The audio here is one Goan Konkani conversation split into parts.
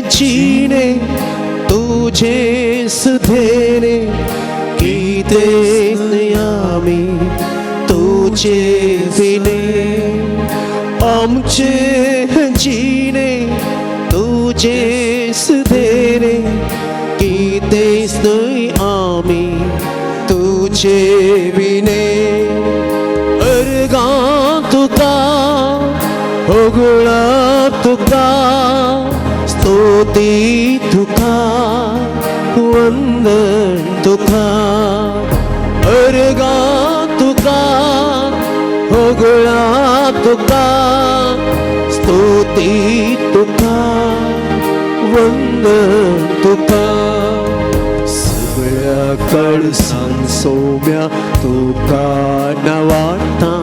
जिणे तुझेच धेने, कितेंच न्हय आमी तुजे विणे. आमचे जिणे तुझेच धेने, कितेंच न्हय आमी तुजे विणे. अर्गां तुका, होगळा तुका, स्तुती तुका, वंदन तुका. अर्गां तुका, होगळा तुका, स्तुती तुका, वंदन तुका. सगळ्या काळजान सोम्या तुका नवाडटा,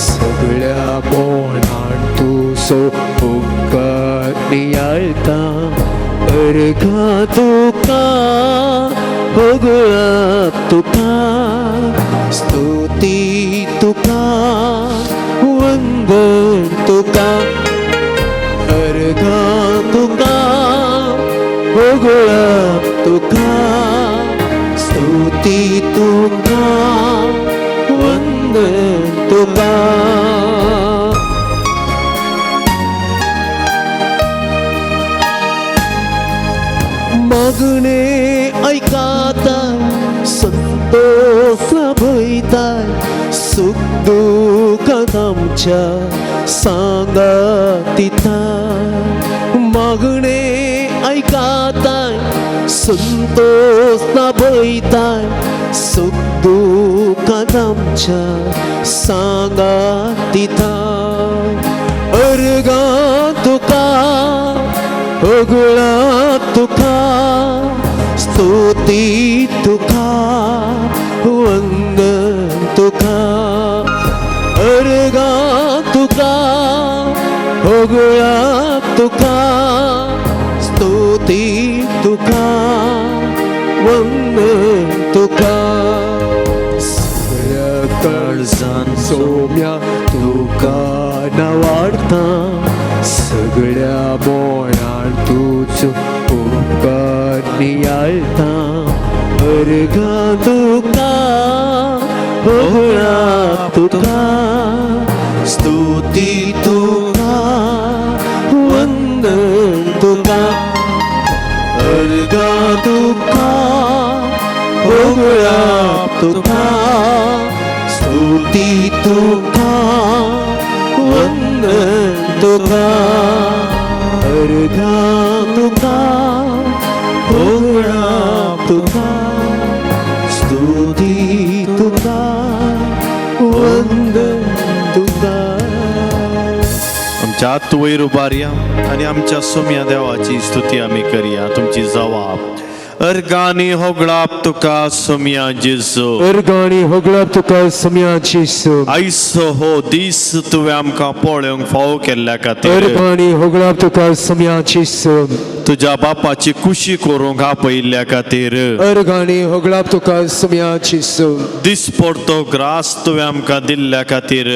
सगळ्या बोणान तुजो उपकार नियाळटा. अर्घा तुका, होगळा तुका, स्तुती तुका, वंदन तुका. अर्घा तुका, होगळा तुका, स्तुती तुका, वंदन तुका. मागणे ऐकाता, संतोष लाभयता, सुख दुःखात आमच्या सांगातिता. मागणे ऐकाता, संतोष लाभयता, सुख दुःखात आमच्या सांगातिता. अर्गां तुका, होगळा तुका, स्तुती तुका, वंदन तुका. अर्गां तुका, होगळा तुका, स्तुती तुका, वंदन तुका. सगळ्या काळजान सोम्या तुका नवाडटा, सगळ्या बोणान तुजो उपकार नियाळटा. अर्गां तुका, होगळा तुका, स्तुती तुका, वंदन तुका. अर्गां तुका, होगळा तुका, स्तुती तुका, वंदन तुका. अर्गां तुका, होगळा तुका, स्तुती तुका, वंदन तुका. आमच्या आत वयर उबारया आनी आमच्या सोम्या देवाची स्तुती आमी करया. तुमची जवाब. अर्गानी होगळाप तुका सोम्या जेजू. अर्गांनी होगळाप तुका सोम्या जेजू. आयचो हो दीस तुवें आमकां पळोवंक फावो केल्ल्या खातीर. अर्गांनी होगळाप तुका सोम्या जेजू. तुज्या बापाची खुशी करूंक आपयिल्ल्या खातीर. अर्गांनी होगळाप तुका सोम्या जेजू. दिसपडतो ग्रास तुवें आमकां दिल्ल्या खातीर.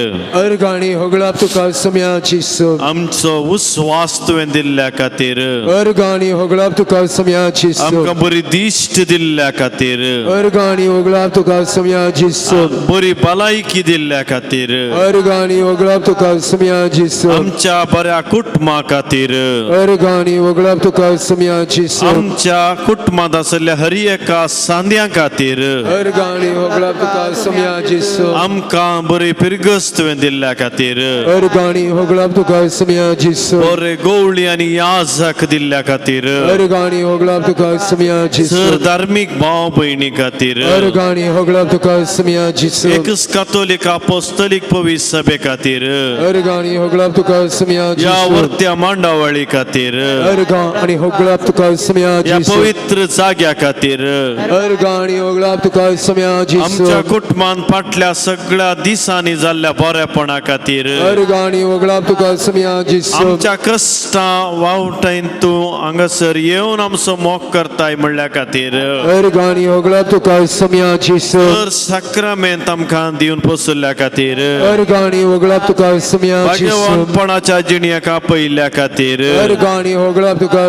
अर्गांनी होगळाप तुका सोम्या जेजू. आमचो विस्वास तुवें दिल्ल्या खातीर. अर्गांनी होगळाप तुका सोम्या जेजू. आमकां बरी दिश्ट दिल्ल्या खातीर. अर्गांनी होगळाप तुका सोम्या जेजू. बरी भलायकी दिल्ल्या खातीर. अर्गांनी होगळाप तुका सोम्या जेजू. आमच्या बऱ्या कुटुंबा खातीर. अर्गांनी होगळाप तुका सोम्या जेजू. आमच्या कुटुंबांत आशिल्ल्या हर एका सांद्या खातीर. अर्गांनी होगळाप तुका सोम्या जेजू. आमकां बरी पिरगस तुवें दिल्ल्या खातीर. अर्गांनी होगळाप तुका सोम्या जेजू. बरे गोवळी आनी याजक दिल्ल्या खातीर. अर्गांनी होगळाप तुका सोम्या जेजू. सर धार्मीक भाव भयणी खातीर. अर्गांनी होगळाप तुका सोम्या जेजू. एकच कातोलीक आपोस्तलीक पवित्र सभे खातीर. अर्गांनी होगळाप तुका सोम्या ह्या जेजू. वर्त्या मांडावळी खातीर. अर्गां आनी होगळाप तुका सोम्या ह्या जेजू. पवित्र जाग्या खातीर. अर्गां आनी होगळाप तुका सोम्या जेजू. आमच्या कुटुंबान फाटल्या सगळ्या दिसांनी जाल्ल्या बरेपणा खातीर. अर्गां आनी होगळाप तुका सोम्या जेजू. आमच्या कश्टां वावटायन तूं हांगासर येवन आमचो मोग करताय म्हणल्या खातीर. अर्गां आनी होगळाप तुका सोम्या जेजू. तर साक्रामेंत आमकां दिवन पोसुल्ल्या खातीर. अर्गां आनी होगळाप तुका सोम्या जेजू. भाग्यवानपणाच्या जिणेक आपयिल्ल्या खातीर. अर्गां आनी होगळाप तुका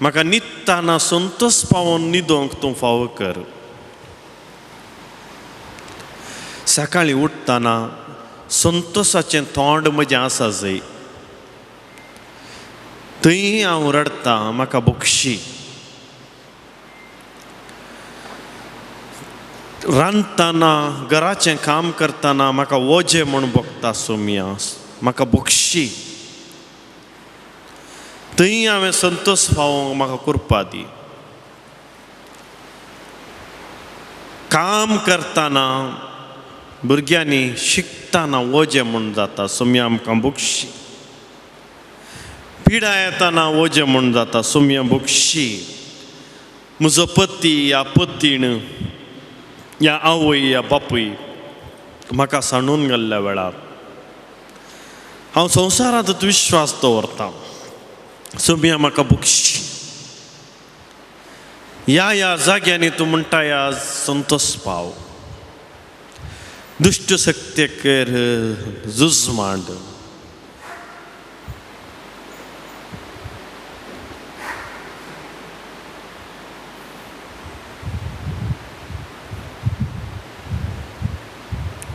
म्हाका न्हिदतना संतोश पावोवन न्हिदोंक तूं फावो कर. सकाळीं उठ्ठना संतोशाचें तोंड म्हजें आसा जंय थंय हांव रडटां, म्हाका बक्षी. रांदतना घराचें काम करतना म्हाका वजें म्हूण भोगता सोमया, म्हाका बक्षी. थंय हांवें संतोश पावोवंक म्हाका कृपा दी. काम करतना भुरग्यांनी शिकतना वजें म्हूण जाता सोमया, आमकां बक्षी. पिडा येतना वजें म्हूण जाता सोमया, बक्षी. म्हजो पती या पतीण या आवय या बापूय म्हाका सांडून गेल्ल्या वेळार हांव संवसारांत विश्वास दवरतां सोमया, म्हाका बक्षी. ह्या ह्या जाग्यांनी तूं म्हणटा ह्या संतोश पाव. दुश्ट शक्तेकर झूज मांड.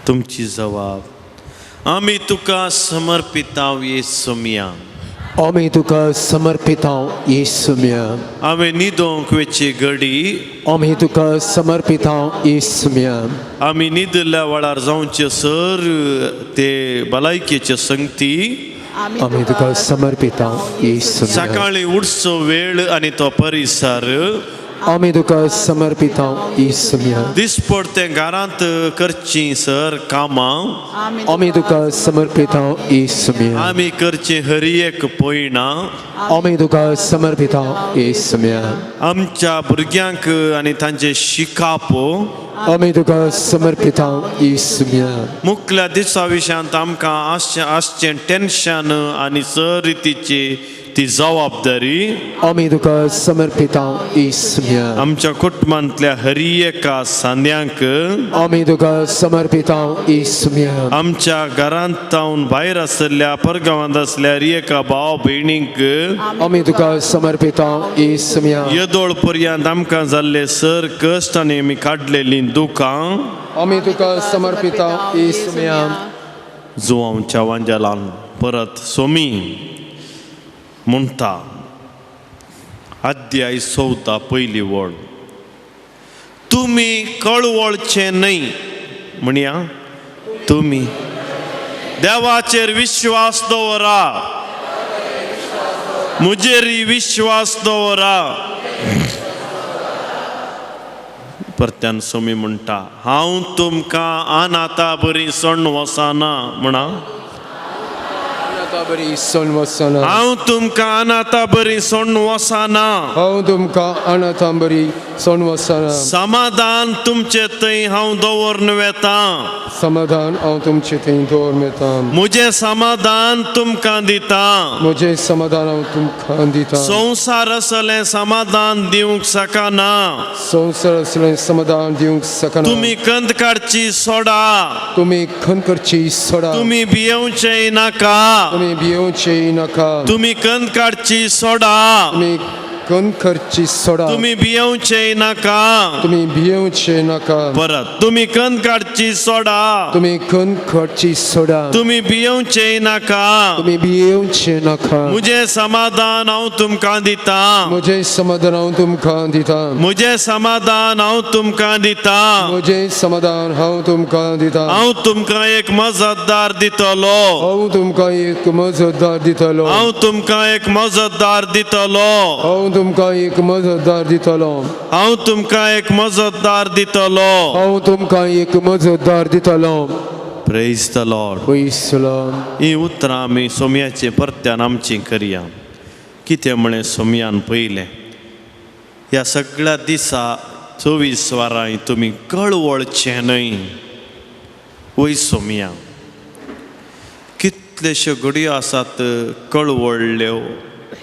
तुमची जबाब आमी तुका समर्पिताव येसुमिया. आमी तुका समर्पिताव येसुमिया. आमी न्हिदोंक वेची घडी आमी तुका समर्पिताव येसुमिया. आमी न्हिदिल्ल्या वेळार जावचे सर ते भलायकेचे संगती आमी तुका समर्पिताव येसुमिया. सकाळीं उठचो वेळ आनी तो परिसर आमी तुका समर्पिताव येसुमिया. दिसपडतें घरांत करचीं सर कामां आमी तुका समर्पिताव येसुमिया. आमी करचीं हर एक पयणां आमी तुका समर्पिताव येसुमिया. आमच्या भुरग्यांक आनी तांचें शिकाप आमी तुका समर्पिताव येसुमिया. मुखल्या दिसा विशयांत आमकां आसचें आसचें टेन्शन आनी सर रितीची ती जबाबदारी आमी तुका समर्पिताव येसुमिया. आमच्या कुटुंबांतल्या हर एका सांद्यांक आमी तुका समर्पिताव येसुमिया. आमच्या घरांत जावन भायर आशिल्ल्या परगांवांत आसल्या हर एका भाव भयणींक आमी तुका समर्पिताव येसुमिया. येदोळ पर्यंत आमकां जाल्ले सर कश्ट आनी आमी काडलेलीं दुकां आमी तुका समर्पिताव येसुमिया. जुवांच्या वांजेलान परत सोमी म्हणटा अध्याय 14 पयली वळ, तुमी कळवळचे न्हय म्हणया, तुमी देवाचेर विश्वास दवरा, म्हजेरय विश्वास दवरा. परत्यान सोमी म्हणटा हांव तुमकां अनाथा बरी सोडून वचना म्हणा, हांव तुमकां अनाथा बरी सोडून वचना, हांव तुमकां अनाथा बरी सोडून वचना. समाधान तुमचे थंय हांव दवरून वेता, समाधान हांव तुमचे थंय दवरून वेता. म्हजें समाधान तुमकां दिता, म्हजें समाधान हांव तुमकां दिता. संवसार असलें समाधान दिवंक शकना, संवसार असलें समाधान दिवंक शकना. तुमी खंत काडची सोडा, तुमी खंत करची सोडा, तुमी भियेवचें नाका, तुमी भियेवचें नाका. तुमी खंत काडची सोडा, तुमी खंत करची सोडा, तुमी भियेवचें नाका. तुमी भियेवचें नाका. परत तुमी खंत काडची सोडा, तुमी खंत करची सोडा, तुमी भियेवचें नाका. तुमी भियेवचें नाका. म्हजें समाधान हांव तुमकां दिता, म्हजें समाधान हांव तुमकां दिता. म्हजें समाधान हांव तुमकां दिता. म्हजें समाधान हांव तुमकां दिता. हांव तुमकां एक मजतदार दितलो, हांव तुमकां एक मजतदार दितलो. हांव तुमकां एक मजतदार दितलो, हांव तुमकां एक मजतदार दितलो. हांव तुमकां एक मजतदार दितलो. हांव तुमकां एक मजतदार दितलो. Praise the Lord. Praise the Lord. ही उतरां आमी सोमयाचे परत्यान आमची करया. कितें म्हळें सोमयान पयलें, ह्या सगळ्या दिसा 24 वरां तुमी कळवळचें न्हय. वय सोमया, कितलेश्यो घडयो आसात कळवळ्ळ्यो,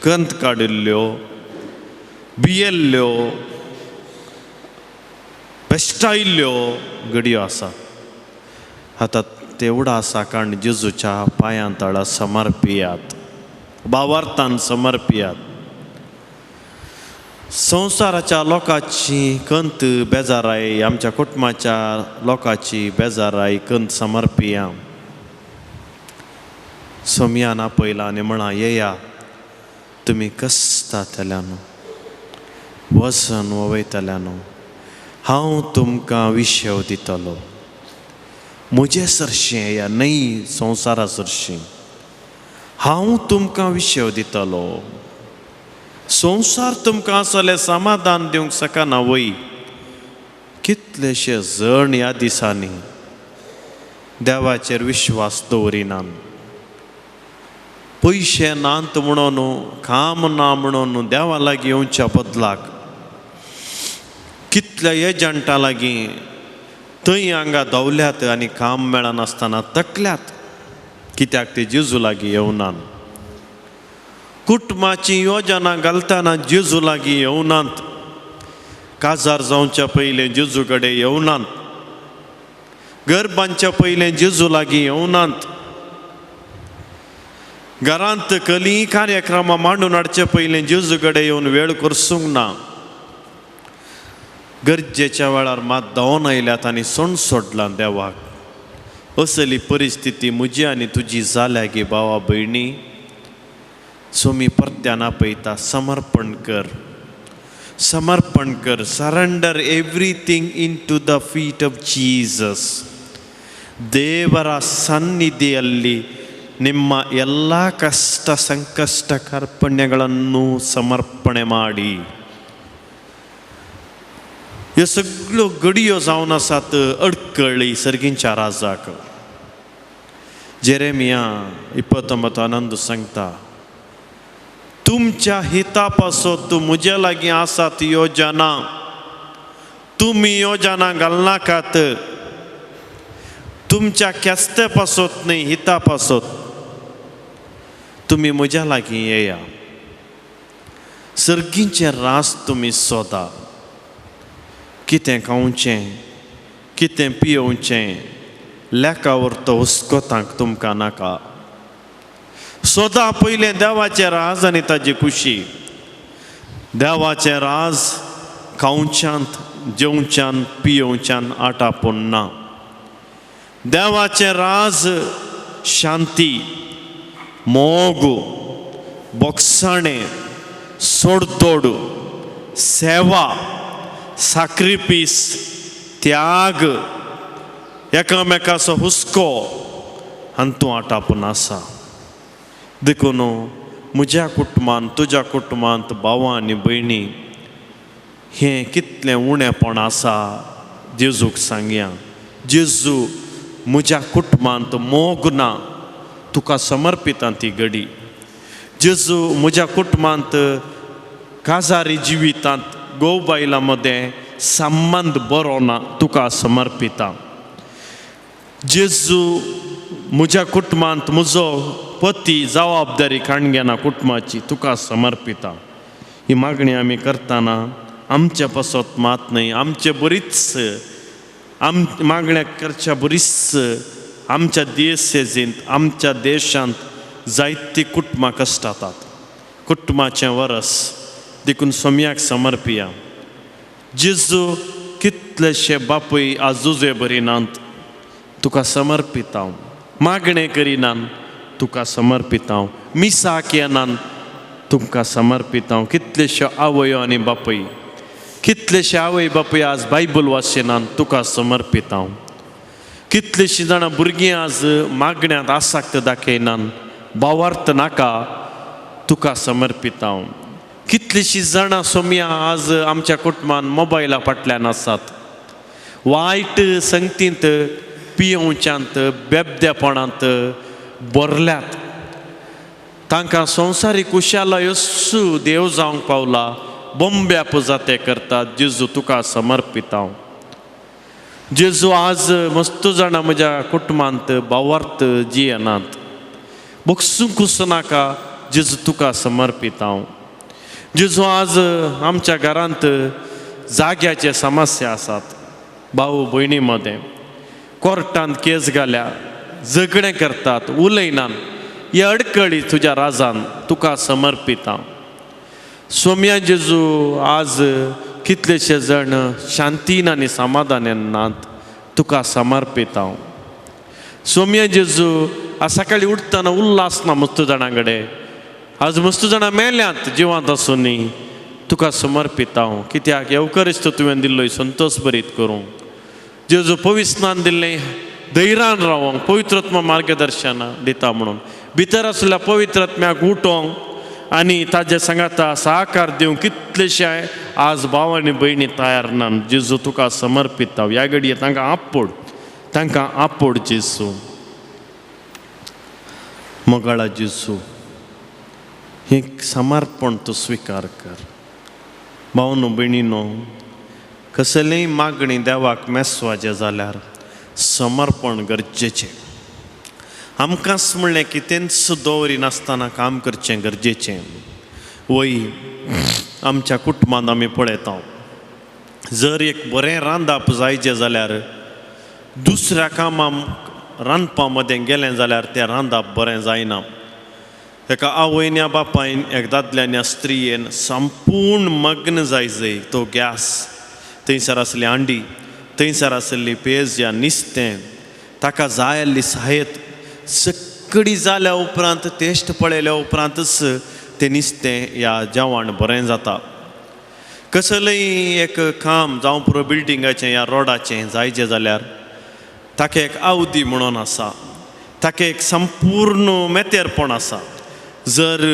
खंत काडिल्ल्यो, भियेल्ल्यो, बेश्टायल्ल्यो घडयो आसात. आतां तेवडा आसा कारण जेजूच्या पांयां तळा समर्पियात, भावार्थान समर्पियात. संवसाराच्या लोकांची कंत बेजाराय, आमच्या कुटुंबाच्या लोकांची बेजाराय कंत समर्पिया. सोमयान आपयला आनी म्हणा, येया तुमी कसतातल्यानो, वजन वयतल्यानो, हांव तुमकां विशेव दितलो. म्हजे सरशीं येया, न्हय संवसारा सरशीं, हांव तुमकां विशेव दितलो. संवसार तुमकां आसलें समाधान दिवंक शकना वय. कितलेशे जण ह्या दिसांनी देवाचेर विश्वास दवरिनात. पयशे नात म्हणून, काम ना म्हणून देवा लागीं येवच्या बदलाक कितल्या एजंटा लागीं थंय हांगा धांवल्यात आनी काम मेळनासतना तकल्यात, कित्याक ते जेजू लागीं येवनात. कुटुंबाची योजना घालतना जेजू लागीं येवनात, काजार जावच्या पयलें जेजू कडेन येवनात, घर बांदच्या पयलें जेजू लागीं येवनात, घरांत कली कार्यक्रमां मांडून हाडचे पयलें जेजू कडेन येवन वेळ करसूंक ना. गरजेच्या वेळार मात धांवन आयल्यात आनी सोण सोडलां देवाक. असली परिस्थिती म्हजी आनी तुजी जाल्या गे भावा भयणी. सोमी परत्यान आपयता, समर्पण कर, समर्पण कर. Surrender everything into the feet of Jesus. ದೇವರ ಸನ್ನಿಧಿಯಲ್ಲಿ ನಿಮ್ಮ ಎಲ್ಲ ಕಷ್ಟ ಸಂಕಷ್ಟ ಕಾರ್ಪಣ್ಯಗಳನ್ನು ಸಮರ್ಪಣೆ ಮಾಡಿ. ह्यो सगळ्यो घडयो जावन आसात अडकळी सर्गींच्या राजाक. जेरेमिया 29 सांगता, तुमच्या हिता पासत म्हज्या लागीं आसात योजना, तुमी योजना घालनाकात. तुमच्या केस्ते पासत न्हय, हिता पासत तुमी म्हज्या लागीं येया. सर्गींचे रास तुमी सोदा. कितें खावचें, कितें पियोवचें, लेखा व्हरतो हुस्कोतांक तुमकां नाका. सोदा पयलें देवाचें राज आनी ताजी खुशी. देवाचें राज खावच्यांत, जेवच्यान, पियोवच्यान आटापून ना. देवाचें राज शांती, मोग, बोगसाणें, सोडतोड, सेवा, साक्रिफीस, त्याग, एकामेकाचो हुस्को हातूंत आटापून आसा. देखून म्हज्या कुटुंबांत, तुज्या कुटुंबांत भावां आनी भयणी हें कितलें उणेपण आसा जेजूक सांगया. जेजू म्हज्या कुटुंबांत मोग ना, तुका समर्पिता ती घडी. जेजू म्हज्या कुटुंबांत काजारी जिवितांत घोव बायलां मदें संबंद बरो ना, तुका समर्पिता. जेजू म्हज्या कुटुंबांत म्हजो पती जबाबदारी काण घेना कुटुंबाची, तुका समर्पिता. ही मागणी आमी करतना आमचे पासत मात न्हय, आमचे बरीच आम मागण्या करच्या बरीच आमच्या देशेजींत, आमच्या देशांत जायतीं कुटुंबां कश्टातात. कुटुंबाचें वरस देखून सोमयाक समर्पिया. जेजू कितलेशे बापूय आजुजे बरी नात, तुका समर्पिता. मागणें करिनात, तुका समर्पिता. मिसाक येनात, तुमकां समर्पिता. कितलेश्यो आवयो आनी बापूय, कितलेशे आवय बापूय आज बायबल वाचिनात, तुका समर्पिता. कितलीशीं जाणां भुरगीं आज मागण्यांत आसक्त दाखयनात, भावार्थ नाका, तुका समर्पिता. कितलीशीं जाणां सोमया आज आमच्या कुटुंबान मोबायला फाटल्यान आसात, वायट संगतींत, पियोवच्यांत, बेबदेपणांत भरल्यात. तांकां संवसारीक कुशाला येसू देव जावंक पावला, बोंब्या पुजा ते करतात. जेजू तुका समर्पिता. जेजू आज मस्त जाणां म्हज्या कुटुंबांत भावार्थ जियेनात, बगसूंक नाका, जेजू तुका समर्पिता. जेजू आज आमच्या घरांत जाग्याचे समस्या आसात, भाऊ भयणी मदें कोर्टांत केस घाल्या, झगडें करतात, उलयनात. ही अडकळी तुज्या राजान तुका समर्पिता. सोम्या जेजू, आज कितलेशे जाण शांतीन आनी समाधानान नात, तुका समर्पित हांव। सोम्या जेजू, आज सकाळी उठतना उल्हास ना मस्त जाणां कडेन, आज मस्त जाणां मेल्यांत जिवांत आसूनी, तुका समर्पित हांव। कित्याक येवकरिस्त तुवें दिल्लो संतोष बरीत करूं जेजू, पविस्नान दिल्लें धैर्यान रावोंक, पवित्रत्म मार्गदर्शन दिता म्हणून भितर आसल्या पवित्रत्म्याक उठोवंक आनी ताजे सांगाता सहकार दिवंक कितलेशे आज भाव आनी भयणी तयार ना। जेजू तुका समर्पित हांव ह्या घडये, तांकां आपोड, तांकां आपोड जेजू। मोगाळा जेजू, हें समर्पण तूं स्विकार कर। भावनो भयणीनो, कसलेय मागणी देवाक मेसवाचें जाल्यार समर्पण गरजेचें। आमकांच म्हणलें कितेंच दवरिनासतना काम करचें गरजेचें। वय आमच्या कुटुंबांत आमी पळयता, जर एक बरें रांदप जायचें जाल्यार दुसऱ्या कामाक रांदपा मदें गेलें जाल्यार तें रांदप बरें जायना। एका आवयन या बापायन, एक दादल्यान या स्त्रियेन संपूर्ण मग्न जाय जाय। तो गॅस थंयसर आसली, हांडी थंयसर आसली, पेज या निस्तें ताका जाय आसली साहेत सगळी जाल्या उपरांत, टेस्ट पळयल्या उपरांतच तें निस्तें या जेवण बरें जाता। कसलेंय एक काम जावं पुरो बिल्डिंगाचें या रोडाचें जायचें जाल्यार ताका एक अवधी म्हणून आसा, ताका एक संपूर्ण मेतेरपण आसा। जर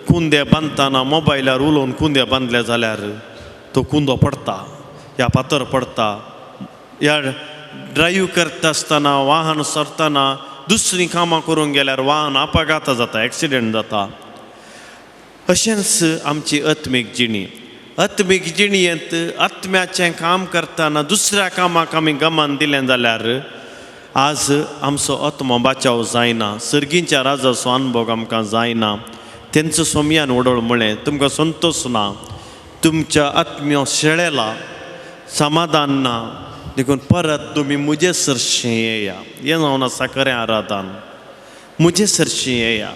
कुंदे बांदतना मोबायलार उलोवन कुंदे बांदले जाल्यार तो कुंदो पडटा या फातर पडटा, या ड्रायव्ह करता आसतना वाहन सरतना दुसरीं कामां करूंक गेल्यार वाहन अपघात जाता, एक्सिडंट जाता। अशेंच आमची आत्मीक जिणी, आत्मीक जिणयेंत आत्म्याचें काम करतना दुसऱ्या कामाक आमी गमान दिलें जाल्यार आज आमचो आत्मो बाचाव जायना, सर्गींच्या राजाचो अनुभव आमकां जायना। तेंचो सोमयान वडोळ म्हळें, तुमकां संतोश ना, तुमच्या आत्म्यो शेळेला, समाधान ना, देखून परत तुमी म्हजे सरशीं येया। हें जावन आसा खरें आराधन, म्हजे सरशीं येया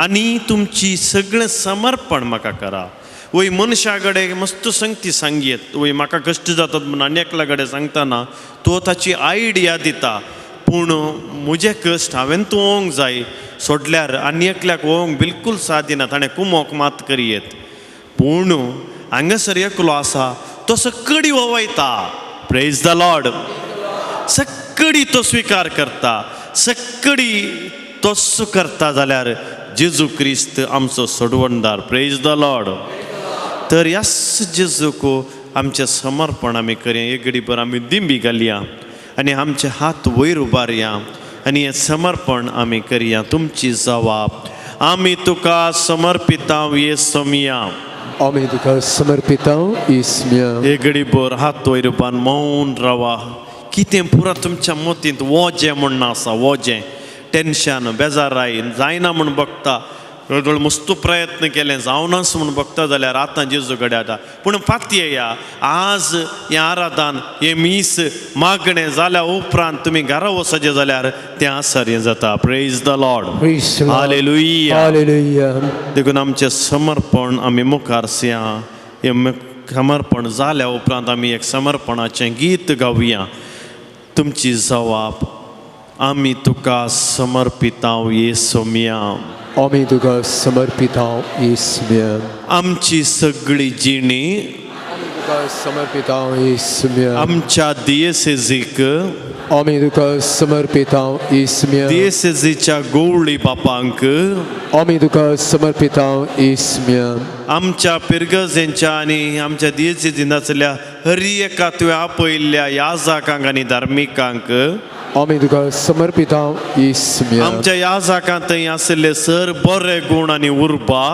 आनी तुमची सगळें समर्पण म्हाका करा। वय मनशा कडेन मस्त संगती सांगयेत, वय म्हाका कश्ट जातात म्हूण आनी एकल्या कडेन सांगतना तो ताची आयडिया दिता, पूण म्हजे कश्ट हांवें तूं ओवंक जाय, सोडल्यार आनी एकल्याक ओवंक बिलकूल साथ दिना, ताणें कुमोक मात करयेत। पूण हांगासर एकलो आसा तो सकडी ओवयता, प्रेज the Lord, सकडी तो स्विकार करता, सकडी तोच करता जाल्यार जेजू क्रिस्त आमचो सोडवणदार, प्रेज the Lord. तर ह्याच जेजूक आमचें समर्पण आमी करया। एक घडीभर आमी दिंबी घालया आनी आमचे हात वयर उबारया आनी हें समर्पण आमी करया। तुमची जवाब आमी तुका समर्पितांव ये सोमया, आमी तुका समर्पितांव इसम्या। एक घडीभर हात वयर उबारून मौन रावा। कितें पुरा तुमच्या मतींत वोजें म्हूण आसा, वोजें टेन्शन बेजाराय जायना म्हूण बगता, वेगवेगळे मस्त प्रयत्न केले जावनाच म्हूण बगता जाल्यार आतां जेजू कडेन येता। पूण फातया आज हें आराधन हें मीस मागणें जाल्या उपरांत तुमी घरा वचचें जाल्यार तें आसर हें जाता। Praise the Lord, Praise the Lord. Hallelujah. Hallelujah. देखून आमचें समर्पण आमी मुखार सरया। हें समर्पण जाल्या उपरांत आमी एक समर्पणाचें गीत गावया। तुमची जवाब आमी तुका समर्पितांव ये सोमया, आमी तुका समर्पितांव इसम्या। आमची सगळी जिणी आमी तुका समर्पितांव इसम्या। आमच्या दियेसेजीक, आमी तुका समर्पितांव इसम्या। दियेसेजीच्या गोवळी बापांक, आमी तुका समर्पितांव इसम्या। आमच्या पिरगजेंच्या आनी आमच्या दियेसेजीन आसल्या हर एका तुवें आपयल्ल्या याजाकांक आनी धार्मिकांक, आमी तुका समर्पितांव इसम्या। आमच्या याजाकां थंय आशिल्ले सर बरे गूण आनी उर्बा,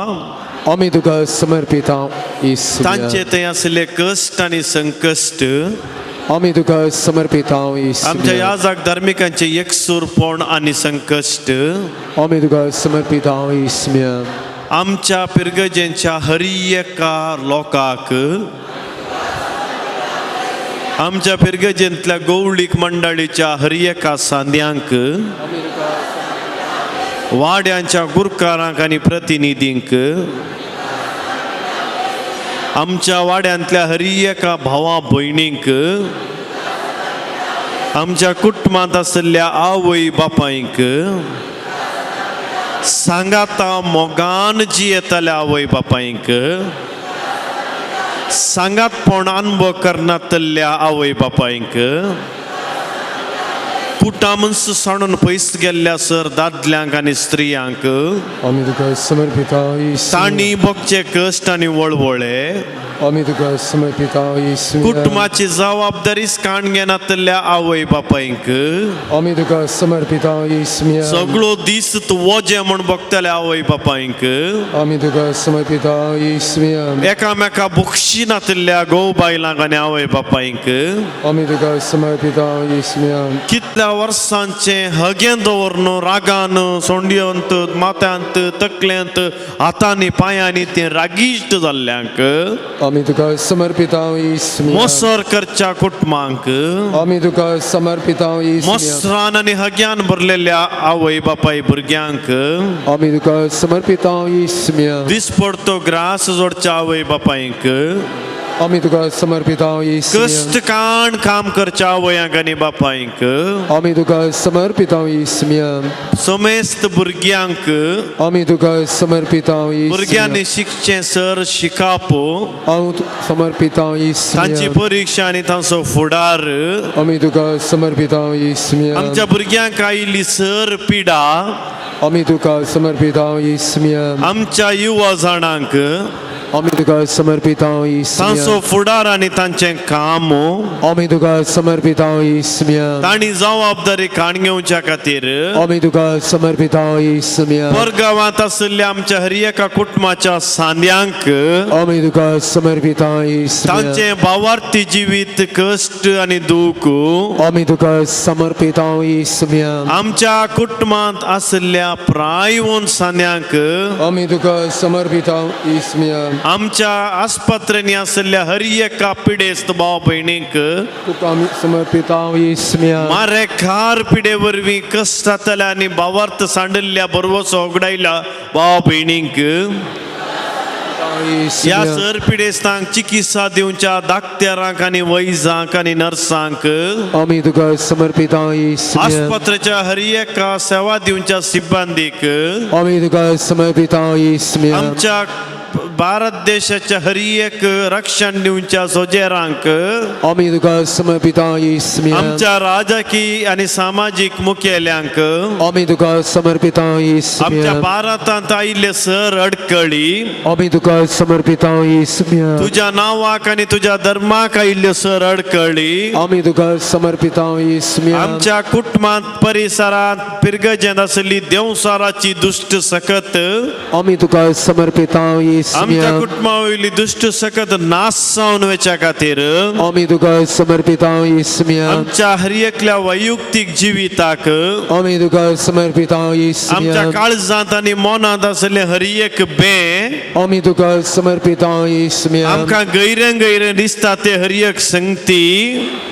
आमी तुका समर्पितांव इसम्या। तांचे थंय आशिल्ले कश्ट आनी संकश्ट, आमी तुका समर्पितांव आमच्या इसम्या। याजाक धार्मिकांचे एकसूरपण आनी संकश्ट, आमी तुका समर्पितांव इसम्या। आमच्या पिरगजेंच्या हर एका लोकांक, आमच्या पिरगजेंतल्या गौळीक मंडळीच्या हर एका सांद्यांक, वाड्यांच्या गुरकारांक आनी प्रतिनिधींक, आमच्या वाड्यांतल्या हरी एका भावा भयणींक, आमच्या कुटुंबांत आशिल्ल्या आवय बापायंक, सांगाता मोगान जियेतल्या आवय बापायंक, सांगातपण अनुभव करनातल्या आवय बापायंक, पुटामन्स सांडून पयस गेल्ल्या सर दादल्यांक आनी स्त्रियांक, आमी तुका समर्पिता येसू. तांणी भोगचे कश्ट आनी वळवळे, आमी तुका समर्पिता येसू. कुटुंबाची जबाबदारीच काण घेनातल्या आवय बापायंक, आमी तुका समर्पिता येसू. सगळो दीस तूं वजें म्हूण भोगतल्या आवय बापायंक, आमी तुका समर्पिता येसू. एकामेका बक्षी नातिल्ल्या घोव बायलांक आनी आवय बापायंक, आमी तुका समर्पिता येसू. कितल्या वर्सांचें हगें दवरून रागान सोंडयंत माथ्यांत तकल्यांत हातांनी पांयांनी तें रागिश्ट जाल्ल्यांक, आमी तुका समर्पिता येसू. मोसर करच्या कुटुंबांक, आमी तुका समर्पिता येसू. मोसरान आनी हग्यान भरलेल्या आवय बापाय भुरग्यांक, आमी तुका समर्पिता येसू. दिसपडतो ग्रास जोडच्या आवय बापायंक, आमी तुका समर्पिता येसू. कश्ट काण काम करच्या आवयांक आनी बापायंक, आमी तुका समर्पिता येसू. समेस्त भुरग्यांक, आमी तुका समर्पिता येसू. भुरग्यांनी शिकचें सर शिकाप, हांव समर्पिता येसू. तांची परिक्षा आनी तांचो फुडार, आमी तुका समर्पिता येसू. आमच्या भुरग्यांक आयिल्ली सर पिडा, आमी तुका समर्पिता येसू. आमच्या युवा जाणांक आमी तुका समर्पिता येसू. तांचो फुडार आनी तांचें काम, आमी तुका समर्पिता येसू. तांणी जबाबदारी काण घेवच्या खातीर आमी तुका समर्पिता येसू. परगांवांत आशिल्ल्या आमच्या हर एका कुटुंबाच्या सांद्यांक, आमी तुका समर्पिता येसू. तांचें भावार्थी जिवीत कश्ट आनी दूख, आमी तुका समर्पिता येसू. आमच्या कुटुंबांत आशिल्ल्या प्रायवून सांद्यांक, आमी तुका समर्पिता येसू. आमच्या आस्पत्रेंनी आशिल्ल्या हर एका पिडेस्त भाव भयणींक, तुका आमी समर्पिता येसू. मारेकार पिडे वरवीं कश्ट जातल्या आनी भावार्थ सांडिल्ल्या बरवसो उगडायल्या भाव भयणींक, ह्या सर पिडेस्तांक चिकित्सा दिवच्या दाक्तेरांक आनी वैजांक आनी नर्सांक, आमी तुका समर्पिता येसू. आस्पत्रेच्या हर एका सेवा दिवच्या सिब्बंदीक, आमी तुका समर्पिता येसू. आमच्या भारत देशाच्या हर एक रक्षण दिवच्या सोजेरांक, आमी तुका समर्पिता येसू. आमच्या राजकीय आनी सामाजीक मुखेल्यांक, आमी तुका समर्पिता येसू. आमच्या भारतांत आयिल्ले सर अडकळी, आमी तुका समर्पिता येसू. तुज्या नांवाक आनी तुज्या धर्माक आयिल्ल्यो सर अडकळी, आमी तुका समर्पिता येसू. आमच्या कुटुंबांत परिसरांत पिरगजेंत आशिल्ली देंवसाराची दुश्ट सकत, आमी तुका समर्पिता येसू. आमच्या कुटुंबा वयली दुश्ट सकत नाश जावन वचच्या खातीर, आमी तुका समर्पिता येसू. आमच्या हर एकल्या वैयक्तीक जिविताक, आमी तुका समर्पिता येसू. आमच्या काळजांत आनी मनांत आशिल्ले हर एक बें, आमी तुका समर्पिता येसू. आमकां गैरें गैरें दिसता ते हर एक संगती,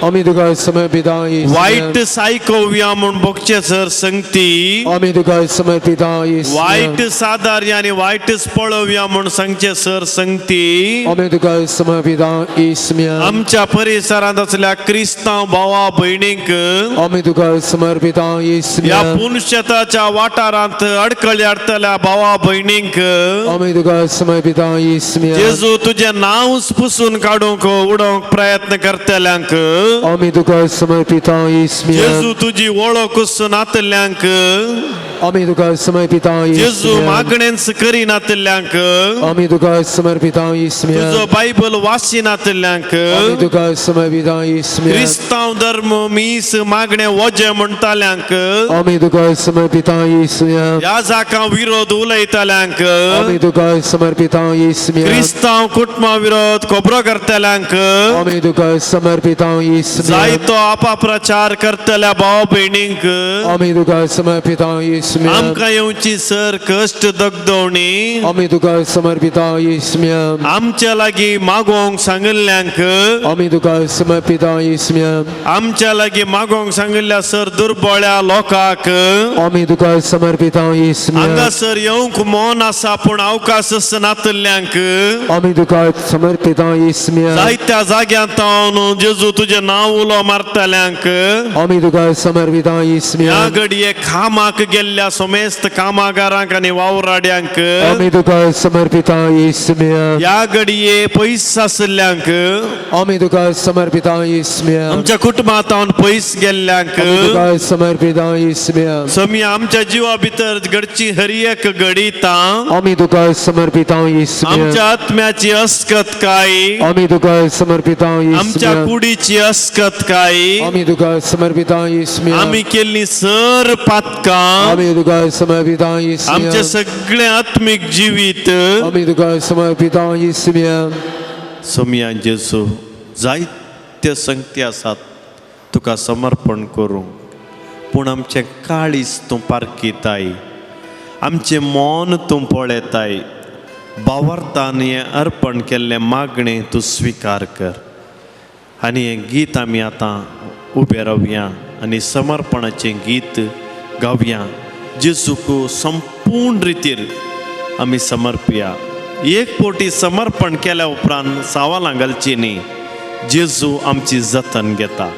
आमी तुका समर्पिता येसू. वायट सायकोवया म्हूण भोगचे सर संगती, आमी तुका समर्पिता येसू. वायट सादार्य आनी वायटच पळोवया म्हूण सांगचे सर संगती, आमी तुका समर्पिता येसू. आमच्या परिसरांत आसल्या क्रिस्तांव भावा भयणींक, आमी तुका समर्पिता येसू. ह्या पुनशेताच्या वाठारांत अडकळी हाडटल्या भावा भयणींक, आमी तुका समर्पिता येसू. जेजू तुजें नांवच पुसून काडूंक उडोवंक प्रयत्न करतल्यांक, आमी तुका समर्पिता येसू. जेजू तुजी वळखूच नातल्यांक, आमी तुका समर्पिता जेजू येसू. मागणेंच करिनातल्यांक, आमी तुका समर्पिता येसू. तुजो बायबल वाचिनातल्यांक, आमी तुका समर्पिता येसू. क्रिस्तांव धर्म मीस मागणें वजें म्हणटाल्यांक, आमी तुका समर्पिता येसू. ह्या जाकां विरोध उलयतल्यांक, आमी तुका समर्पिता येसू. क्रिस्तांव कुटुंबा विरोध खबरो करतल्यांक, आमी तुका समर्पिता येसू. जायतो अपाप्रचार करतल्या भाव भयणींक, आमी तुका समर्पिता येसू. आमकां येवची सर कश्ट दगदवणी, आमी तुका समर्पिता समर्पिता येसम्या। आमच्या लागीं मागोवंक सांगिल्ल्यांक आमी तुका समर्पिता येसम्या। आमच्या लागीं मागोवंक सांगिल्ल्या सर दुर्बळ्या लोकांक आमी तुका समर्पिता येसम्या। हांगासर येवंक मन आसा पूण अवकाश नातल्ल्यांक आमी तुका समर्पिता येसम्या। जायत्या जाग्यांत जेजू तुजें नांव उलो मारतल्यांक आमी तुका समर्पिता येसम्या। ह्या घडये कामाक गेल्ल्या समेस्त कामागारांक आनी वावराड्यांक आमी तुका समर्पिता येसम्या। ह्या घडये पयस आशिल्ल्यांक आमी तुका समर्पिता येसम्या। आमच्या कुटुंबांत पयस गेल्ल्यांक तुका समर्पिता येसम्या। स्वामी आमच्या जिवा भितर घडची हर एक घडितां आमी तुका समर्पिता येसम्या। आमच्या आत्म्याची अस्कत काय आमी तुका समर्पिता आमच्या येसम्या। कुडीची अस्कत काय आमी तुका समर्पिता येसम्या। आमी केल्ली सर पातकां आमी तुका समर्पिता येसम्या। आमचे सगळे आत्मीक जिवीत आमी तुका समर्पिता येसम्या। सोमिया जेजू जायते संगती आसात तुका समर्पण करूंक पूण आमचें काळीज तूं पारखिताय आमचें मन तूं पळयताय बावरतान हें अर्पण केल्लें मागणें तूं स्विकार कर आनी हें गीत आमी आतां उबें रावया आनी समर्पणाचें गीत गावया जेजूक संपूर्ण रितीर आमी समर्पया। एक पोटी समर्पण केल्या उपरांत सवालां घालची न्ही जेजू आमची जतन घेता।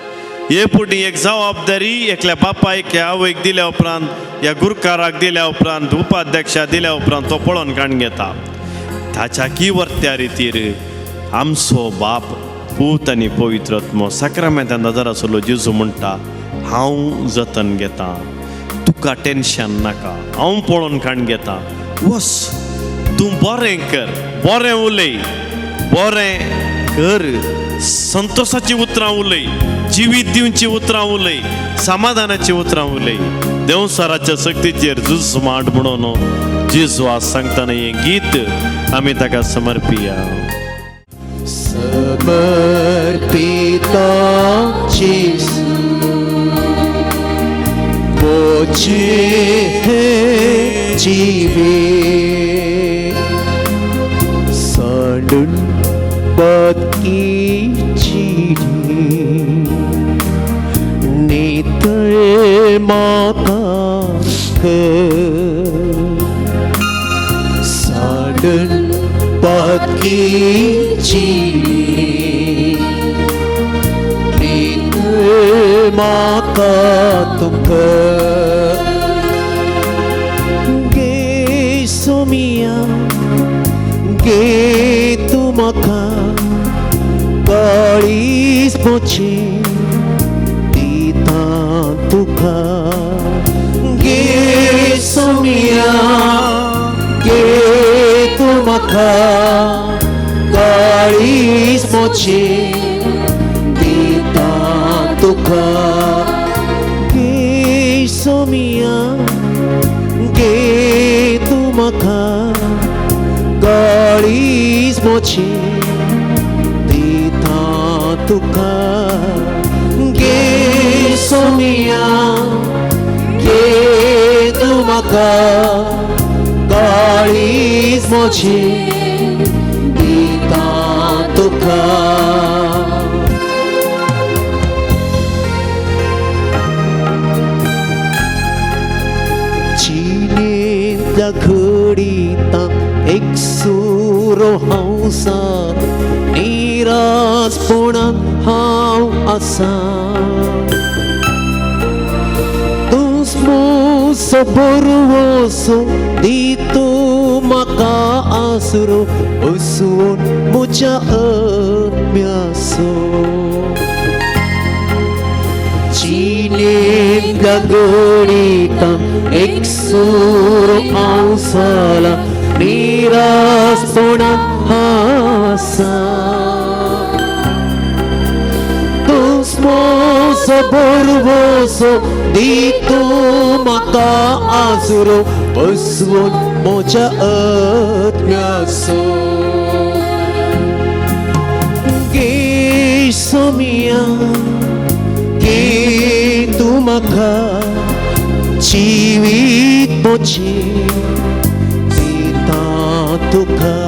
हे पोटी एक जबाबदारी एकल्या बापायक ह्या आवयक दिल्या उपरांत ह्या गुरकाराक दिल्या उपरांत उपाध्यक्षा दिल्या उपरांत तो पळोवन काण घेता। ताच्या किवर्त्या रितीर आमचो बाप पूत आनी पवित्र आत्मो साक्रामेंतान नजर आसलो जेजू म्हणटा हांव जतन घेता तुका टेन्शन नाका हांव पळोवन काण घेता वस तूं बरें कर बरें उलय बरें कर संतोषाची उतरां उलय जिवीत दिवची उतरां उलय समाधानाची उतरां उलय देवसाराच्या शक्तीचेर झूज मांड म्हणून जेजू आज सांगतना हें गीत आमी ताका समर्पिया। समर्पिता जेजू मोजे हे जिवे सांडून बदकीची नितळ म्हाका सांडून बदकीची नितळ म्हाका तुका गे सोमिया गे तूं म्हाका काळीज पोचे दिता तुका गे सोमिया गे तूं म्हाका काळीज पोचे दिता तुका गे सोमिया गे तूं म्हाका काळीज मोचे दिता तुका गे सोमिया गे तूं म्हाका काळीज मोचे दिता तुका। जिणेंतल्या घडितां एक सुरो हांवसात निरासपणान हांव आसा तूंच म्हजो भरवंसो दी तूं म्हाका आसरो वसोवन म्हज्या आत्म्याचो जिणेंतल्या घडितां एक सुरो हांव जाला निरासपणान हांव आसा तूंच म्हजो भरवंसो दी तूं म्हाका आसरो बसवून म्हज्या आत्म्याचो गे सोमिया गे तूं म्हाका जिवीत मोचे दिता तुका।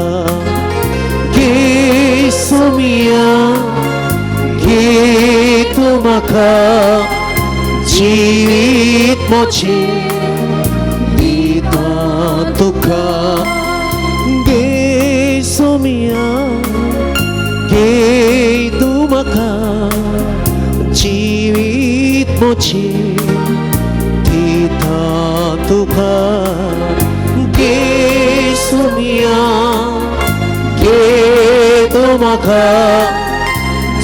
सोमिया घे तूं म्हाका जिवीत म्हजें दिता तुका घे सोमिया घे तूं म्हाका जिवीत म्हजें दिता तुका घे सोमिया घे तूं म्हाका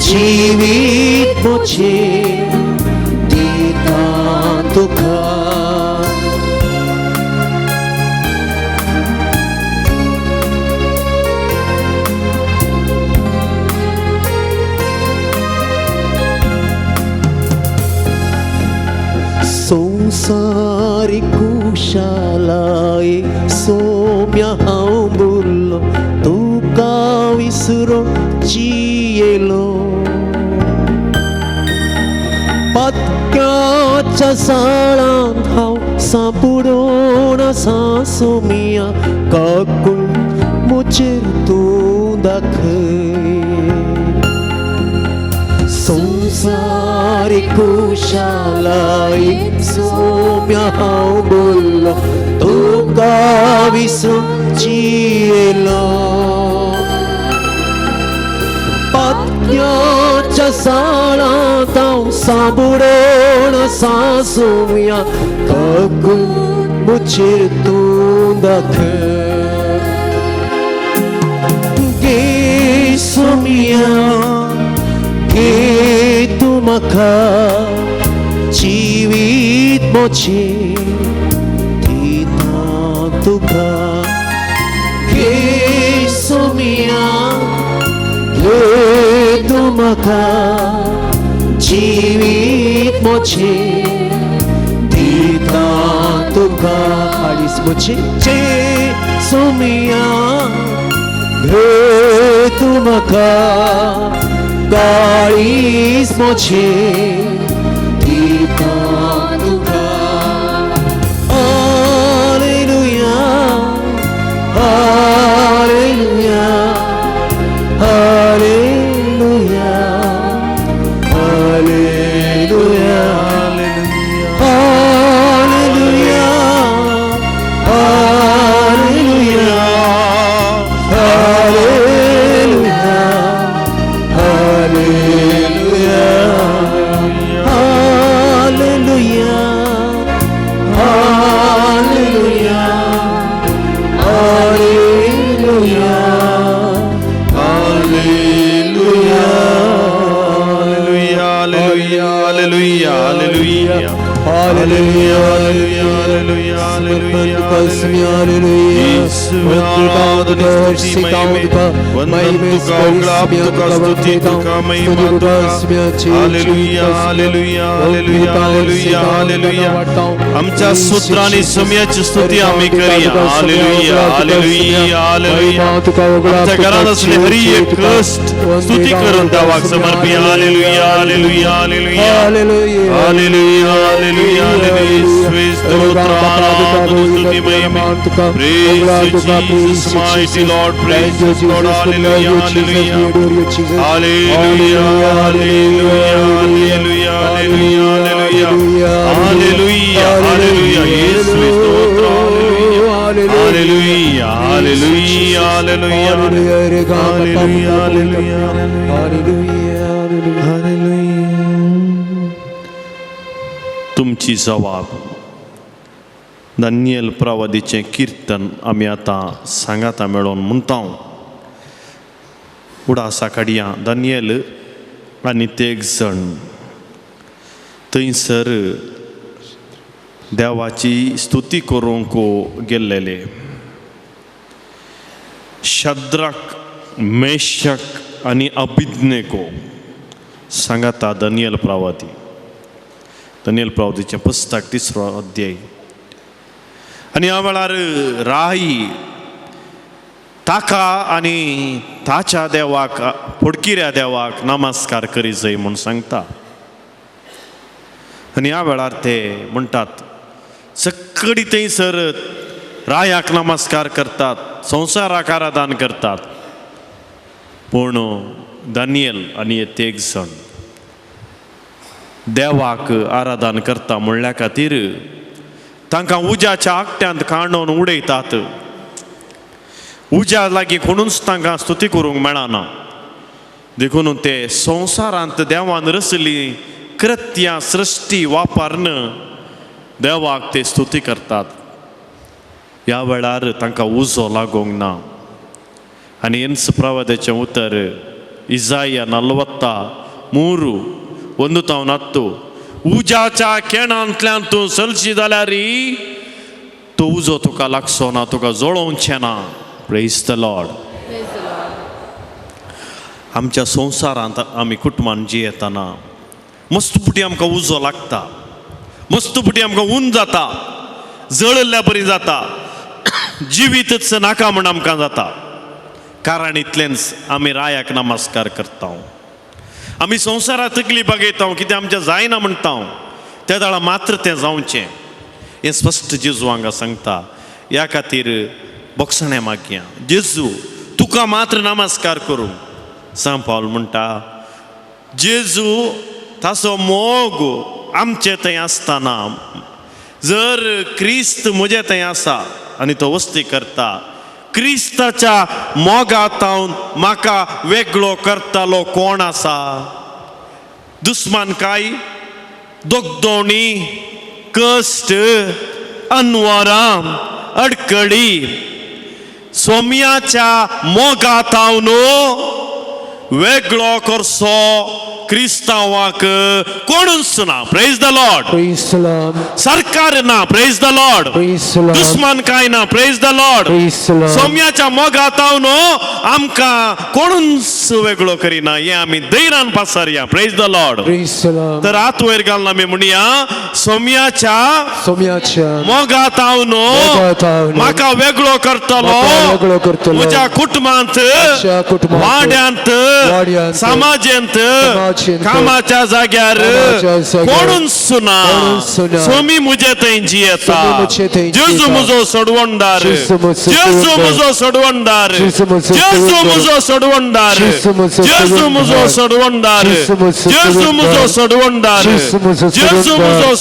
जिवीत म्हजें दिता तुका. संवसारी कुशालाय सोम्या हांव बुरलो तुका विसरो जियेलो पत्क्याच्या साळांत हांव सांपडून आसा सोमिया काकूळ म्हजेर तूं दाखय. संवसारी कुशालाय सोम्या हांव बोल्लो तुका विसरून जियेलो पत्न्याच्या साळांत हांव सांबडून आसा सोम्या काकूळ म्हजेर तूं दाखय. घे सोमिया घे तूं म्हाका जिवीत म्हजें दिता तुका घे सोमिया घे तूं म्हाका जिवीत म्हजें दिता तुका काळीज म्हजें घे सोमिया घे तूं म्हाका काळीज म्हजें दिता तुका. Hallelujah, hallelujah, hallelujah, hallelujah, hallelujah, hallelujah, hallelujah, hallelujah, hallelujah, hallelujah, hallelujah, hallelujah. Hallelujah, hallelujah, hallelujah, hallelujah, hallelujah, hallelujah, आमच्या सूत्रांनी सोम्याची स्तुती आम्ही करूया. Hallelujah, hallelujah, hallelujah. आमच्या घरात असले हरी एक कष्ट स्तुती करून देवाक समर्पी. Hallelujah, hallelujah, hallelujah, hallelujah, hallelujah, hallelujah. स्तोत्र, आराधना, स्तुती, महिमा. Praise you, Jesus, mighty Lord. Praise you, Lord. Hallelujah, hallelujah. Hallelujah, hallelujah, hallelujah, hallelujah, hallelujah, hallelujah. येशू स्तोत्र. Hallelujah, hallelujah, hallelujah, hallelujah, hallelujah, hallelujah. तुमची जवाब दानियल प्रवादीचें कीर्तन आमी आतां सांगाता मेळोवन म्हणटा. उडासा काडया दानियल आनी ते एक जण थंयसर देवाची स्तुती करूंक गेल्लेले. शद्रक, मेशक आनी अभिज्ञेको सांगाता दानियल प्रवादी. दानियल प्रवादीचें पुस्तक तिसरो अध्याय. आनी ह्या वेळार राई ताका आनी ताच्या देवाक, फडकिऱ्या देवाक नमस्कार करी जाय म्हूण सांगता. आनी ह्या वेळार ते म्हणटात सगळी थंयसर रायाक नमस्कार करतात, संवसाराक आराधन करतात, पूण दानियल आनी हे तेग जाण देवाक आराधन करता म्हणल्या खातीर तांकां उज्याच्या आकट्यांत कांडोवन उडयतात. उज्या लागीं कोणूच तांकां स्तुती करूंक मेळना. देखून ते संवसारांत देवान रचली कृत्यां सृश्टी वापरून देवाक ते स्तुती करतात. ह्या वेळार तांकां उजो लागूंक ना. आनी हेंच प्रवादाचें उतर इजाया 43 1-10 उज्याच्या केणांतल्यान तूं चलशी जाल्यार तो उजो तुका लागचो ना, तुका जळोवचें ना. Praise the Lord. आमच्या संवसारांत आमी कुटुंबान जियेतना मस्त पुटी आमकां उजो लागता, मस्त पुटी आमकां ऊन जाता, जळिल्ल्या बरी जाता, जिवीतच नाका म्हूण आमकां जाता. कारण इतलेंच आमी रायाक नमस्कार करता, आमी संवसारांत तकली बागयता, कितें आमचें जायना म्हणटा, त्या वेळार मात्र तें जावचें हें स्पश्ट जेजू हांगा सांगता. ह्या खातीर बोगसणें मागया, जेजू तुका मात्र नमस्कार करूं. सांत पावल म्हणटा जेजू ताचो मोग आमचे थंय आसतना जर क्रिस्त म्हजे थंय आसा आनी तो वस्ती करता, क्रिस्ताच्या मोगातावन म्हाका वेगळो करतालो कोण आसा? दुस्मान काय, दोगदोणी, कश्ट, अनवरां, अडकडी, सोम्याच्या मोगातावन वेगळो करसो क्रिस्तांवाक कोणूच ना. Praise the Lord. Praise the Lord. सरकार ना. Praise the Lord. Praise the Lord. दुस्मान काय ना. Praise the Lord. Praise the Lord. सोम्याच्या मोगातावन आमकां कोणूच वेगळो करिना हें आमी धैर्यान पासारया. Praise the Lord. Praise the Lord. तर हात वयर घालून आमी म्हणया, सोम्याच्या सोम्याच्या मोगातावन मोगातावन म्हाका वेगळो करतलो, म्हाका वेगळो करतलो, म्हज्या कुटुंबांत, म्हज्या कुटुंबांत, वाड्यांत, वाड्यांत, समाजेंत, समाजेंत, कामाच्या जाग्यार कामाच्या जाग्यार कोणूच ना. कोणूच ना. सोमी म्हजे थंय जियेता, सोमी म्हजे थंय जेजू जियेता. म्हजो सोडवणदार, जेजू म्हजो जेजू सोडवणदार. म्हजो सोडवणदार, जेजू म्हजो जेजू सोडवणदार. म्हजो सोडवणदार, जेजू म्हजो जेजू म्हजो सोडवणदार. सोडवणदार, जेजू म्हजो जेजू म्हजो सोडवणदार, जेजू म्हजो जेजू म्हजो सोडवणदार. सोडवणदार. जेजू म्हजो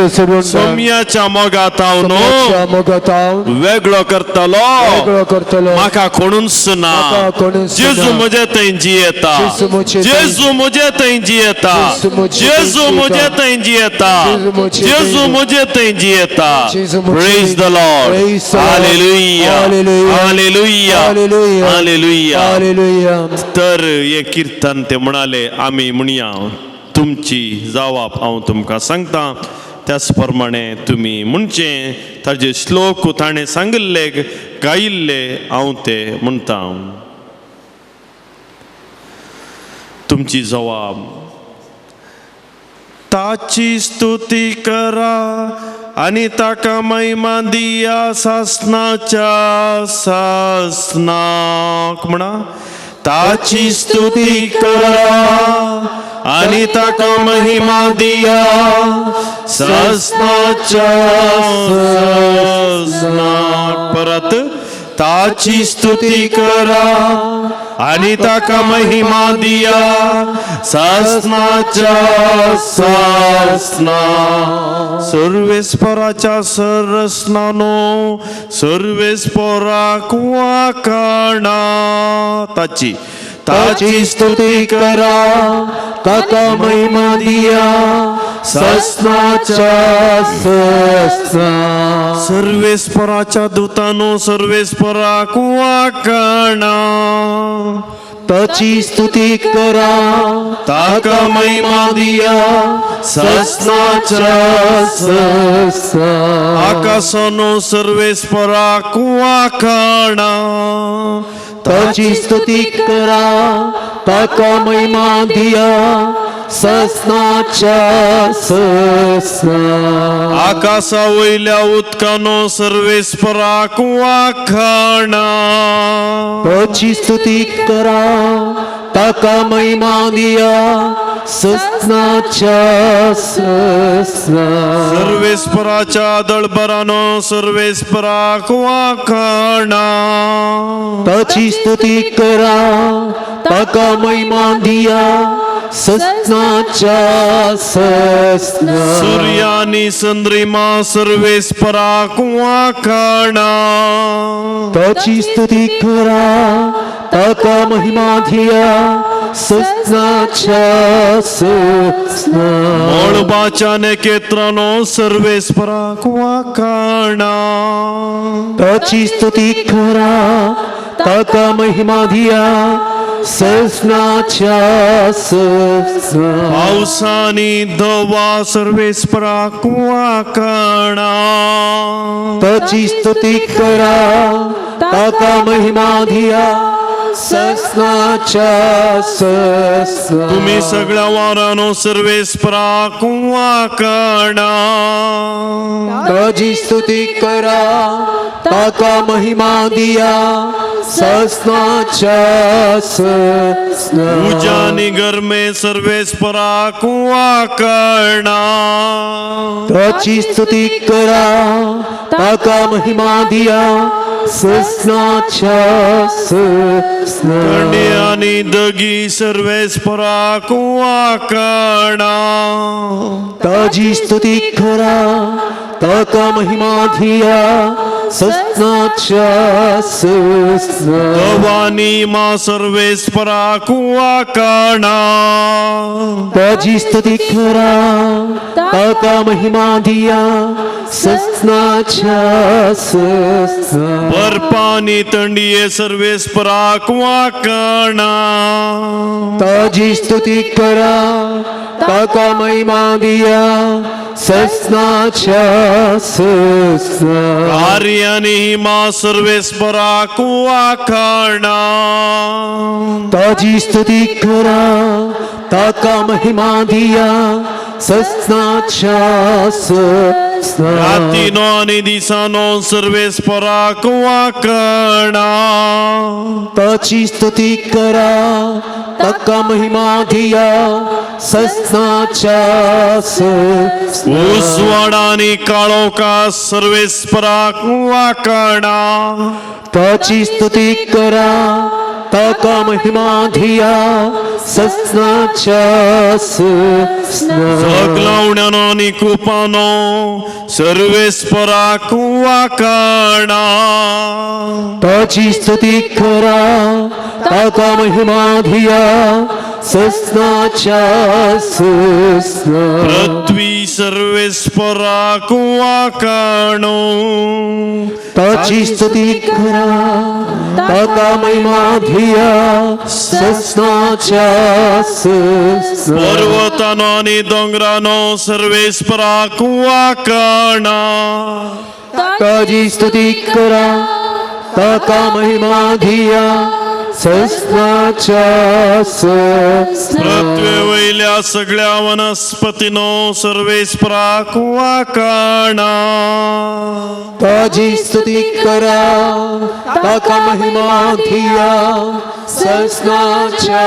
सोडवणदार. सोम्याच्या मोगातावन सोम्याच्या मोगातावन वेगळो करतलो, वेगळो करतलो, म्हाका कोणूच ना. म्हाका कोणूच जेजू ना. म्हजे थंय जियेता, जेजू म्हजे थंय जेजू म्हजे थंय जियेता, जेजू म्हजे थंय जेजू म्हजे थंय जियेता, जेजू म्हजे थंय जेजू म्हजे थंय जियेता. जेजू म्हजे praise the Lord. Praise the Lord. Hallelujah. Hallelujah. Hallelujah. Hallelujah. Hallelujah. Hallelujah. तर हे कीर्तन ते म्हणाले आमी म्हणया, तुमची जावाप हांव तुमकां सांगता, त्याच प्रमाणे तुमी म्हणचें. ताजे श्लोक ताणें सांगिल्ले गायिल्ले हांव ते म्हणटा. तुमची जवाब, ताची स्तुती करा आनी ताका महिमा दिया सासनाच्या सासनाक. म्हणा, ताची स्तुती करा आनी ताका महिमा दिया सासनाच्या सासनाक. परत, ताची स्तुती करा आनी ताका महिमा दिया सासनाच्या सासना. सर्वेस्पराच्या सरसनानो सर्वेस्पराक वाखाणा. ताची ताची स्तुती करा, ताका महिमा दिया सासनाच्या सासना. सर्वेस्पराच्या दूतानो सर्वेस्पराक वाखाणा. ताची स्तुती करा, ताका महिमा दिया सासनाच्या सासना. आकाशानो सर्वेस्पराक वाखाणा. ताची स्तुती करा, ताका महिमा दिया सासनाच्या सासना. आकाशा वयल्या उदकानो सर्वेस्पराक वाखाणा. ताची स्तुती करा, ताका महिमा दिया ससनाच्या ससना. सर्वेस्पराच्या दळबरानो सर्वेस्पराक वाखाणा. ताची स्तुती करा, ताका महिमा दिया, ससनाच्या ससना. सूर्यानी चंद्रिमा सर्वेस्पराक वाखाणा. ताची स्तुती करा, ताका महिमा दिया, ससनाच्या ससना. मळबाच्या नेकेत्रानो सर्वेस्पराक वाखाणा. ताची स्तुती करा, ताका महिमा दिया, ससनाच्या ससना. पावसानी दवा सर्वेस्पराक वाखाणा. ताची स्तुती करा, ताका महिमा दिया, ससनाच्या ससना. तुम्ही सगळ्या वारानो सर्वेस्पराक वाखाणा. ताजी स्तुती करा, ताका महिमा दिया, ससनाच्या ससना. उजानी गरमे सर्वेस्पराक वाखाणा. ताची स्तुती करा, ताका महिमा दिया, ससनाच्या ससना. थंडी आणि दगी सर्वेस्पराक वाखाणा. ताजी स्तुती करा, ताका महिमा दिया, ससनाच्या ससना. भवानी मा सर्वेस्पराक वाखाणा. ताजी स्तुती करा, ताका महिमा दिया, ससनाच्या ससना. बर्फानी थंडिये सर्वेस्पराक वाखाणा. ताजी स्तुती करा, ताका महिमा दिया, ससनाच्या ससना. कार्यानी हिमा सर्वेस्पराक वाखाणा. ताजी स्तुती करा, ताका महिमा दिया, ससनाच्या ससना. रातीनो आणि दिसानो सर्वेस्पराक वाखाणा. ताची स्तुती करा, ताका महिमा दिया, ससनाच्या ससना. उजवाडानी काळोखा सर्वेस्पराक वाखाणा. ताची स्तुती करा, ताका महिमा दिया, ससनाच्या ससना. जगलावण्यानो आणि कुपानो सर्वेस्पराक वाखाणा. ताची स्तुती करा, ताका महिमा दिया, ससनाच्या ससना. पृथ्वी सर्वेस्पराक वाखाणो. ताची स्तुती करा, ताका महिमा दिया, ससनाच्या ससना. पर्वतानो आणि दोंगरानो सर्वेस्पराक वाखाणा. ताजी स्तुती करा, ताका महिमा दिया, ससनाच्या ससना. पृथ्वीवयल्या सगळ्या वनस्पतीनो सर्वेस्पराक वाखाणा. ताजी स्तुती करा, ताका महिमा दिया, ससनाच्या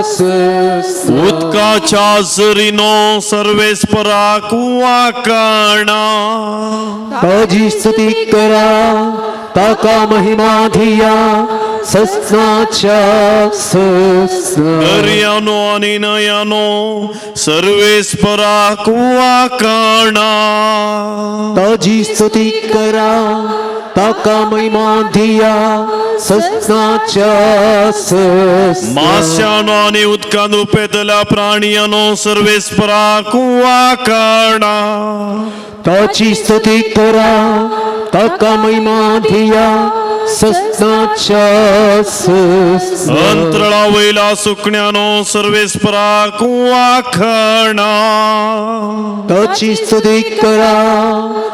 ससना. उदकाच्या झरीनो सर्वेस्पराक वाखाणा. ताजी स्तुती करा, ताका महिमा दिया, ससनाच्या ससना. दर्यानो आणि नयानो सर्वेस्पराक वाखाणा. ताजी स्तुती करा, ताका महिमा दिया, ससनाच्या ससना. माश्यानो आणि उदकांत उपेतल्या प्राणियानो सर्वेस्पराक वाखाणा. ताची स्तुती करा, ताका महिमा दिया, ससनाच्या ससना. अंतराळा वयला सुकण्यानो सर्वेस्पराक वाखाणा. ताची स्तुती करा,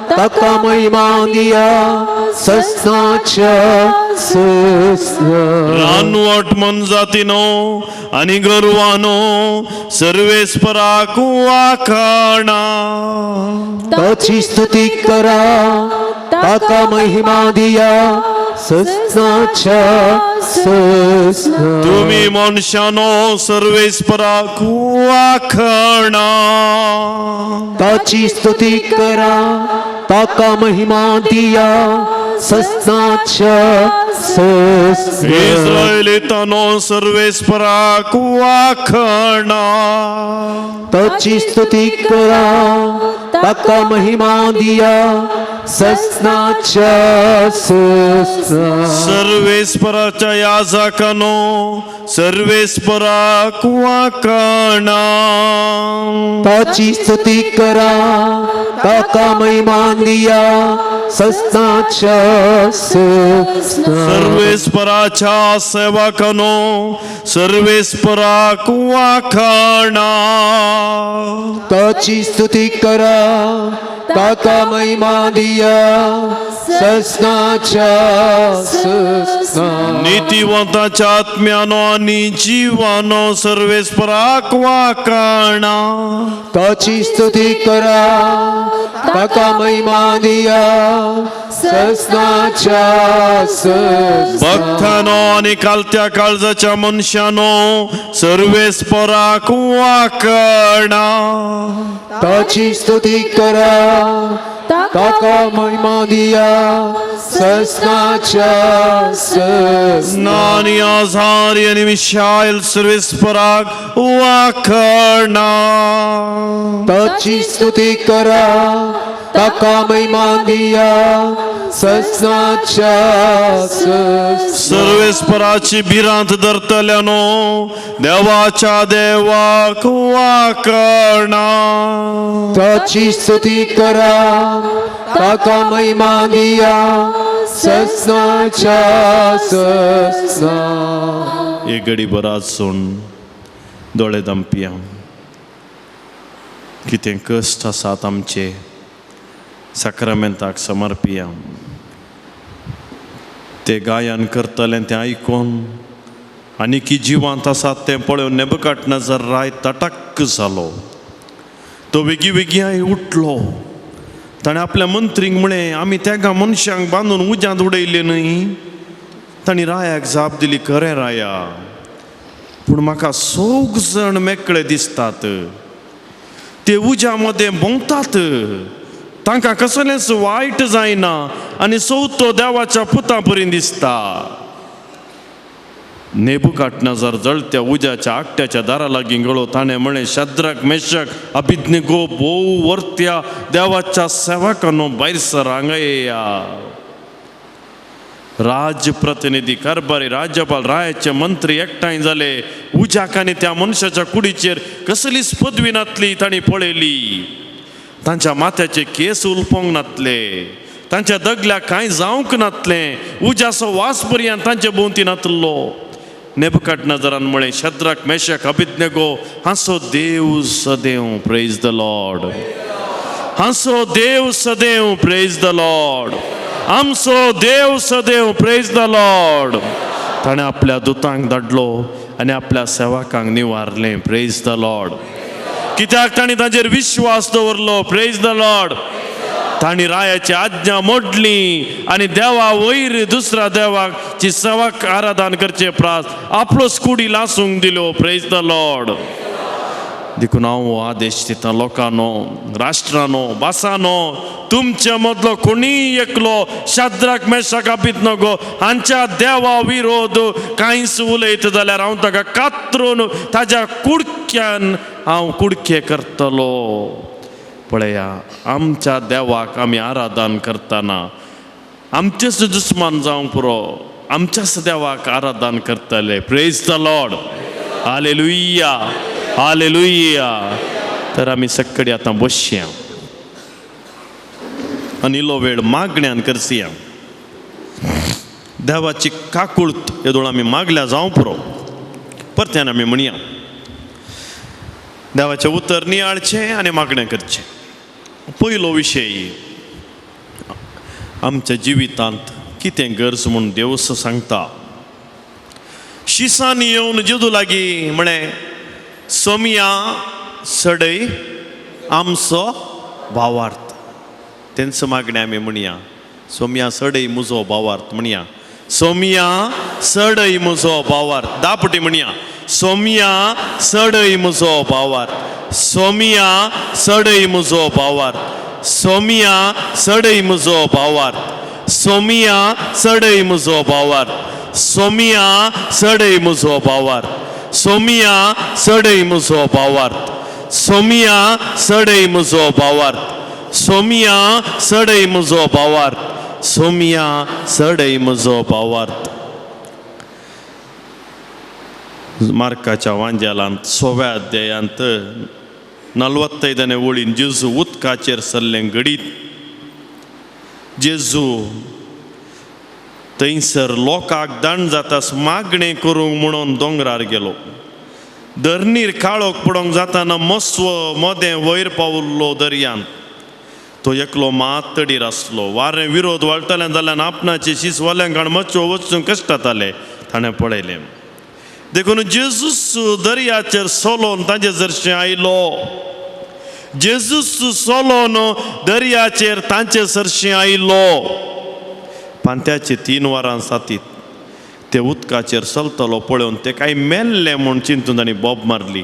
ताका महिमा दिया, ससनाच्या ससना. रानवट मनजातीनो आणि गोरवानो सर्वेस्पराक वाखाणा. ताची स्तुती करा, ताका महिमा दिया, सस्नाच्या सस्ना. तुमी मनशानो सर्वेस्पराक वाखणा. ताची स्तुती करा, ताका महिमा दिया, सस्नाच्या सस्ना. इस्रायलितानो सर्वेस्पराक वाखणा. ताची स्तुती करा, ताका महिमा दिया, सस्नाच्या सस्ना. सर्वेस्पराच्या याजकानो सर्वेस्पराक वाखणा. ताची स्तुती करा, ताका महिमा दिया, सस्नाच्या सस्ना. सर्वेस्पराच्या सेवकानो सर्वेस्पराक वाखणा. ताची स्तुती करा, ताका महिमा दिया, सस्नाच्या सस्ना. नीतिवंताच्या आत्म्यानो आनी जिवानो सर्वेस्पराक वाखणा. ताची स्तुती करा, ताका महिमा दिया, सस्नाच्या सस्ना. भक्तानो आनी कालत्या काळजाच्या मनशानो सर्वेस्पराक वाखणा. ताची स्तुती करा, ताका महिमा दिया, सस्नाच्या सस्ना. नानी आझारी आनी मिशायल सर्वेस्पराक वाखणा. ताची स्तुती करा, ताका महिमा दिया, सस्नाच्या सस्ना. सर्वेस्पराची भिरांत धरतल्यानो देवाच्या देवाक वाखणा. ताची स्तुती करा, ताका महिमा दिया, सस्नाच्या सस्ना. एक घडी बराच सोड दोळे दामपिया. कितें कश्ट आसात आमचे साक्रामेंताक समर्पिया. ते गायन करतलें तें आयकून आनी की जिवांत आसात तें पळोवन नेबकाट नजर राय तटक्क जालो. तो वेगीं वेगीं उठलो. ताणें आपल्या मंत्रींक म्हळें, आमी तेगा मनशांक बांदून उज्यांत उडयले न्हय? तांणी रायाक जाप दिली, खरें राया, पूण म्हाका सोग जाण मेकळे दिसतात. ते उज्या मदें भोंवतात, तांकां कसलेंच वायट जायना आनी चवथो देवाच्या पुता परी दिसता. नेबुकाट नजर जळत्या उज्याच्या आकट्याच्या दारा लागीं गेलो. ताणें म्हळें, शद्रक, मेशक, अभिज्ञगो, भोव वर्त्या देवाच्या सेवकानो, भायर सर, हांगा येया. राज्य प्रतिनिधी, कारभारी, राज्यपाल, रायाचे मंत्री एकठांय जाले. उज्याक आनी त्या मनशाच्या कुडीचेर कसलीच पदवी नातली तांणी पळयली. तांच्या माथ्याचे केस उलपोंक नातले, तांच्या दगल्याक कांय जावंक नातलें, उज्याचो वास पर्यंत तांचे भोंवती नातलो. नेबकाट नजरान म्हळें, शद्रक, मेशक, अभिज्ञगो हांचो देव सदेव, प्रेज the Lord, हांचो देव सदेव, प्रेज the Lord, आमचो देव सदेव, प्रेज the Lord. ताणें आपल्या दुतांक धाडलो आनी आपल्या सेवकांक निवारलें. प्रेज the Lord. कित्याक तांणी तांचेर विश्वास दवरलो. प्रेज the Lord. तांणी रायाची आज्ञा मोडली आनी देवा वयर दुसऱ्या देवाक ची सेवक आराधन करचे प्रास आपलोच कुडी लासूंक दिल्यो. प्रेज the Lord. देखून हांव हो आदेश दिता, लोकांनो, राष्ट्रानो, भासानो, तुमच्या मदलो कोणीय एकलो शाद्राक, मेशाक, अभिज्ञगो हांच्या देवा विरोध कांयच उलयत जाल्यार हांव ताका कातरून ताज्या कुडक्यान हांव कुडके करतलो. पळया, आमच्या देवाक आमी आराधन करतना आमचेच दुस्मान जावंक पुरो, आमच्याच देवाक आराधन करतले. प्रेज the Lord. Hallelujah, hallelujah. तर आमी सक्कडी आतां बसया आनी इल्लो वेळ मागण्यान करसया. देवाची काकूळत येदोळ आमी मागल्या जावं पुरो. परत्यान आमी म्हणया, देवाचें उतर नियाळचें आनी मागणें करचें. पयलो विशय, आमच्या जिवितांत कितें गरज म्हूण देवस सांगता. शिसांनी येवन जेजू लागीं म्हळें, सोमया सडय आमचो भावार्थ. तेंच मागणें आमी म्हणया, सोमया सडय मुजो भावार्थ म्हणया. सोमया चडय म्हजो भावार्थ. 10 पटी म्हणया, सोमया चडय म्हजो भावार्थ, सोमया चडय म्हजो भावार्थ, सोमया चडय म्हजो भावार्थ, सोमया चडय म्हजो भावार्थ, सोमया चडय म्हजो भावार्थ, सोमया चडय म्हजो भावार्थ, सोमया चडय म्हजो भावार्थ, सोमया चडय म्हजो भावार्थ, सोमया चडय म्हजो भावार्थ. मार्काच्या वांजेलांत 6व्या अध्यायांत 45ನೇ ओळीन जेजू उदकाचेर सरलें घडीत. जेजू थंयसर लोकांक दाण जातास मागणें करूंक म्हणून दोंगरार गेलो. धरणीर काळोख पडोंक जाताना मस्व मदें वयर पावल्लो दर्यान. तो एकलो मात तडीर आसलो. वारें विरोध वाळटालें जाल्यार आपणाचे शिसवाल्यांक मच्यो वचूंक कश्ट जाताले ताणें पळयलें. देखून जेजूस दर्याचेर सोलोन ताजे जरशें आयलो. जेजूस सोलोन दर्याचेर तांचे सरशें आयलो. पांत्याचे 3 वरां सातीत ते उदकाचेर चलतलो पळोवन ते कांय मेल्ले म्हूण चिंतून तांणी बोब मारली.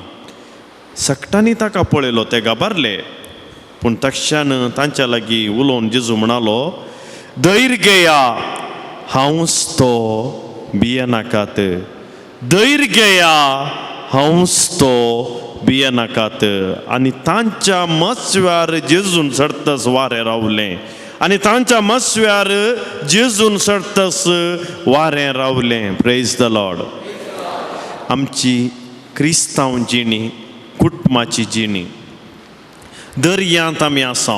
सगटांनी ताका पळयलो, ते घाबरले. पूण तक्षान तांच्या लागीं उलोवन जेजू म्हणालो, धैर्य घेया, हांवच तो, भियेनाकात. धैर्य घेया, हांवच तो, भियेनाकात. आनी तांच्या मस्व्यार जेजून चडतस वारें रावलें. आनी तांच्या मस्व्यार जेजून चडतस वारें रावलें. Praise the Lord. आमची क्रिस्तांव जिणी, कुटुंबाची जिणी, दर्यांत आमी आसा.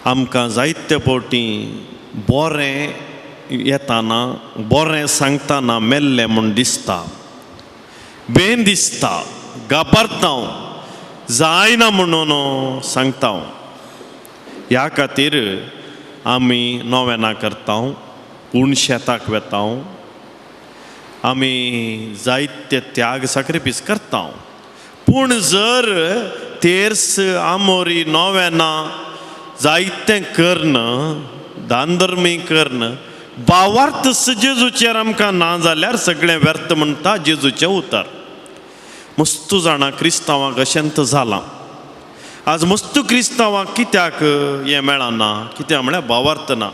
आमकां जायते फावटी बरें येताना, बरें सांगतना मेल्लें म्हूण दिसता, बेन दिसता, घाबरता, जायना म्हणून सांगता. ह्या खातीर आमी नोवेनां करता, पूण शेताक वेता, आमी जायते त्याग साक्रिफीस करता. पूण जर तेर्स आमोरी नोवेनां जायतें कर्ण, दानधर्मी कर्ण, भावार्थ जेजूचेर आमकां ना जाल्यार सगळें व्यर्थ म्हणटा जेजूचें उतर. मस्तू जाणां क्रिस्तांवांक अशेंत जालां. आज मस्तू क्रिस्तांवांक कित्याक हें मेळना, कित्याक म्हळ्यार भावार्थ ना.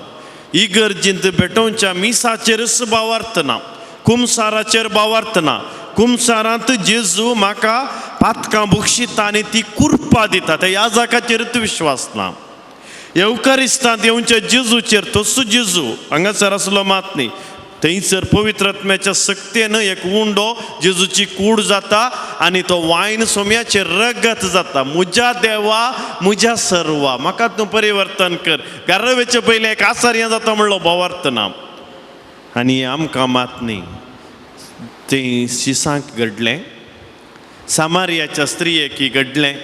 इगर्जींत भेटोवच्या मिसाचेरच भावार्थ ना, कुमसाराचेर भावार्थ ना. कुमसारांत जेजू म्हाका पातकां बक्षिता आनी ती कुरपा दिता, त्या याजकाचेरच विश्वास ना. येवकारिस्तांत येवच्या जेजूचेर, तसो जेजू हांगासर आसलो मात न्ही, थंयसर पवित्र आत्म्याच्या सक्तेन एक उंडो जेजूची कूड जाता आनी तो वायन सोम्याचेर रगत जाता. म्हज्या देवा, म्हज्या सर्वा, म्हाका तूं परिवर्तन कर. घरा वचचे पयलें एक आसार हें जाता म्हणलो भावार्थ ना. आनी आमकां मात न्ही. तें शिसांक घडलें, सामारियाच्या स्त्रियेक घडलें,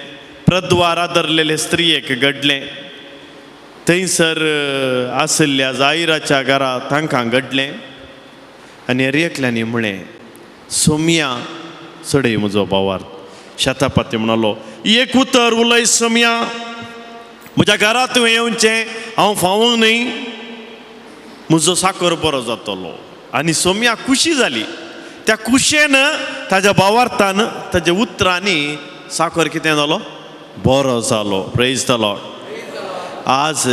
प्रद्वार आदरलेले स्त्रियेक घडलें, थंयसर आशिल्ल्या जायराच्या घरा तांकां घडलें. आनी एकल्यांनी म्हळें, सोमया चडय म्हजो भावार्थ. शेतापाती म्हणालो, एक उतर उलय सोमया, म्हज्या घरा तुवें येवचें, हांव फावूंक न्हय, म्हजो साकर बरो जातलो. आनी सोमया खुशी जाली. त्या खुशेन ताज्या भावार्थान ताज्या उतरांनी साकर कितें जालो, बरो जालो. Praise the Lord. आज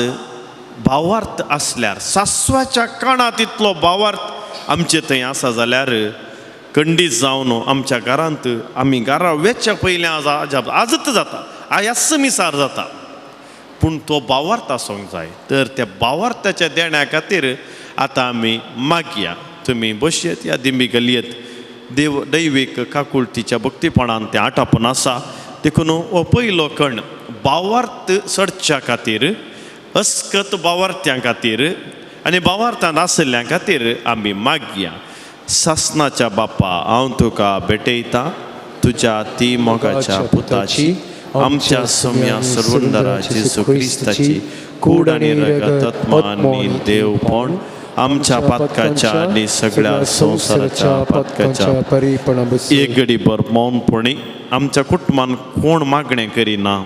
भावार्थ आसल्यार, सासवाच्या काणांत इतलो भावार्थ आमचे थंय आसा जाल्यार खंडीत जावन आमच्या घरांत आमी घरा वेच्या पयलें आज अजाप आजच जाता, आयस मिसार जाता. पूण तो भावार्थ आसूंक जाय. तर त्या भावार्थाच्या देण्या खातीर आतां आमी मागया. तुमी बशयत या दिंबी गलयेत देव दैवीक काकुळतीच्या भक्तीपणान तें आटापून आसा. देखून हो पयलो कण भावार्थ चडच्या खातीर, अस्कत भावार्थ्यां खातीर आनी भावार्थान आशिल्ल्यां खातीर आमी मागया. सासनाच्या बापा, हांव तुका भेटयता तुज्या ती मोगाच्या पुताची, आमच्या सम्या सर्वंदरा जेजू क्रिस्ताची कूड आनी रगत, आत्मा आनी देवपण आमच्या पातकाच्या आनी सगळ्या संवसाराच्या पातकाच्या परिपणा. एक घडीभर मौनपणी आमच्या कुटुंबान कोण मागणें करिना,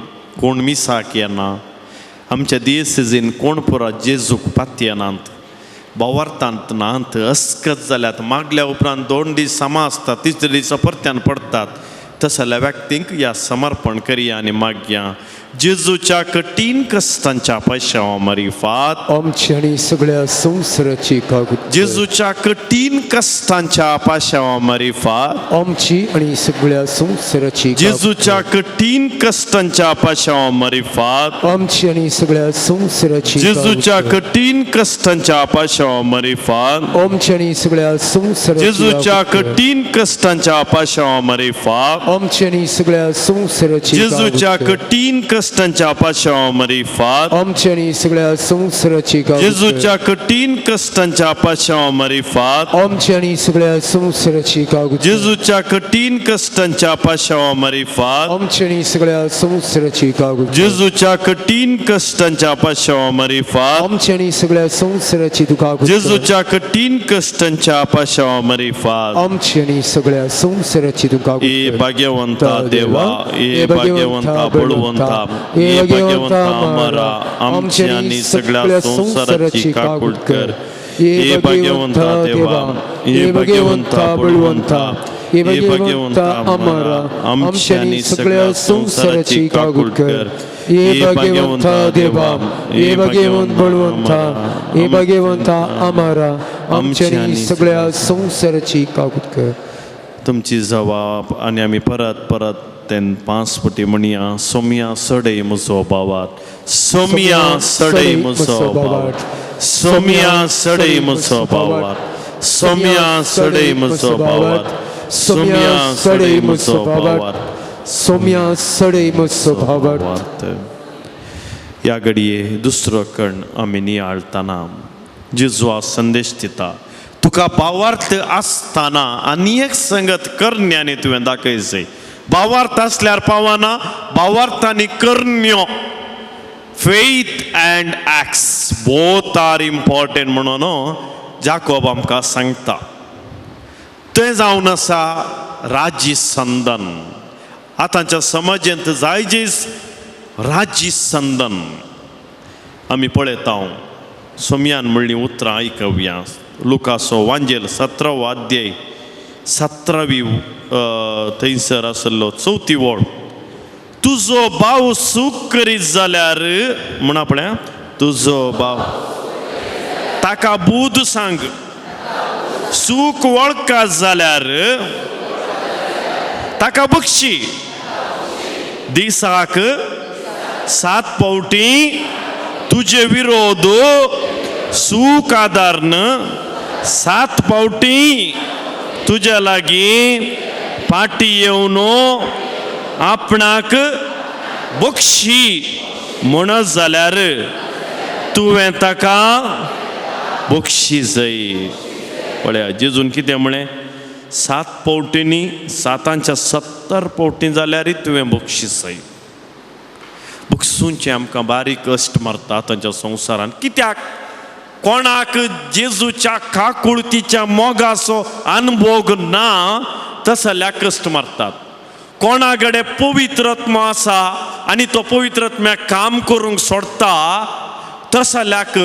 कोण मिसाक येना, आमच्या दियसिजीन कोण पुरा जेजूक पातयेनात. भावार्थांत नात, अस्कत जाल्यात, मागल्या उपरांत 2 दीस समा आसतात, तिसरे दीस परत्यान पडतात, तसल्या व्यक्तींक या समर्पण करया आनी मागया जेजूच्या कठीण कश्टांच्या पयशांव मारिफात आमची आनी सगळ्या संवसाराची कागद। जेजूच्या कठीण कश्टांच्या पाशांव मारिफात आमची आनी सगळ्या संवसाराची जेजूच्या कठीण कश्टांच्या पाशांव मारिफात आमची आनी सगळ्या संवसाराची जेजूच्या कठीण कश्टांच्या पाशांव मारिफात आमची आनी सगळ्या संवसाराची जेजूच्या कठीण कश्टांच्या पाशांव मारिफात आमची आनी सगळ्या संवसाराची जेजूच्या कठीण कश्टांच्या पाशांव मारिफात आमची आनी सगळ्या संवसाराची जेजूच्या कठीण कश्टांच्या पाशांव मारिफात आमची आनी सगळ्या संवसाराची कागद। जेजूच्या कठीण कश्टांच्या पाशांव मारिफात आमची आनी सगळ्या संवसाराची कागद। जेजूच्या कठीण कश्टांच्या पाशांव मारिफात आमची आनी सगळ्या संवसाराची तुका जेजूच्या कठीण कश्टांच्या पाशांव मारिफात आमची आनी सगळ्या संवसाराची तुका ए भाग्यवंता देवा, ए भाग्यवंता बळवंता, ए भाग्यवंता अमरा, आमची आनी सगळ्या संवसाराची काकूट कर। ए भाग्यवंता देवा, ए भाग्यवंता बळवंता, ए भाग्यवंता अमरा, आमची आनी सगळ्या संवसाराची काकूट कर। ए भाग्यवंता देवा, ए भाग्यवंत बळवंता, ए भाग्यवंता अमरा, आमची आनी सगळ्या संवसाराची काकूट कर। तुमची जवाब आनी आमी परत परत तेन 5 पटी म्हणया, सोम्या सडय म्हजो बावाट, सोम्या सडय म्हजो बावाट, सोम्या सडय म्हजो बावाट, सोम्या सडय म्हजो बावाट, सोम्या सडय म्हजो बावाट, सोम्या सडय म्हजो बावाट। ह्या घडये दुसरो कण आमी नियाळतना जेजू संदेश दिता, तुका भावार्थ आसतना आनी एक संगत करण्यानी तुवें दाखयचें। भावार्थ आसल्यार पावना, भावार्थानी करण्यो, faith and acts both are important म्हणून जाकोब आमकां सांगता। तें जावन आसा राजी संदन। आतांच्या समाजेंत जायजेस राजी संदन आमी पळयता। सोम्यान म्हणलीं उतरां आयकवया, लुकासो वांजेल 17वो अध्याय 17वी थंयसर आसलो 4थी वळ, तुजो भाव सूख करीत जाल्यार म्हणा पळया, तुजो भाव ताका बूद सांग, सूख वळखा जाल्यार ताका बक्षी, दिसाक 7 पावटी तुजे विरोध सूख आदारन 7 पावटी तुज्या लागीं पाटी येवन आपणाक बक्षी म्हणत जाल्यार तुवें ताका बक्षी जाय। पळया जेजून कितें म्हळें, 7 पावटींनी 7च्या 70 पावटी जाल्यारय तुवें बक्षी जाय। बक्षूंचें आमकां बारीक कश्ट मारता तांच्या संवसारांत, कित्याक कोणाक जेजूच्या काकुळतीच्या मोगाचो अनुभोग ना तसल्या कश्ट मारतात। कोणा कडेन पवित्रत्म आसा आनी तो पवित्रत्म्याक काम करूंक सोडटा तसल्याक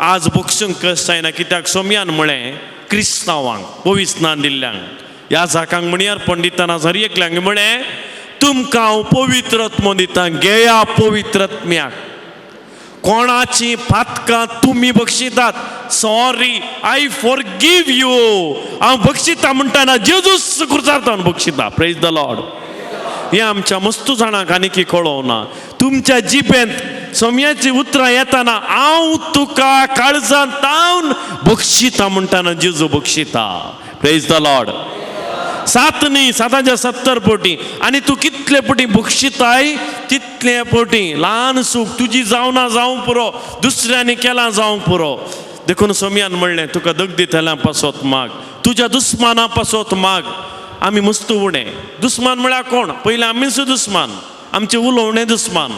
आज बक्षूंक कश्ट जायना, कित्याक सोम्यान म्हळें क्रिस्तांवांक पविस्नान दिल्ल्यांक ह्या जाकांक म्हणयार पंडितान हर एकल्यांक म्हळें, तुमकां हांव पवित्रत्म दिता, घेया पवित्रत्म्याक, कोणाची पातकां तुमी बक्षितात, सॉरी I forgive you, हांव बक्षिता म्हणटाना जेजूस खुर्सार हांव बक्षिता। Praise the Lord. हें आमच्या मस्तू जाणांक आनी कळोवना। तुमच्या जिबेंत सोम्याची उतरां येताना हांव तुका काळजांत तावन बक्षिता म्हणटाना जेजू बक्षिता। Praise the Lord. 7 न्ही 7च्या 70 पटी, आनी तूं कितले पटी बक्षिताय तितले पटी ल्हान सूख तुजी जावना जावंक पुरो, दुसऱ्यांनी केलां जावंक पुरो। देखून सोम्यान म्हणलें, तुका दग दितल्या पासत माग, तुज्या दुस्माना पासत माग। आमी मस्त उणें दुस्मान म्हळ्यार कोण, पयलीं आमीच दुस्मान, आमचें उलोवणें दुस्मान,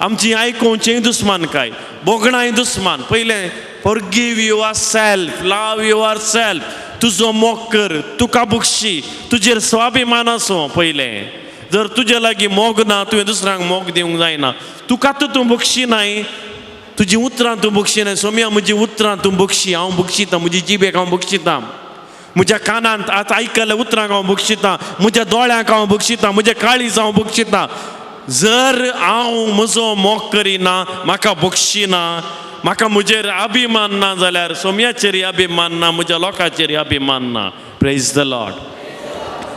आमची आयकोवचें दुस्मान, काय बोगणांय दुस्मान। पयलें forgive yourself, love yourself, तुजो मोग कर, तुका बक्षी, तुजेर स्वाभिमान आसूं। पयलें जर तुजे लागीं मोग ना तुवें दुसऱ्यांक मोग दिवंक जायना, तुका तर तूं बक्षी नाय, तुजी उतरां तूं बक्षिनाय सोम्या, म्हजी उतरां तूं बक्षी, हांव बक्षितां, म्हजी जिबेक हांव बक्षितां, म्हज्या कानांत आतां आयकल्ल्या उतरांक हांव बक्षितां, म्हज्या दोळ्यांक हांव बक्षितां, म्हज्या काळीज हांव बक्षितां. जर हांव म्हजो मोग करिना, म्हाका बक्षिना, म्हाका म्हजेर अभिमान ना जाल्यार सोम्याचेर अभिमान ना, म्हज्या लोकांचेर अभिमान ना. Praise the Lord.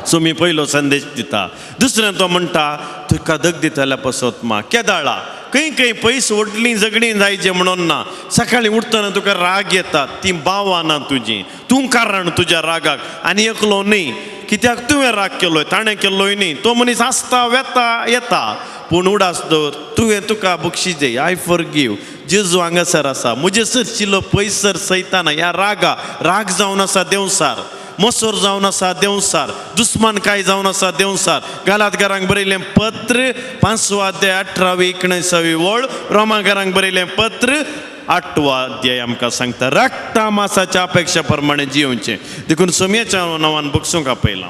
सोमी पयलो संदेश दिता. दुसरें तो म्हणटा तुका दग दितल्या पसत मा केदाळा खंय खंय पयस व्हडलीं झगडीं जायचें म्हणून ना. सकाळीं उठतना तुका राग येता, ती बावां ना तुजी, तूं कारण तुज्या रागाक आनी एकलो न्ही, कित्याक तुवें राग केलोय, ताणें केल्लोय न्ही. तो मनीस आसता वेता येता, पूण उडास दवर तुवें तुका बक्षी. I forgive. जेजू हांगासर आसा, म्हजे सरशिल्लो पयसर सयताना ह्या रागा राग जावन आसा देंवसार, मोसोर जावन आसा देंवसार, दुस्मानकाय जावन आसा देंवसार. गालातकारांक बरयलें पत्र 5वो अध्याय 18वी 19वी वळ, रोमाकारांक बरयलें पत्र 8वो अध्याय आमकां सांगता रक्ता मासाच्या अपेक्षा प्रमाणे जियोवचें. देखून सोम्याच्या नांवान बक्षूंक आपयलां,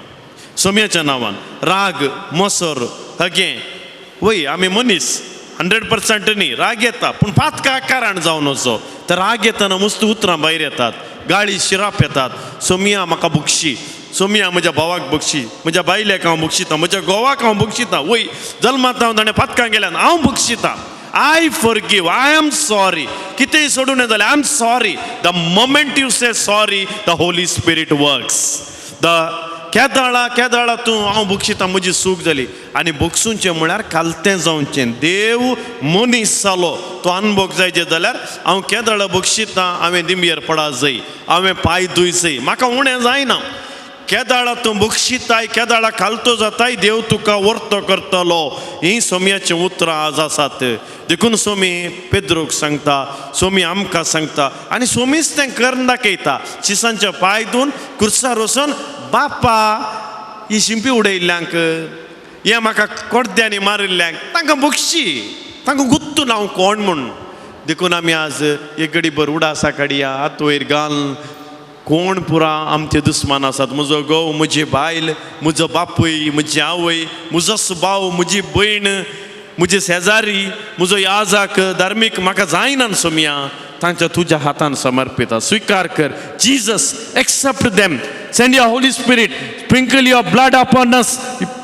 सोम्याच्या नांवान राग मोसोर हगें वय आमी मनीस 100% न्ही, राग येता पूण पातका कारण जावन वचो. तर राग येतना मस्त उतरां भायर येतात, गाळी शिराप येतात. सोमिया म्हाका बक्षी, सोमिया म्हज्या भावाक बक्षी, म्हज्या बायलेक हांव बक्षितां, म्हज्या घोवाक हांव बक्षितां. वय जल्मांत हांव ताणें पातकां गेल्यान हांव बक्षितां. I forgive, I am sorry. कितेंय सोडून जाल्यार I am sorry. The moment you say sorry the Holy Spirit works. The केदाळा केदाळा तूं हांव बक्षितां, म्हजी चूक जाली. आनी बक्षुचें म्हळ्यार खालतें जावचें. देव मनीस जालो तो अनभोग जायचे जाल्यार हांव केदाळा बक्षितां, हांवें दिमयेर पडा जाय, हांवें पांय धुय जाय, म्हाका उणें जायना. केदाळा तूं बक्षिताय, केदाळा खालतो जाताय, देव तुका वर्तो करतलो. हीं सोम्याचीं उतरां आज आसात. देखून सोमी पेद्रोक सांगता, सोमी आमकां सांगता आनी सोमीच तें करून दाखयता. शिसांचे पांय धुवन कुर्सार वचून बापा ही शिंपी उडयल्ल्यांक, हे म्हाका कोड्ड्यांनी मारिल्ल्यांक तांकां बक्षी, तांकां गुत्तून हांव कोण म्हूण. देखून आमी आज एक गडीभर उडासा काडया, हात वयर घाल. कोण पुरा आमचे दुस्मान आसात, म्हजो घोव, म्हजी बायल, म्हजो बापूय, म्हजी आवय, म्हजो सुभाव, म्हजी भयण, म्हजी शेजारी, म्हजो याजाक धार्मीक म्हाका जायना सोमया, तांच्या तुज्या हातान समर्पिता. स्विकार कर Jesus, accept them, send your Holy Spirit, sprinkle your blood upon us,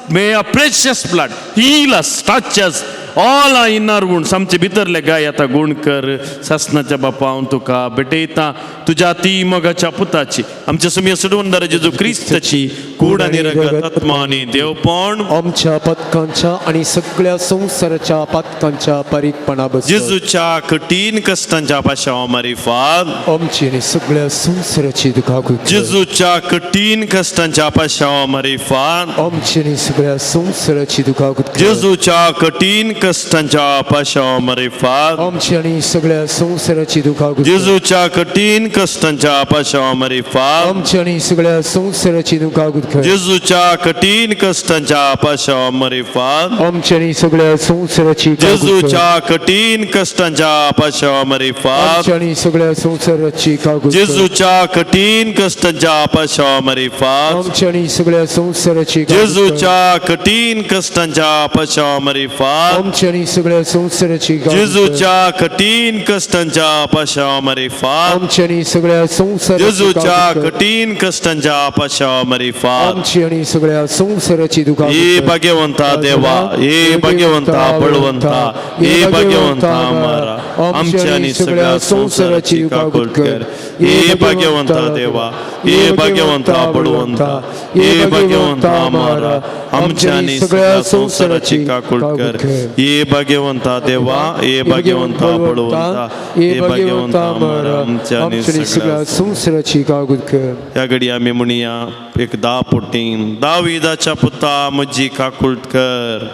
may your precious blood heal us, touch us, all our inner wounds. आमचे भितरले गाय आतां गूण कर. सासनाच्या बापा हांव तुका भेटयता तुज्या ती मोगाच्या पुताची, आमच्या सुमया सोडवणदार जेजू क्रिस्ताची कूड आनी रगत, आत्मा आनी देवपण आमच्या पातकांच्या आणि सगळ्या संवसाराच्या पातकांच्या पारीकपणा बस जेजूच्या कठीण कश्टांच्या पाशावा मारिफात आमची आणि सगळ्या संवसाराची दुखाकुत कर. जेजूच्या कठीण कश्टांच्या पाशावा मारिफात आमची आणि सगळ्या संवसाराची दुखाकुत कर. जेजूच्या कठीण कश्टांच्या पाशावा मारिफात आमची आणि सगळ्या संवसाराची दुखाकुत कर. जेजूच्या कठीण कश्टांच्या पाशावा मारिफात आमची आणि सगळ्या संवसाराची दुखाकुत कर. जेजूच्या कठीण कश्टांच्या पाशावा मारिफात आमची आणि सगळ्या संवसाराची काकूत कर. जेजूच्या कठीण कश्टांच्या पाशावा मारिफात आमची आणि सगळ्या संवसाराची काकूत कर. जेजूच्या कठीण कश्टांच्या पाशावा मारिफात आमची आणि सगळ्या संवसाराची काकूत कर. जेजूच्या कठीण कश्टांच्या पाशावा मारिफात आमची आणि सगळ्या संवसाराची काकूत कर. जेजूच्या कठीण कश्टांच्या पाशावा मारिफात आमची आणि सगळ्या संवसाराची जेजूच्या काकूत कर. कठीण कश्टांच्या पाशावा मारिफात आमची आणि सगळ्या संवसाराची दुखाकुत हे कर. भाग्यवंता देवा, हे भाग्यवंता बळवंता, हे भाग्यवंता अमरा, आमच्या आनी सगळ्या संवसाराची काकूट कर. हे भाग्यवंता देवा, हे भाग्यवंता बळवंता, हे भाग्यवंता अमरा, आमच्या आनी सगळ्या संवसाराची काकूट कर. हे भाग्यवंता देवा, हे भाग्यवंता बळवंता, हे भाग्यवंता अमरा, आमच्या आनी आमच्या सगळ्या सगळ्या संवसाराची काकूत कर. ह्या घडी आमी म्हणया एक 10 पोटीन दाविदाच्या पुता म्हजी काकूट कर.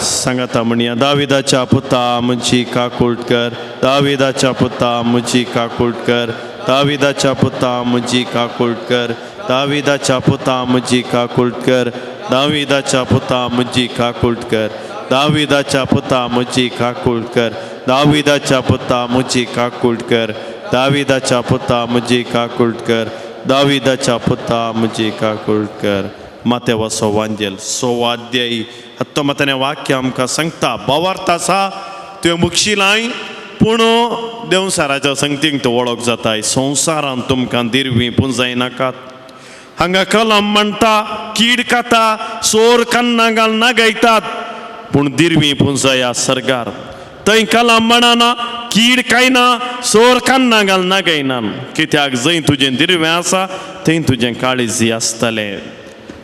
सांगाता म्हणया दाविदाच्या पुता म्हजी काकूट कर, दाविदाच्या पुता म्हजी काकूट कर, दाविदाच्या पुता म्हजी काकूट कर, दाविदाच्या पुता म्हजी काकूट कर, दाविदाच्या पुता म्हजी काकूट कर, दाविदाच्या पुता म्हजी काकूट कर, दाविदाच्या पुता म्हजी काकूट कर, दाविदाच्या पुता म्हजी काकूट कर, दाविदाच्या पुता म्हजी काकूट कर. मातेवा सोवांजेल सोवाध्यायी हत्तोमतने वाक्य आमकां सांगता, भावार्थ आसा तुवें बक्षिलाय पूण देंवसाराच्या संगतीक तो वळख जाताय. संवसारांत तुमकां दिरवी पुंजायनाकात. हांगा कलम म्हणटा कीड खाता चोर कन्ना घाल नागयतात पूण दिरवी पुंजया सर्गार. थंय कलम म्हणना कीड कांयना चोर कन्ना घाल नागयना कित्याक जंय तुजें दिरवें आसा थंय तुजें काळीज आसतलें.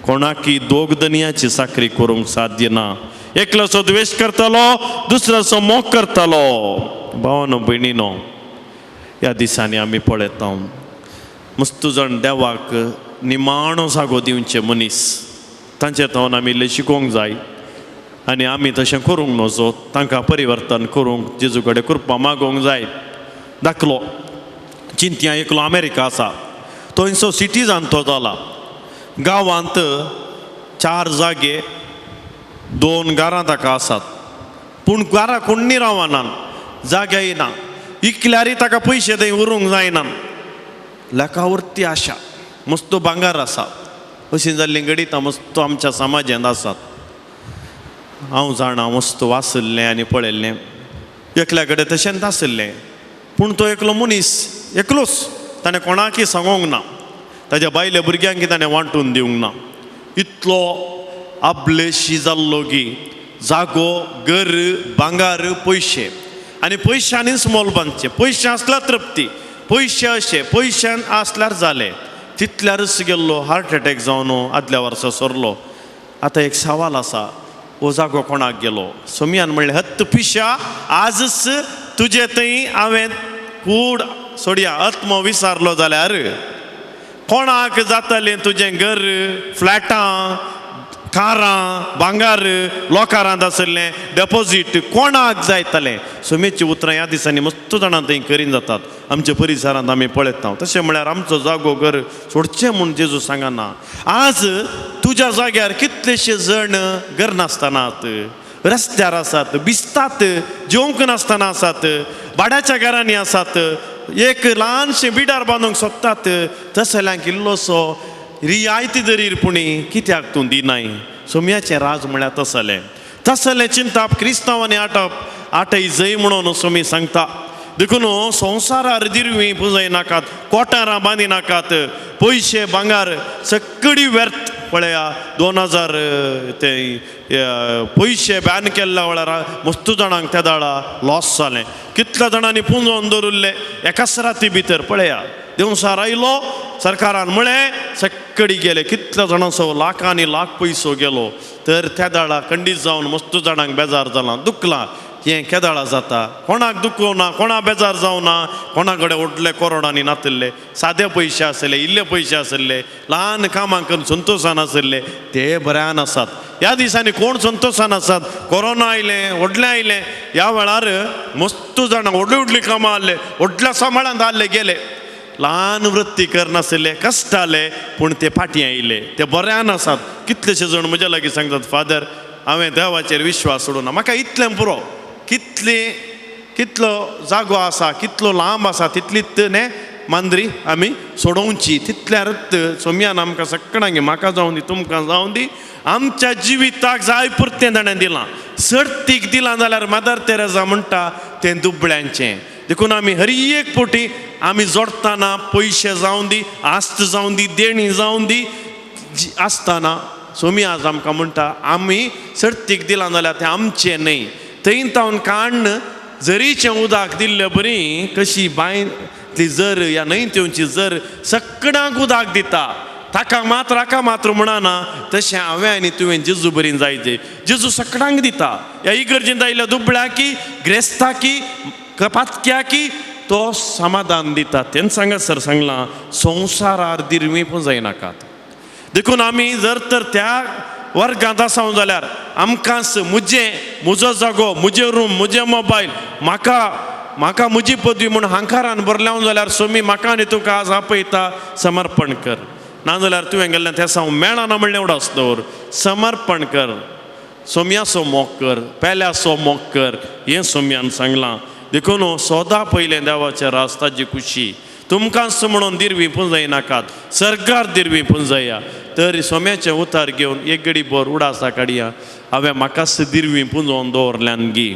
कोणाकी दोग दनयाची चाकरी करूंक साध्य ना. एकलोचो द्वेश करतलो दुसऱ्याचो मोग करतलो. भावानो भयणीनो ह्या दिसांनी आमी पळयता मस्त जाण देवाक निमाणो जागो दिवचे मनीस तांचे थावन आमी इल्लें शिकोवंक जाय आनी आमी तशें करूंक नजो. तांकां परिवर्तन करूंक जेजू कडेन कृपा मागोवंक जाय. दाखलो चिंतया एकलो अमेरिका आसा थंयसो सिटीजान तो जाला. गांवांत 4 जागे 2 घरां ताका आसात पूण घरां कोण्णी रावना जाग्याय ना. इकल्यारय ताका पयशे थंय उरूंक जायना. लेखावरती आशा मस्त भांगर आसा अशीं जाल्लीं घडितां मस्त आमच्या समाजांत आसात. हांव जाणा मस्त वाचिल्लें आनी पळयल्लें एकल्या कडेन तशेंच आशिल्लें पूण तो एकलो मनीस एकलोच ताणें कोणाकय सांगोंक ना. ताज्या बायले भुरग्यांक ताणें वांटून दिवंक ना. इतलो आबलेशी जाल्लो की जागो घर भांगार पयशे आनी पयशांनीच मोल बांदचें. पयशे आसल्यार तृप्ती पयशे अशे पयशान आसल्यार जालें. तितल्यारच गेल्लो हार्ट एटॅक जावन आदल्या वर्सा सरलो. आतां एक सवाल आसा हो जागो कोणाक गेलो? सोमयान म्हणलें हत्त पिशा आजच तुजे थंय हांवें कूड सोडया आत्मो विसारलो जाल्यार कोणाक जातलें तुजें घर फ्लॅटां कारां भांगार लोकारांत आशिल्लें डेपोजीट कोणाक जायतलें? सोमेची उतरां ह्या दिसांनी मस्त जाणां थंय करीन जातात आमच्या परिसरांत आमी पळयता. तशें म्हळ्यार आमचो जागो घर सोडचें म्हूण जेजू सांगना. आज तुज्या जाग्यार कितलेशे जण घर नासतनात रस्त्यार आसात भिजतात जेवंक नासतना आसात भाड्याच्या घरांनी आसात एक ल्हानशें बिडार बांदूंक सोदतात. तसल्यांक इल्लोसो रियायती दरीर पुणी कित्याक तूं दिनाय? सोम्याचें राज म्हळ्यार तसलें तसलें चिंताप क्रिस्तांवांनी आटप आटय जय म्हणून सोमी सांगता. देखून संवसारार दिरवी पुजय नाकात कोटारां बांदी नाकात पयशे भांगार सगळी व्यर्थ. पळया 2000 ते पयशे बॅन केल्ल्या वेळार मस्त जाणांक त्या दाळा लॉस जालें. कितल्या जाणांनी पुंजोवन दवरिल्ले एकाच राती भितर. पळया देंवसार आयलो सरकारान म्हळें सगळी गेले कितल्या जाणांचो लाखांनी लाख पयसो गेलो. तर त्या दाळा खंडीत जावन मस्त जाणांक बेजार जाला दुखलां. हें केदाळा जाता कोणाक दुखोवना कोणा बेजार जावना कोणा कडेन व्हडले करोडांनी नातिल्ले सादे पयशे आशिल्ले इल्ले पयशे आशिल्ले ल्हान कामां करून संतोशान आशिल्ले ते बऱ्यान आसात. ह्या दिसांनी कोण संतोशान आसात? कोरोना आयलें व्हडलें आयलें ह्या वेळार मस्त जाणां व्हडली व्हडलीं कामां आहले व्हडल्या सांबाळांत आहले गेले. ल्हान वृत्ती करनाशिल्ले कश्टाले पूण ते फाटीं आयले ते बऱ्यान आसात. कितलेशे जण म्हज्या लागीं सांगतात फादर हांवें देवाचेर विश्वास सोडूना म्हाका इतलें पुरो कितली कितलो जागो आसा कितलो लांब आसा तितलीच न्ही मांद्री आमी सोडोवची. तितल्यारच सोमयान आमकां सगळ्यांक म्हाका जावं दी तुमकां जावं दी आमच्या जिविताक जाय पुरतें ताणें दिलां. सर्तीक दिलां जाल्यार मदर तेरेजा म्हणटा तें दुबळ्यांचें. देखून आमी हर एक पोटी आमी जोडटना पयशे जावं दी आस्त जावं दी देणी जावं दी आसतना सोमी आज आमकां म्हणटा आमी सर्तीक दिलां जाल्यार तें आमचें न्हय. थंय तावन काण्ण जरीचें उदक दिल्ले बरी कशी बांयतली जर ह्या न्हंय तेवची जर सगळ्यांक उदक दिता ताका मात्र हाका मात्र म्हणना. तशें हांवें आनी तुवें जेजू बरीन जायचे. जेजू सगळ्यांक दिता. ह्या इगर्जेंत आयिल्ल्या दुबळ्याकी ग्रेस्ताकी पातक्याकी तो समाधान दिता. तेन्ना सांगा सर सांगलां संवसारार दिरवी पुंजायनाकात. देखून आमी जर तर त्या वर्गांत आसा जाल्यार आमकांच म्हजें म्हजो जागो म्हजें रूम म्हजें मोबायल म्हाका म्हाका म्हजी पदवी म्हूण हांकारान भरल्या जाल्यार सोमी म्हाका आनी तुका आज आपयता समर्पण कर. नाजाल्यार तुवें गेल्लें तें हांव मेळना म्हणलें उडास दवर समर्पण कर सोम्याचो मोग कर पेल्याचो मोग कर हें सोम्यान सांगलां. देखून सोदा पयलें देवाचें राज ताजी खुशी तुमकांच म्हणून दिरवी पुंजायनाकात सरकार दिरवी पुंजया. तर सोम्याचें उतार घेवन एक गडी भर उडासा काडया हांवें म्हाकाच दिरवी पुंजोवन दवरल्यान गी.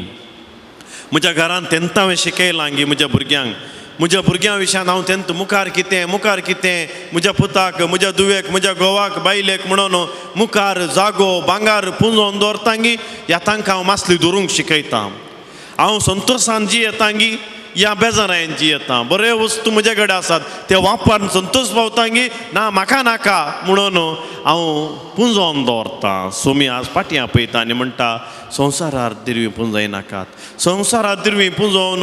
म्हज्या घरांत तेंत हांवें शिकयलां गी म्हज्या भुरग्यांक, म्हज्या भुरग्यां विशयान हांव तेंत मुखार कितें मुखार कितें म्हज्या पुताक, म्हज्या धुवेक, म्हज्या घोवाक, बायलेक म्हणून मुखार जागो भांगार पुंजोवन दवरतांगी, ह्या तांकां हांव मासली धरूंक शिकयतां. हांव संतोशान जियेतांगी या बेजारायन जियेतां. बऱ्यो वस्तू म्हजे कडेन आसात ते वापरून संतोश पावतांगी ना म्हाका नाका म्हणून हांव पुंजोवन दवरतां. सोमी आज फाटीं आपयता आनी म्हणटा संवसारार दिरवी पुंजयनाकात, संवसारार दिरवी पुंजोवन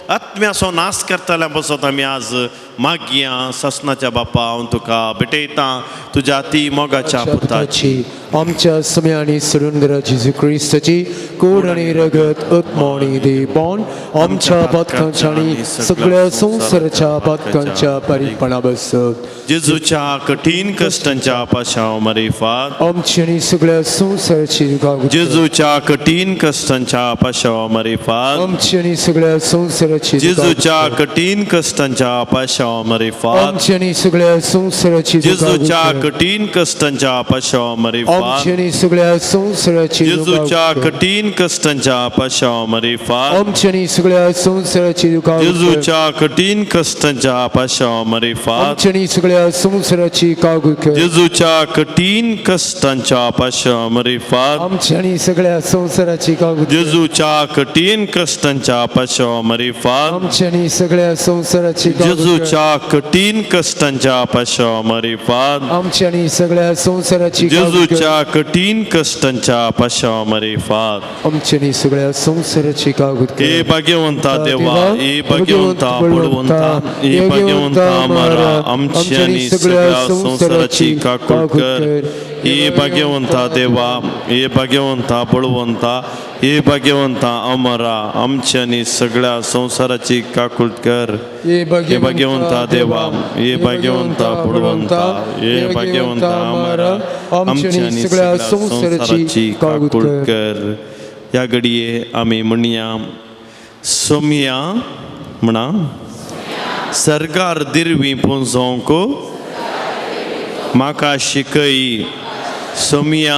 आत्म्याचो नाश करतल्या बसत आमी आज मागया. ससनाच्या बापा, हांव तुका भेटयतां तुज्या ती मोगाच्या पुताची, आमच्या सम्यानी सुरेंद्र जेजू क्रिस्ताची कोड आनी रगत, आत्मो आनी देवपण आमच्या पातकांच्या आनी सगळ्या संवसाराच्या पातकांच्या परिपणा बसत. जेजूच्या कठीण कश्टांच्या पाशांव मरिफात आमची आनी सगळ्या संवसाराची काकूट कर. जेजूच्या कठीण कश्टांच्या पाशांव मरिफात आमची आनी सगळ्या संवसाराची जेजूच्या कठीण कश्टांच्या पाशांव मरिफात आमची आनी सगळ्या संवसाराची जेजूच्या कठीण कश्टांच्या पाशांव मरिफात आमची आनी सगळ्या संवसाराची जेजूच्या कठीण कश्टांच्या पाशांव मरिफात आमची आनी सगळ्या संवसाराची जेजूच्या कठीण कश्टांच्या पाशांव मरिफात आमची आनी सगळ्या संवसाराची काकूट कर. जेजूच्या कठीण कश्टांच्या पाशांव मरिफात आमची आनी सगळ्या संवसाराची काकूट कर. जेजूच्या कठीण कश्टांच्या पाशांव मरिफात आमची आनी सगळ्या संवसाराची काकूट कर. जेजूच्या कठीण कश्टांच्या पाशांव मरिफात आमची आनी सगळ्या संवसाराची काकूट कर. जेजूच्या कठीण कश्टांच्या पाशांव मरिफात आमची आनी सगळ्या संवसाराची काकूट कर. हे भाग्यवंता देवा, हे भाग्यवंता बळवंता, हे भाग्यवंता अमरा, आमची आनी सगळ्या संवसाराची काकूट कर. हे भाग्यवंता देवा, हे भाग्यवंता बळवंता, हे भाग्यवंता अमरा, आमची आनी सगळ्या संवसाराची काकूट कर. हे भाग्यवंता देवा, हे भाग्यवंता बळवंता, हे भाग्यवंता अमरा, आमची आनी सगळ्या संवसाराची काकूट कर. ह्या घडये आमी म्हणया, सोमया म्हणा, सरकार दिरवी पुंजोवंक म्हाका शिकय. सोमया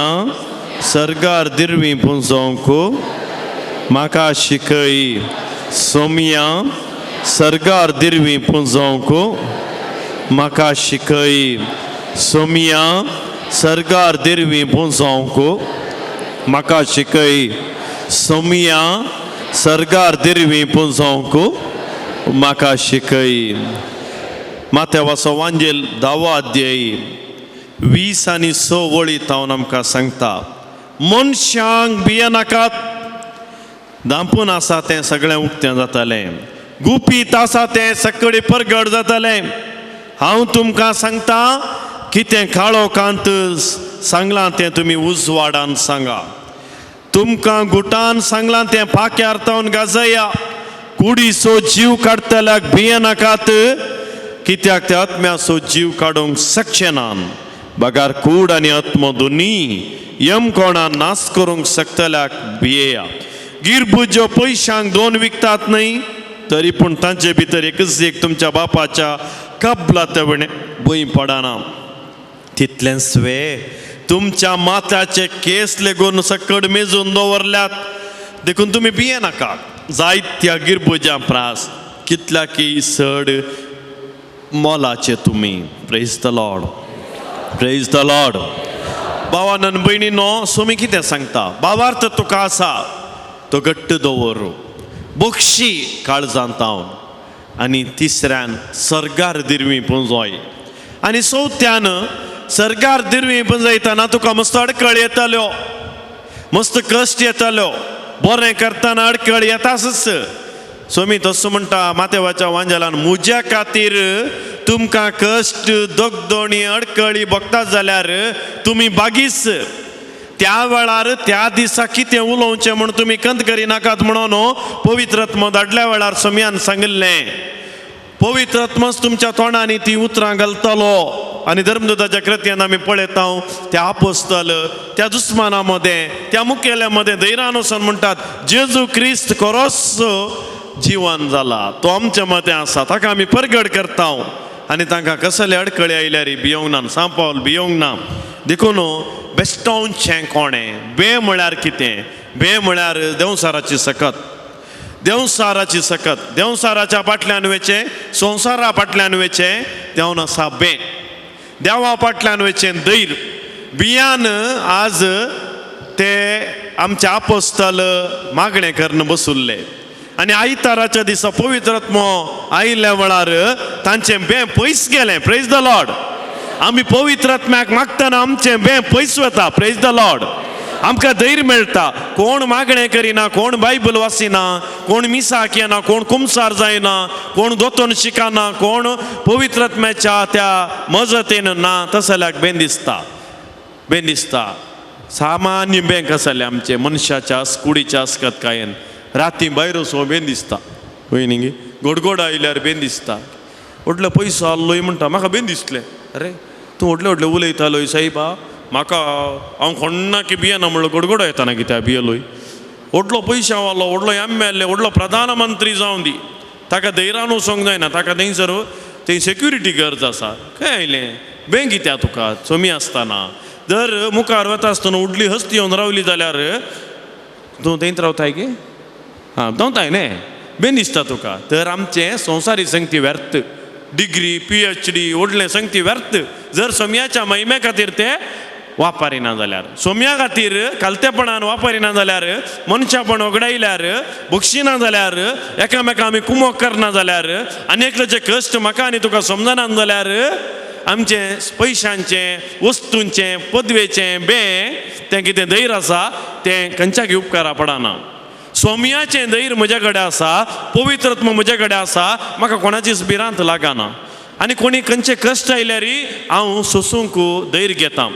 सरकार दिरवी पुंजोवंक म्हाका शिकय. सोमया सरकार दिरवी पुंजोवंक म्हाका शिकय. सोमया सरकार दिरवी पुंजोवंक म्हाका शिकय. सोमया सरकार दिरवी पुंजोवंक म्हाका शिकय. माथ्यावाचो वांजेल 10वो अध्याय 20 आनी 6 वळी तावन आमकां सांगता, मनशांक भियेनाकात, धांपून आसा तें सगळें उक्तें जातलें, गुपीत आसा तें सगळें परगट जातलें. हांव तुमकां सांगता कितें काळोखांत सांगलां तें तुमी उजवाडान सांगा, तुमकां गुटान सांगलां तें पाक्यार तावन गाजया. कुडीचो जीव काडटल्याक भियेनाकात, कित्याक त्या आत्म्याचो जीव काडूंक शकचे ना, बगार कूड आनी आत्मो दोनी यम कोणा नाश करूंक शकतल्याक भियेया. गिरबुज्यो पयशांक 2 विकतात न्हय, तरी पूण तांचे भितर एकच एक तुमच्या बापाच्या कबला तेवणे भंय पडना. तितलेंच वे तुमच्या माथ्याचे केस लेगून सकड मेजून दवरल्यात, देखून तुमी भियेनाकात. जायत्या गिरबुज्यां प्रास कितल्या की चड मोलाचे तुमी. Praise the Lord, praise the Lord. भावान भयणीनो, सोमी कितें सांगता, भावार्थ तुका आसा तो घट्ट दवर, बक्षी काळजांत हांव. आनी तिसऱ्यान सर्गार दिरवी पुंजोय, आनी चवथ्यान सर्गार दिरवी पुंजयतना तुका मस्त अडकळ येताल्यो, मस्त कश्ट येताल्यो, बरें करतना अडकळ येताच. सोमी तसो म्हणटा माथ्यावाच्या वांजेलान, म्हज्या खातीर तुमकां कश्ट दगदोणी अडकळी भोगतात जाल्यार तुमी बागीच. त्या वेळार त्या दिसा कितें उलोवचें म्हूण तुमी कंत करिनाकात म्हणून पवित्र आत्मो धाडल्या वेळार सोमयान सांगिल्लें. पवित्र आत्मोच तुमच्या तोंडांनी ती उतरां घालतलो. आनी धर्मदूताच्या कृत्यान आमी पळयता त्या आपोस्तल त्या दुस्माना मदें त्या मुखेल्या मदें धैर्यान वचून म्हणटात, जेजू क्रिस्त खरोच जिवन जाला, तो आमच्या मदें आसा, ताका आमी परगट करता. आनी तांकां कसले अडकळी आयल्यार भियोंक ना, सांपावल भियोंक ना. देखून बेस्टोवचें कोणें, बे म्हळ्यार कितें, बे म्हळ्यार देंवसाराची सकत. देंवसाराची सकत, देंवसाराच्या फाटल्यान वेचें, संवसारा फाटल्यान वेचें देंवन आसा बें, देवा फाटल्यान वेचें धैर्य. बियान आज ते आमचे आपोस्तल मागणें करून बसुल्ले आनी आयताराच्या दिसा पवित्र आत्मो आयिल्ल्या वेळार तांचें बें पयस गेलें. Praise the Lord. आमी पवित्र आत्म्याक मागतना आमचें बें पयस वता. Praise the Lord. आमकां धैर्य मेळटा. कोण मागणें करिना, कोण बायबल वाचिना, कोण मिसाक येना, कोण कुमसार जायना, कोण दोतोन शिकना, कोण पवित्र आत्म्याच्या त्या मजतीन ना, तसल्याक जाल्यार बें दिसता, बें दिसता. सामान्य बँक आसले आमचे मनशाच्या कुडीच्या आसकतकायेन राती भायर वचून बेन दिसता, वय न्ही? गोडगोड आयल्यार बेन दिसता. व्हडलो पयसो आहलोय म्हणटा म्हाका बेन दिसलें. अरे तूं व्हडले व्हडले उलयतालोय सायबा, म्हाका हांव कोण्णाकी भियेना म्हणलो गोडगोड येताना कित्याक भियेलोय? व्हडलो पयशा वालो, व्हडलो एम एल ए, व्हडलो प्रधानमंत्री जावं दी, ताका धैर्यान वचोंक जायना, ताका थंयसर थंय सेक्युरिटी गरज आसा. खंय आयलें बें कित्याक तुका सोमी आसतना? जर मुखार वता आसतना व्हडली हस्ती येवन रावली जाल्यार तूं थंयच रावताय की आं धांवताय न्ही, बेन दिसता तुका. तर आमचें संवसारी संगती व्यर्थ, डिग्री PhD व्हडलें संगती व्यर्थ जर सोम्याच्या महिमे खातीर ते वापरिना जाल्यार, सोम्या खातीर खालतेपणान वापरिना जाल्यार, मनशापण वगडायल्यार, बक्षिना जाल्यार, एकामेका आमी कुमोक करना जाल्यार, आनी एकल्याचे कश्ट म्हाका आनी तुका समजना जाल्यार, आमचें पयशांचें, वस्तूंचें, पदवेचें बें तें कितें धैर्य आसा तें खंयच्याक उपकारा पडना. सोम्याचें धैर्य म्हज्या कडेन आसा, पवित्रत्व म्हज्या कडेन आसा, म्हाका कोणाचीच भिरांत लागना आनी कोणी खंयचे कश्ट आयल्यार हांव सोसूंक धैर्य घेता.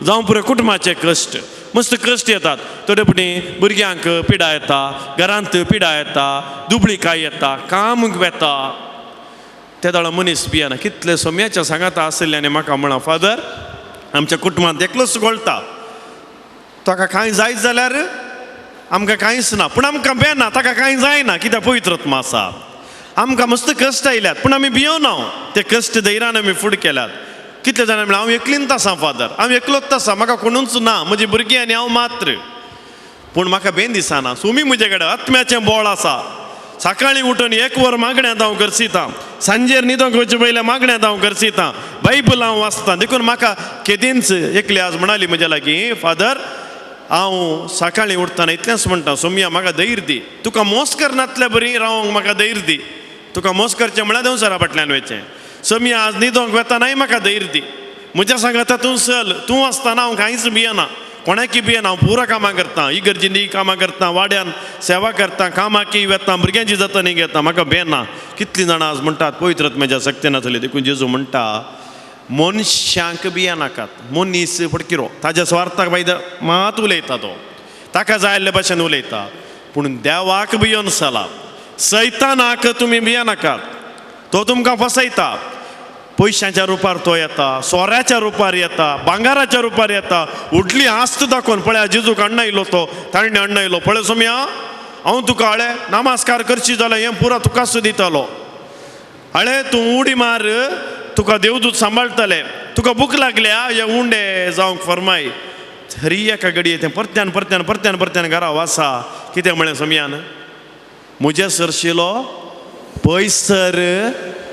जावं पुरो कुटुंबाचे कश्ट, मस्त कश्ट येतात, थोडे फावटी भुरग्यांक पिडा येता, घरांत पिडा येता, दुबळीकाय येता, काम वेता, ते दोळा मनीस भियेना. कितले सोम्याच्या सांगाता आशिल्ले आनी म्हाका म्हळां, फादर आमच्या कुटुंबांत एकलोच गोळटा, ताका कांय जायत जाल्यार आमकां कांयच ना, पूण आमकां बेना, ताका कांय जायना कित्याक पवित्र आत्मा आसा. आमकां मस्त कश्ट आयल्यात पूण आमी भियोना, ते कश्ट धैर्यान आमी फुड केल्यात. कितले जाणां म्हणल्यार हांव एकलींत आसा फादर, हांव एकलोच आसा, म्हाका कोणूच ना, म्हजी भुरगीं आनी हांव मात्र, पूण म्हाका बेन दिसना, सुमी म्हजे कडेन आत्म्याचें बोळ आसा. सकाळीं उठून एक वर मागण्यांत हांव करसितां, सांजेर न्हिदोंक वचचे पयलें मागण्यांत हांव करसितां, बायबल हांव वाचतां, देखून म्हाका केदींच एकली आज म्हणाली म्हज्या लागीं, फादर हांव सकाळीं उठतना इतलेंच म्हणटा, सोम्या म्हाका धैर्य दी, तुका मोस करनातल्या बरी रावंक म्हाका धैर्य दी, तुका मोस करचें म्हळ्यार देंवचारा फाटल्यान वयचें. सोम्या आज न्हिदोंक वेतनाय म्हाका धैर्य दी, म्हज्या सांगाता तूं चल, तूं आसतना हांव कांयच भियेना, कोणाकी भियेना, हांव पुरा कामां करता, इगर्जींनी कामां करता, वाड्यान सेवा करता, कामाकी वेता, भुरग्यांची जतनी घेता, म्हाका भियेना. कितलीं जाणां आज म्हणटात पवित्र आत्म्याच्या शक्ती नासली, देखून जेजू म्हणटा मनशांक भियेनाकात. मनीस फटकिरो, ताज्या स्वार्थाक बायद मात उलयता, तो ताका जाय आसले भाशेन उलयता, पूण देवाक भियोन चला. सैतानाक तुमी भियेनाकात, तो तुमकां फसयता, पयशांच्या रुपार तो येता, सोऱ्याच्या रुपार येता, भांगाराच्या रुपार येता, व्हडली आस्त दाखोवन पळया जेजूक अण्णा येयलो, तो ताणें अण्णा येयलो, पळय सोम्या हांव तुका हळे नमस्कार करची जाल्यार हें पुरा तुकाच दितालो, हळे तूं उडी मार, तुका देवदूत सांबाळटले, तुका भूक लागल्या हे उंडे जावंक फरमाय. हरी एका घडये तें परत्यान परत्यान परत्यान परत्यान घरा वासा. कितें म्हळें सोम्यान, म्हज्या सरशिलो पयसर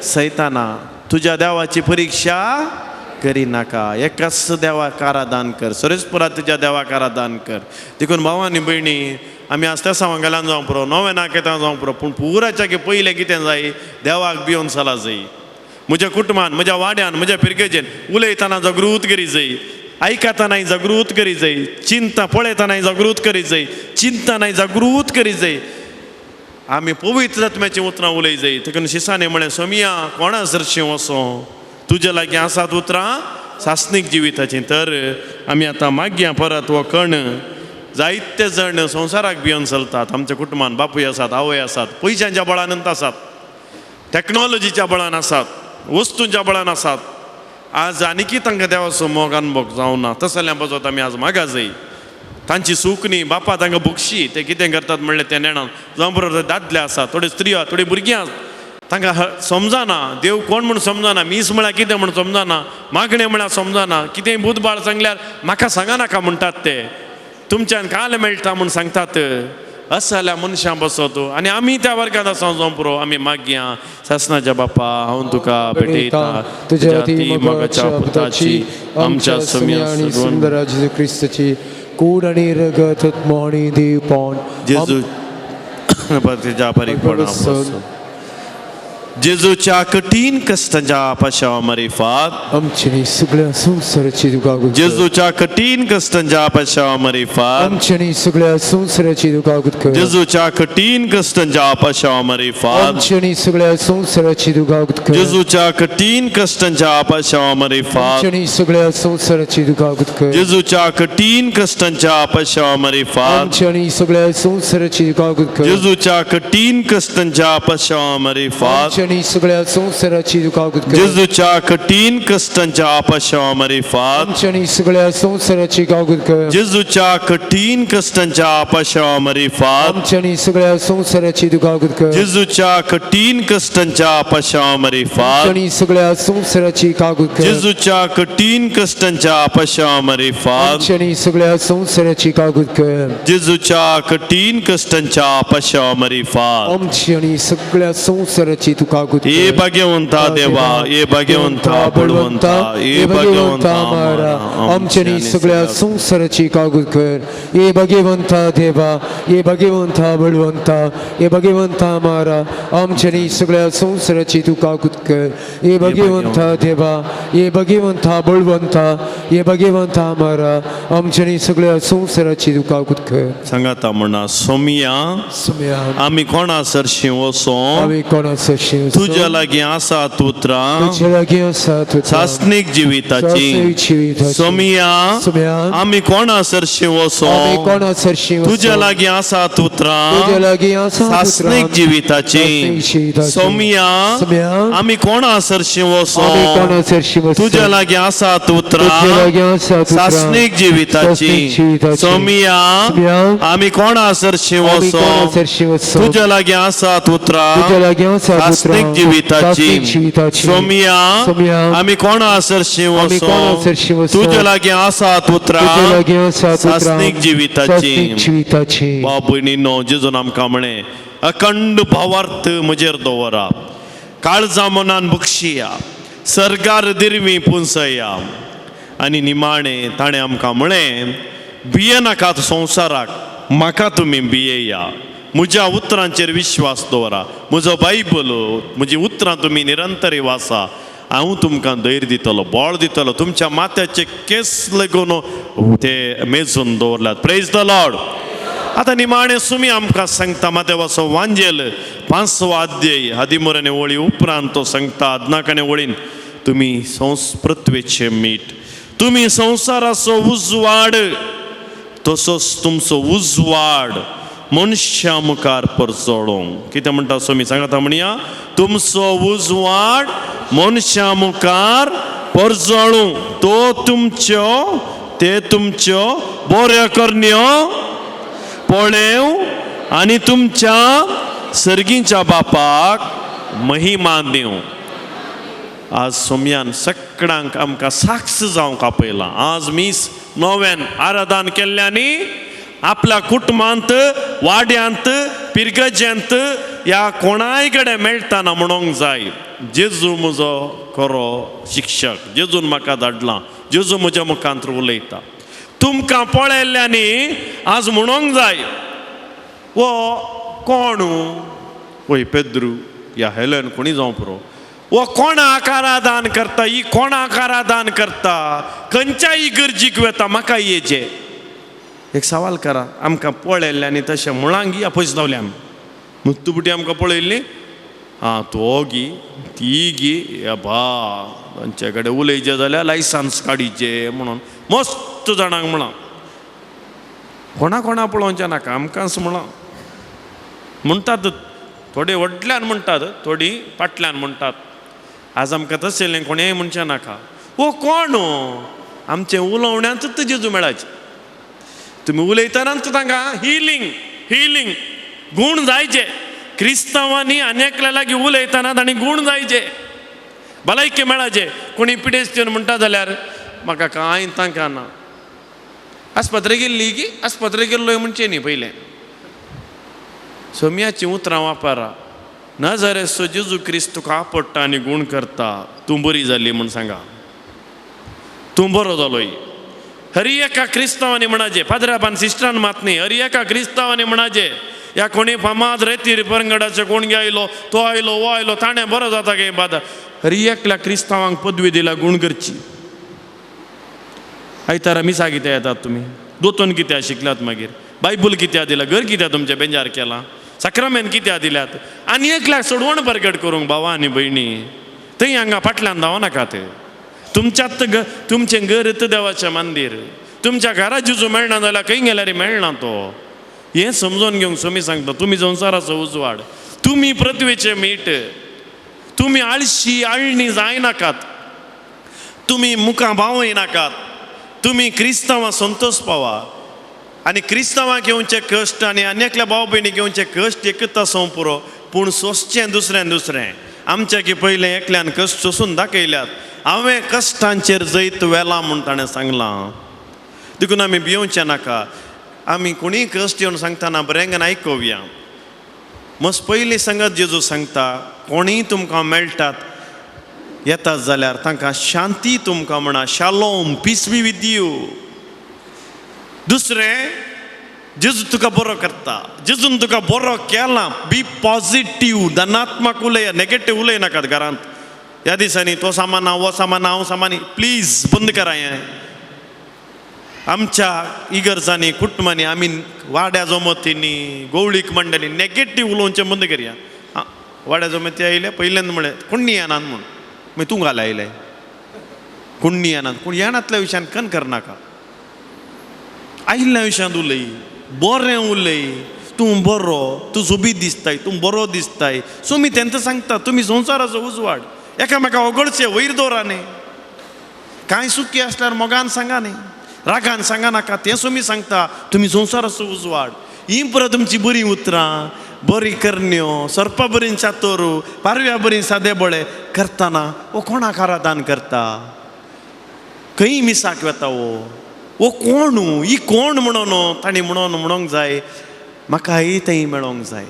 सैताना, तुज्या देवाची परिक्षा करिनाका, एकाच देवाक आराधन कर, सरेस्पुरा तुज्या देवाक आराधन कर. देखून भाव आनी भयणी आमी आज तेसांवां गेल्यान जावं पुरो, नोवेनाक येता जावं पुरो, पूण पुराच्या की पयलें कितें जाय, देवाक भियोन चला जाय. म्हज्या कुटुंबान, म्हज्या वाड्यान, म्हज्या पिरगेजेन उलयतना जागृत करी जाय, आयकतनाय जागृत करी जाय, चिंता पळयतनाय जागृत करी जाय, चिंतनाय जागृत करी जाय. आमी पवित्र आत्म्याचीं उतरां उलय जाय. देखून शिसांनी म्हळें, सोमिया कोणा सरशीं वचों, तुज्या लागीं आसात उतरां सासणीक जिविताचीं. तर आमी आतां मागया परत हो कण. जायते जण संवसाराक भियोन चलतात, आमच्या कुटुंबान बापूय आसात, आवय आसात, पयशांच्या बळानंत आसात, टॅक्नॉलॉजीच्या बळान आसात, वस्तूंच्या बळान आसात. आज आनीकी तांकां देवाचो मोग अनभोग जावना, तसल्या पासत आमी आज मागा जाय. तांची सूख न्ही बापा तांकां भोगशी, ते कितें करतात म्हणलें तें नेणा. जावं बरोबर दादले आसात, थोडे स्त्री आसात, थोडी भुरगीं आसात, तांकां समजना देव कोण म्हूण समजना, मीस म्हळ्यार कितें म्हूण समजना, मागणें म्हळ्यार समजना, कितेंय बुधबाळ सांगल्यार म्हाका सांगा नाका म्हणटात ते, तुमच्यान काल मेळटा म्हूण सांगतात. असल्या मनशां बसत आनी आमी त्या वर्गांत आसा जावं पुरो. आमी मागया सासनाच्या बापा, हांव तुका भेटयता तुझ्या अति मोगाच्या पुताची, आमच्या सुम्या आणि सुंदर जेजू क्रिस्ताची कूड आणि रगत, आत्मो आणि देवपण जेजू तुज्या परिपणा जेजूच्या कठीण कश्टांच्या पाशावा मरिफात आमच्या सगळ्या संवसाराची तुका गुत जेजूच्या कठीण कश्टांच्या पाशावा मरिफात आमच्या सगळ्या संवसाराची तुका गुत कर जेजूच्या कठीण कश्टांच्या पाशावा मरिफात आमच्या सगळ्या संवसाराची तुका गुत कर जेजूच्या कठीण कश्टांच्या पाशावा मरिफात आमच्या सगळ्या संवसाराची तुका गुत कर जेजूच्या कठीण कश्टांच्या पाशावा मरिफात आमच्या सगळ्या संवसाराची तुका गुत कर जेजूच्या कठीण कश्टांच्या पाशावा मरिफात आमच्या सगळ्या संवसाराची तुका गुत कर जेजूच्या कठीण कश्टांच्या पाशावा मरिफात आमच्या सगळ्या संवसाराची गागुत कर जेजूच्या कठीण कश्टांच्या पाशावा मरिफात आमच्या सगळ्या संवसाराची तुका गुत कर जेजूच्या कठीण कश्टांच्या पाशावा मरिफात आमच्या सगळ्या संवसाराची कागुत कर जेजूच्या कठीण कश्टांच्या पाशावा मरिफात आमच्या सगळ्या संवसाराची कागुत कर जेजूच्या कठीण कश्टांच्या पाशावा मरिफात आमची सगळ्या संवसाराची तुका गुत ए भाग्यवंता देवा, ए भाग्यवंता बळवंता, ए भाग्यवंता मारा, आमच्या सगळ्या संवसाराची कागुत कर. ए भगवंता देवा, ए भगवंता बळवंता, ए भगवंता मारा, आमच्या सगळ्या संवसाराची तू कागुत कर. ए भगवंता देवा, ए भगवंता बळवंता, ए भगवंता मारा, आमच्या सगळ्या संवसाराची तू कागुत कर. सांगाता म्हणा सोमिया, सुम्या, आमी कोणा सरशी वचों, आमी कोणा सरशी तुज्या लागीं आसा उतरां तुज्या लागीं आसा सासणीक जिविताची. सोमिया, सोम्या, आमी कोणा सरशी आमी वचों, कोणा सरशी तुज्या लागीं आसा उतरां तुज्या लागीं आसा सासणीक जिविताची. सोमिया, सोम्या, आमी कोणा सरशी आमी वचों, कोणा सरशी वचों, तुज्या लागीं आसा तुज्या उतरां लागीं आसा सासणीक जिविताची. सोमिया, आमी कोणा सरशी आमी कोणा वचों, सरशी वचों, तुज्या लागीं आसा उतरां तुज्या लागीं आसा सासणीक जिविताची. जिविताची. सोमिया, सोम्या, आमी कोणा सरशी आमी कोणा वचों, सरशी वचों, तुज्या लागीं आसा तुज्या उतरां लागीं आसा सासणीक जिविताची. सासणीक जिविताची. भाव भयणीनो, जेजून आमकां म्हळें अखंड भावार्थ म्हजेर दवरा, काळजा मनान बक्षिया, सरकार दिरवी पुंसया. आनी निमाणें ताणें आमकां म्हळें भियेनाकात संवसाराक, म्हाका तुमी भियेया, म्हज्या उतरांचेर विश्वास दवरा, म्हजो बायबल म्हजी उतरां तुमी निरंतर वाचा, हांव तुमकां धैर्य दितलो, बळ दितलो. तुमच्या माथ्याचे केस लागून ते मेजून दवरल्यात. Praise the Lord. आतां निमाणें सुमी आमकां सांगता मातेवाचो वांजेल 5वो अध्याय हदिमुराने वळी उपरांत तो सांगता अदनाकाने वळीन, तुमी पृथ्वेचें मीठ, तुमी संवसाराचो उजवाड, तसोच तुमचो उजवाड मनशां मुखार परजळोंक. कितें म्हणटा सोमी सांगाता म्हणया, तुमचो उजवाड मनशां मुखार परजळूं, तो तुमच्यो ते तुमच्यो बऱ्यो करण्यो पळेव आनी तुमच्या सर्गीच्या बापाक महिमा दिवं. आज सोमयान सगळ्यांक आमकां साक्ष जावंक आपयलां. आज मीस नव्यान आराधन केल्ल्यांनी आपल्या कुटुंबांत, वाड्यांत, पिरगज्यांत ह्या कोणाय कडेन मेळटाना म्हणूंक जाय, जेजू म्हजो खरो शिक्षक, जेजून म्हाका धाडलां, जेजू म्हज्या मुखांत उलयता. तुमकां पळयल्ल्यांनी आज म्हणूंक जाय, वो कोण वय पेद्रू या हेलन कोणी जावं पुरो, वो कोणाक आराधन करता, ही कोणाक आराधन करता, खंयच्याय गरजीक वता, म्हाका येचे एक सवाल करा. आमकां पळयल्लें आनी तशें मुळांगी पयस धांवले आमी, मुत्तुबुटी आमकां पळयल्ली, आं तो गी ती गी बा तांचे कडेन उलयचें जाल्यार लायसन्स काडीचें म्हणून मस्त जाणांक म्हळां, कोणा कोणा पळोवचें नाका, आमकांच म्हळां. म्हणटात थोडे व्हडल्यान म्हणटात, थोडी फाटल्यान म्हणटात. आज आमकां तशें कोणेय म्हणचें नाका. हो कोण आमचें उलोवण्यांतूच जेजू मेळाचें. तुमी उलयतनाच तांकां हिलींग हिलींग गूण जायचे. क्रिस्तांवांनी आनी एकल्या लागीं उलयतना तांणी गूण जायचे, भलायकी मेळाचे. कोणी पिडेस्त येवन म्हणटा जाल्यार म्हाका कांय तांकां ना, आस्पत्रे गेल्ली की आस्पत्रे गेल्लो म्हणचें न्ही पयलें. सोम्याचीं उतरां वापरा. नाजारेचो जेजू क्रिस्त तुका आपडटा आनी गूण करता, तूं बरी जाली म्हूण सांगा, तूं बरो जालोय. हरी एका क्रिस्तांवांनी म्हणाचे, पाद्राबान सिस्टरान मात न्ही, हरी एका क्रिस्तांवांनी म्हणाचे, ह्या कोणी फामाद रेतीर परंगडाचे कोण गे आयलो, तो आयलो, हो आयलो, ताणें बरो जाता गे बादा. हरी एकल्या क्रिस्तांवांक पदवी दिल्या गूण करची. आयतारा मिसा कित्याक येतात तुमी? दोतोन कित्याक शिकल्यात? मागीर बायबल कित्याक दिला? घर कित्याक तुमचें बेंजार केलां? साक्रामेंत कित्याक दिल्यात? आनी एकल्याक सोडवण परगट करूंक. भावा आनी भयणी, थंय हांगा फाटल्यान धांवनाकात. तुमच्यात तुमचें घर देवाचें मंदीर. तुमच्या घरा जेजू मेळना जाल्यार खंय गेल्यार मेळना तो. हें समजून घेवंक सोमी सांगता, तुमी संवसाराचो उजवाड, तुमी पृथ्वीचें मीठ. तुमी आळशी आळणी जायनाकात, तुमी मुखां भावयनाकात, तुमी क्रिस्तांवां संतोष पावा. आनी क्रिस्तांवांक घेवचे कश्ट आनी आनी एकल्या भाव भयणीक घेवचे कश्ट एकच आसूं पुरो, पूण सोंसचें दुसऱ्यान दुसरें. आमच्या की पयलें एकल्यान कश्ट सोंसून दाखयल्यात. हांवें कश्टांचेर जैत वेलां म्हूण ताणें सांगलां. देखून आमी भियोवचें नाका. आमी कोणीय कश्ट येवन सांगतना बरेंगन आयकुया. मस्त पयलीं सांगत जेजू सांगता, कोणीय तुमकां मेळटात येतात जाल्यार तांकां शांती तुमकां म्हणा, shalom, peace be with you. दुसरें, जेजू तुका बरो करता, जेजून तुका बरो केला, बी पॉजिटीव, धनात्मक उलय, नेगेटीव उलय नाकात घरांत. ह्या दिसांनी तो सामान, हो सामान, हांव सामान, प्लीज बंद करा हें. आमच्या इगर्जांनी, कुटुंबांनी, आमी वाड्या जमतींनी, गवळीक मंडळी नेगेटीव उलोवचें बंद करया. वाड्या जमती आयले पयल्यान म्हळें कोण्णी येनात म्हूण, मागीर तूं घाल आयले कोण्णी येनात, पूण येणातल्या विशयान कन करनाका. आयिल्ल्या विशयांत उलय, बरें उलय, तूं बरो, तूं सोबीत दिसताय, तूं बरो दिसताय. सो मी तेंकां सांगता, तुमी संवसाराचो उजवाड, एकामेका ओगळचे वयर दवरा न्ही. कांय सुखी आसल्यार मोगान सांगा न्ही, रागान सांगा नाका. तें सोमी सांगता, तुमी संवसाराचो उजवाड. ही परत तुमची बरीं उतरां, बरी करण्यो, सर्पा बरीं चातोरू, पारव्या बरीं सादे बळे करतना हो कोणाक आराधन करता? खंय मिसाक वता हो? हो कोण? ही कोण म्हणून तांणी म्हणून म्हणूंक जाय, म्हाका ही थंय मेळोंक जाय,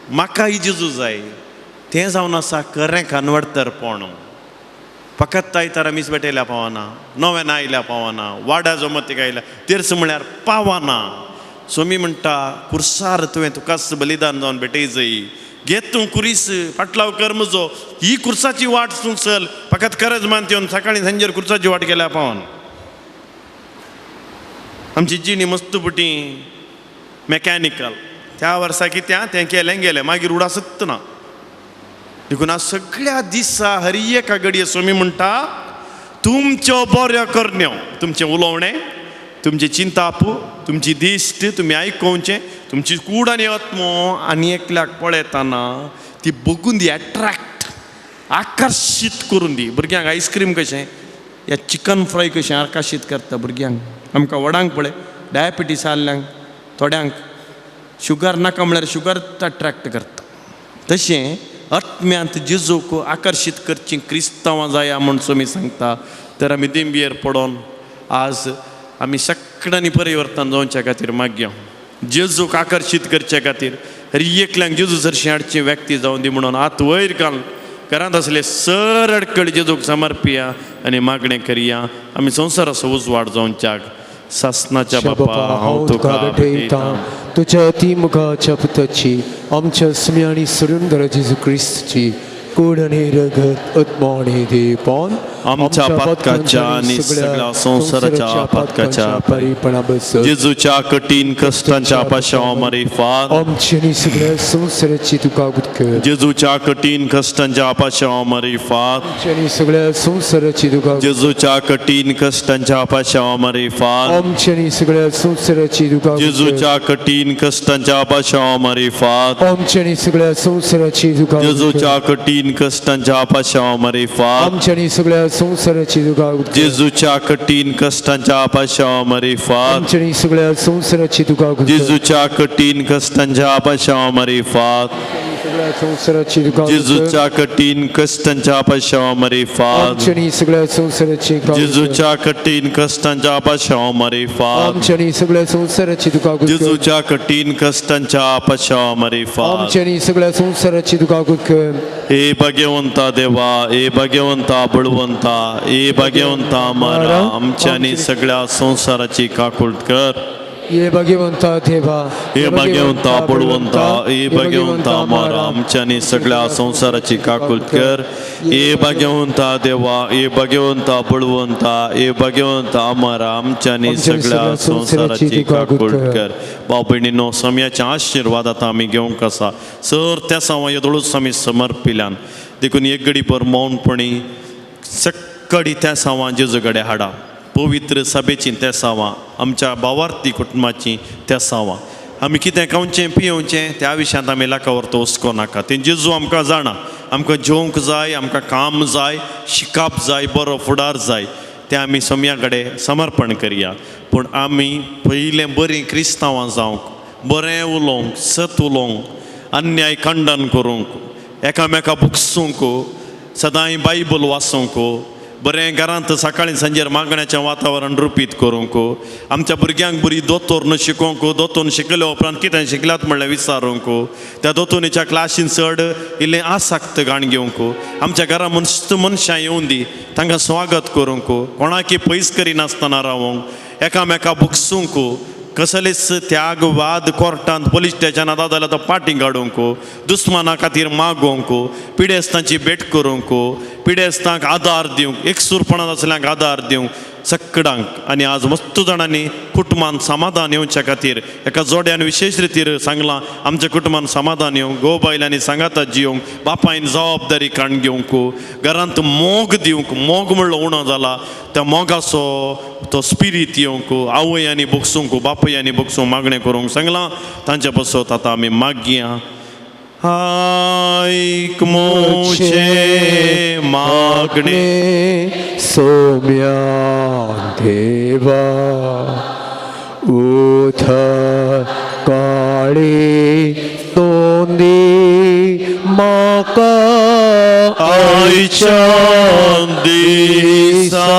म्हाका ही जेजू जाय. तें जावन आसा खरें कन्वर्टरपण. फकत आयतारा मीस भेटयल्या पावना, नव्यान आयल्या पावना, वाडा जमतीक आयल्या तेर्स म्हळ्यार पावना. सोमी म्हणटा, कुर्सार तुवें तुकाच बलिदान जावन भेटय जय, घेत तूं कुरीस, फाटलाव कर म्हजो, ही कुर्साची वाट तूं चल. फकत करज मान येवन सकाळीं सांजेर कुर्साची वाट गेल्या पावन. आमची जिणी मस्त पुटी मॅकॅनिकल. त्या वर्सा कित्या तें केलें गेलें, मागीर उडासत ना. देखून आज सगळ्या दिसा हरी एका घडये सोमी म्हणटा, तुमच्यो बऱ्यो करण्यो, तुमचें उलोवणें, तुमचें चिंताप, तुमची दिश्ट, तुमी आयकोवचें, तुमची कूड आनी आत्मो आनी एकल्याक पळयतना ती बगून दी, एट्रॅक्ट, आकर्शीत करून दी. भुरग्यांक आयस्क्रीम कशें या चिकन फ्राय कशें आकर्शीत करता भुरग्यांक. आमकां व्हडांक पळय, डायबिटीस आहल्यांक थोड्यांक शुगर नाका म्हळ्यार शुगर अट्रॅक्ट करता. तशें आत्म्यांत जेजूक आकर्शीत करची क्रिस्तांवां जाया म्हूण सोमी सांगता. तर आमी दिंबियेर पडोन आज आमी सगळ्यांनी परिवर्तन जावच्या खातीर मागया, जेजूक आकर्शीत करचे खातीर हरी एकल्यांक जेजू सरशी हाडची व्यक्ती जावन दी म्हणून हात वयर घालून घरांत आसले सर अडकळ जेजूक समर्पिया आनी मागणें करया. आमी संवसाराचो उजवाड जावच्याक. सासनाच्या बापा, हांव तुका भेटयता तुज्या अती मुखाच्या पुताची, आमच्या सुमी आनी सुरुंदर जेजू क्रिस्तची कूड आनी रगत, आत्मो आनी देवपण आमच्या पातकाच्या आनी सगळ्या संवसाराच्या पातकाच्या परिपणा बसत जेजूच्या कठीण कश्टांच्या पाशांव मारिफात आमची आनी सगळ्या संवसाराची तुका उदकर. जेजूच्या कठीण कश्टांच्या पाशांव मारिफात आमची आनी सगळ्या संवसाराची तुका जेजूच्या कठीण कश्टांच्या पाशांव मारिफात आमची आनी सगळ्या संवसाराची तुका जेजूच्या कठीण कश्टांच्या पाशांव मारिफात आमची आनी सगळ्या संवसाराची तुका जेजूच्या कठीण कश्टांच्या पाशांव मारिफात आमची आनी सगळ्या संवसाराची तुका जेजूच्या कठीण कश्टांच्या पाशांव मारिफात आमची आनी सगळ्या संवसाराची तुका जेजूच्या कठीण कश्टांच्या पाशांव मारिफात. सगळ्या संवसाराची तुका जेजूच्या कठीण कश्टांच्या पाशांव मारिफात आमच्या न्ही सगळ्या संवसाराची तुका जेजूच्या कठीण कश्टांच्या पाशांव मारिफात आमच्या न्ही सगळ्या संवसाराची तुका जेजूच्या कठीण कश्टांच्या पाशांव मारिफात आमच्या न्ही सगळ्या संवसाराची तुका हे भाग्यवंता देवा, हे भाग्यवंता बळवंता, हे भाग्यवंता मारा, आमच्या सगळ्या संवसाराची काकूट कर. हे भाग्यवंता देवा, हे भाग्यवंता बळवंता, हे भाग्यवंता मारा, आमच्या सगळ्या संवसाराची काकूट कर. हे भाग्यवंता देवा, हे भाग्यवंता बळवंता, हे भाग्यवंता मारा, आमच्या सगळ्या संवसाराची काकूट कर. भाव भयणीनो, समयाचे आशिर्वाद आतां आमी घेवंक आसा. सर त्या सावा येदोळूच आमी समर्पिल्यान देखून एक घडी भर मौनपणी सक्कडी त्या सावां जेजू कडेन हाडा. पवित्र सभेची त्या सावां, आमच्या भावार्थी कुटुंबाची त्या सावां, आमी कितें खावचें पियोवचें त्या विशयांत आमी लाखावर तो हुस्को नाका. तें जेजू आमकां जाणा. आमकां जेवंक जाय, आमकां काम जाय, शिकप जाय, बरो फुडार जाय, तें आमी समया कडेन समर्पण करया. पूण आमी पयलें बरीं क्रिस्तांवां जावंक, बरें उलोवंक, सत उलोवंक, अन्याय खंडन करूंक, एकामेका बुकसूंक, सदांय बायबल वाचूंक, बरें घरांत सकाळीं सांजेर मागण्याचें वातावरण रुपीत करूंक, आमच्या भुरग्यांक बरी दोतोर शिकोवंक, दोतोर शिकल्या उपरांत कितें शिकल्यात म्हणलें विचारूंक, त्या दोतोनीच्या क्लासीन चड इल्लें आसक्त गाण घेवंक, आमच्या घरा मनशां येवन दी तांकां स्वागत करूंक, कोणाकी पयस करिनासतना रावोंक, एकामेका बुकसूंक, कसलेच त्याग वाद कोर्टांत पोलीस स्टेशनांत जाल्यार तो पाटी काडूंक, दुस्माना खातीर मागोवंक, पिडेस्तांची भेट करूंक, पिडेस्तांक आदार दिवंक, एकसूरपणांत आसल्यांक आदार दिवंक, सकडांक. आनी आज मस्त जाणांनी कुटुंबान समाधान येवच्या खातीर एका जोड्यान विशेश रितीर सांगलां, आमच्या कुटुंबान समाधान येवंक, घोव बायलांनी सांगाता जिवंक, बापायन जबाबदारी काण घेवंक, घरांत मोग दिवंक, मोग म्हणलो उणो जाला त्या मोगाचो तो स्पिरीत येवंक, आवय आनी बोगसूंक, बापूय आनी बोगसूंक मागणें करूंक सांगलां. तांचे पासत आतां आमी मागया. आयक मोचे मागणें सोम्या देवा, उथ काळी तोंदी म्हाका आयच्या दिसा.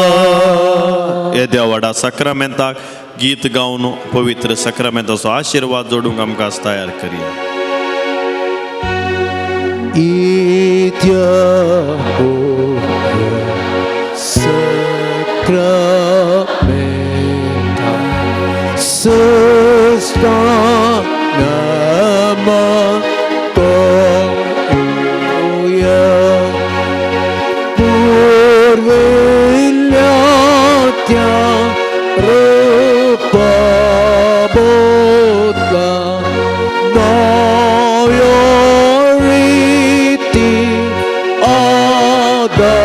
येद्या व्हडा साक्रामेंताक गीत गावन पवित्र साक्रामेंताचो आशिर्वाद जोडूंक आमकां तयार करया. इत्या sacramenta susta nama koya purvilyatya rupa bodla nayoriti adarya.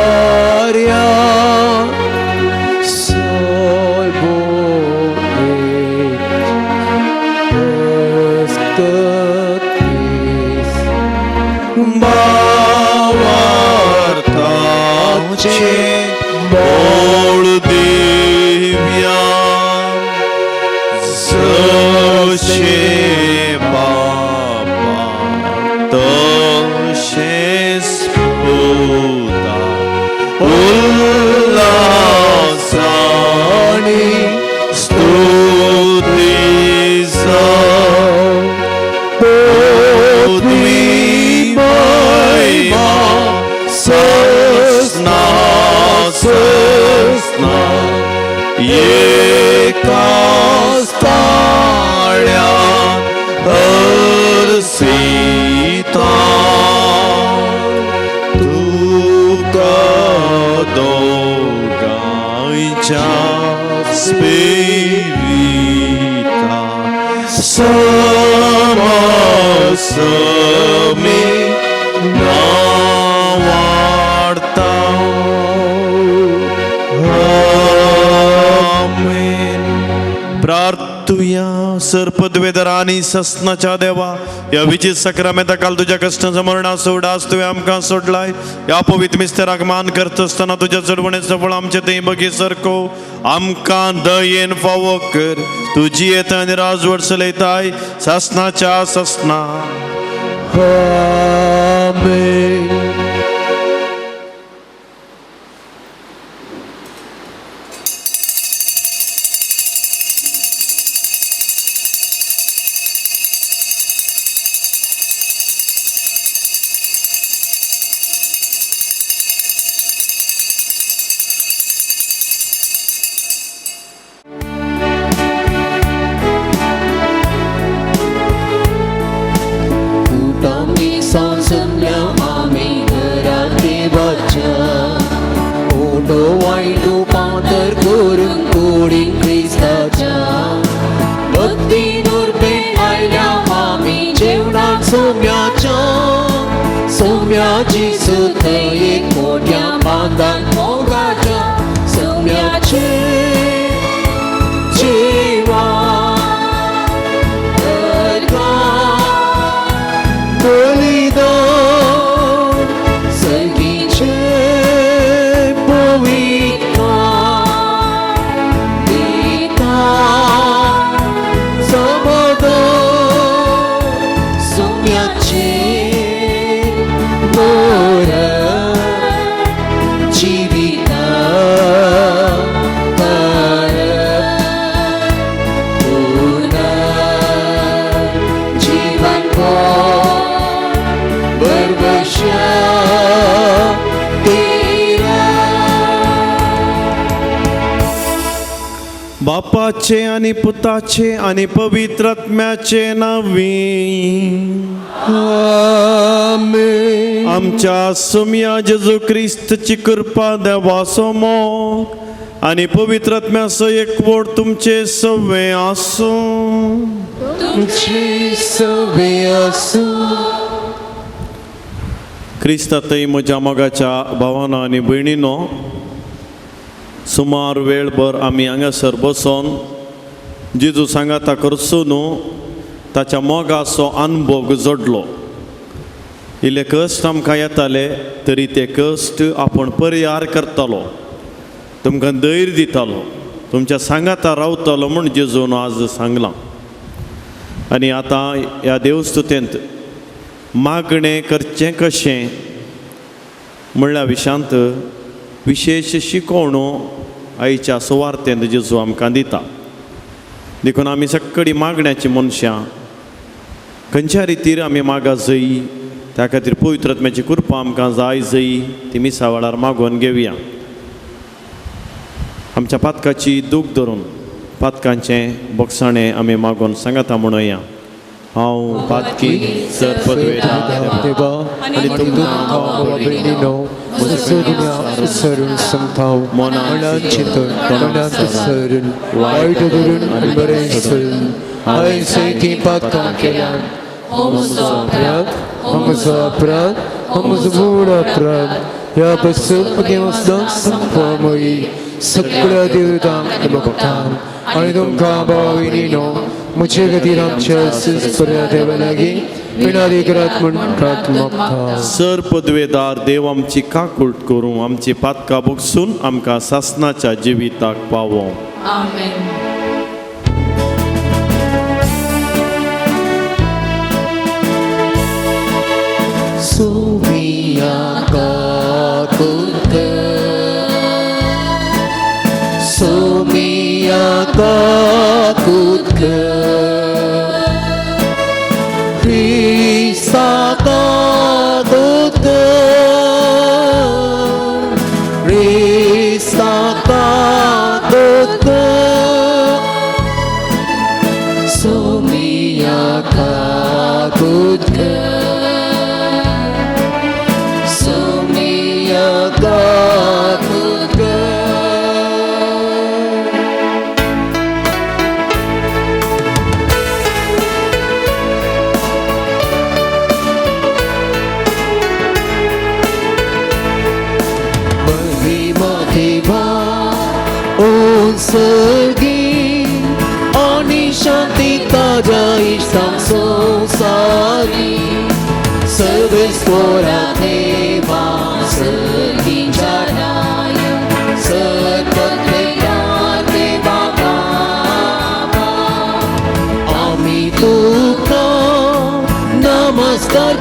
बोळ Divya जशें बापा तशेंच पुता उल्हासानी स्तुती जावं. पृथ्वी महिमा सस्ना सस्ना एकाच ताळ्या हरसीता तुका दोगांयच्या स्पिरिता समसमी नावाडता. आमेन. प्रार्थुया. सर पदवेधर आनी ससनाच्या देवा, ह्या विचित सक्रामेंता काल तुज्या कश्टांचो मरणा सोड आज तुवें आमकां सोडलाय. ह्या पवित्र मिस्तेराक मान करता आसतना तुज्या चडवणेचो फळ आमचे थंय बगी सारको आमकां दयेन फावो कर. तुजी येता आनी राजवट चलयताय ससनाच्या ससना. आमेन. बापाचे आनी पुताचे आनी पवित्र आत्म्याचे नांवी आमेन. आमच्या सुम्या जेजू क्रिस्तची कृपा देवाचो मोग आनी पवित्र आत्म्याचो एकवट तुमचे सवे आसूं. तुमचे सवे आसूं. क्रिस्तांतय म्हज्या मोगाच्या भावानो आनी भयणीनो, सुमार वेळभर आमी हांगासर बसोन जेजू सांगाता करचो न्हू ताच्या मोगाचो अनुभव जोडलो. इल्ले कश्ट आमकां येताले तरी ते कश्ट आपूण परिहार करतालो, तुमकां धैर्य दितालो, तुमच्या सांगाता रावतालो म्हूण जेजून आज सांगलां. आनी आतां ह्या देवस्तुतेंत मागणें करचें कशें म्हणल्या विशांत विशेश शिकोवणो आयच्या सुवार्तेंत जेजू आमकां दिता. देखून आमी सगळीं मागण्याची मनशां खंयच्या रितीर आमी मागा जई त्या खातीर पवित्र आत्म्याची कृपा आमकां जाय जई ती मिसा वेळार मागोवन घेवया. आमच्या पातकाची दूख धरून पातकांचें बोगसाणें आमी मागोवन सांगाता म्हणुया. हांव पातकी सर पदवेता देवा आनी तुमकां भयणीनो म्हजो सरून सांगता मनान चिंतून तोंडांत सरून वायट धरून आनी बरें सोडून हांवें सयती पातकां केल्यात. हो म्हजो अपराध, हो म्हजो अपराध, हो म्हजो व्हड अपराध. ह्या पासून म्हगे वचना संपमयी सगळ्या देवतांक भोगता आनी तुमकां भाव भयणीनो म्हजे खातीर आमच्या बऱ्या देवा लागीं विनादी करात म्हूण प्रार्थना मागता. सर पदवेदार देव आमची काकूट करूं, आमची पातकां भोगसून आमकां सासनाच्या जिविताक पावों. आमेन. सोमिया काकुत, सोमिया काकुत, क्रिस्ता काकुत, क्रिस्ता काकुत, सोमिया काकुत, सोमिया काकुत. महिमा देवा उत्सर्गी आणि शांती ताज्या इष्टांक संवसारी सर्वेस्पोरा देवा सर्गीच्या राय सर्वत्र देवा बाबा. आमी तुका नमस्कार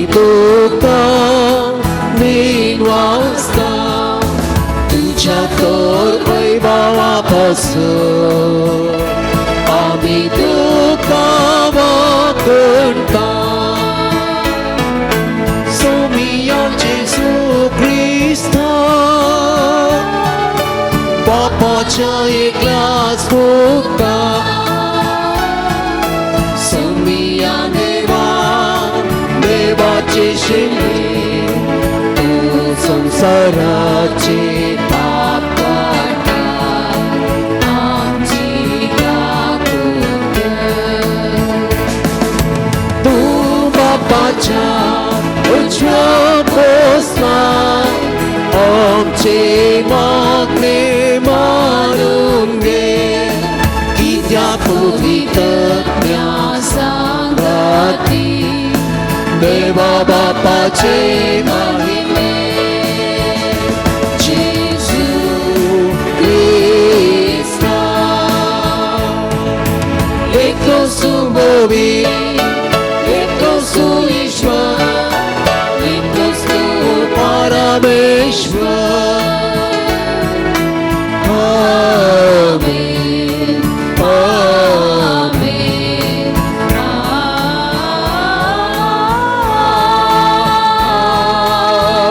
आमी तुका विनवासता तुज्या तर वैभवा पासून आमी तुका वाखणता. सोमिया जेजू क्रिस्ता बापाच्या एकलाच पुता सोमिया देवा देवाचे शिले तूं संवसाराचे पाप काडटा आमची काकूट कर. तूं बापाच्या उजव्या बसला आमचे मागणे मानून घे कित्याक पवित्र सांगाती देवा बापाचे महिमे जेजू क्रिस्ता एकलो सुबोवी एकलो सुईश्वर एकलो तू परमेश्वर. आमेन आमेन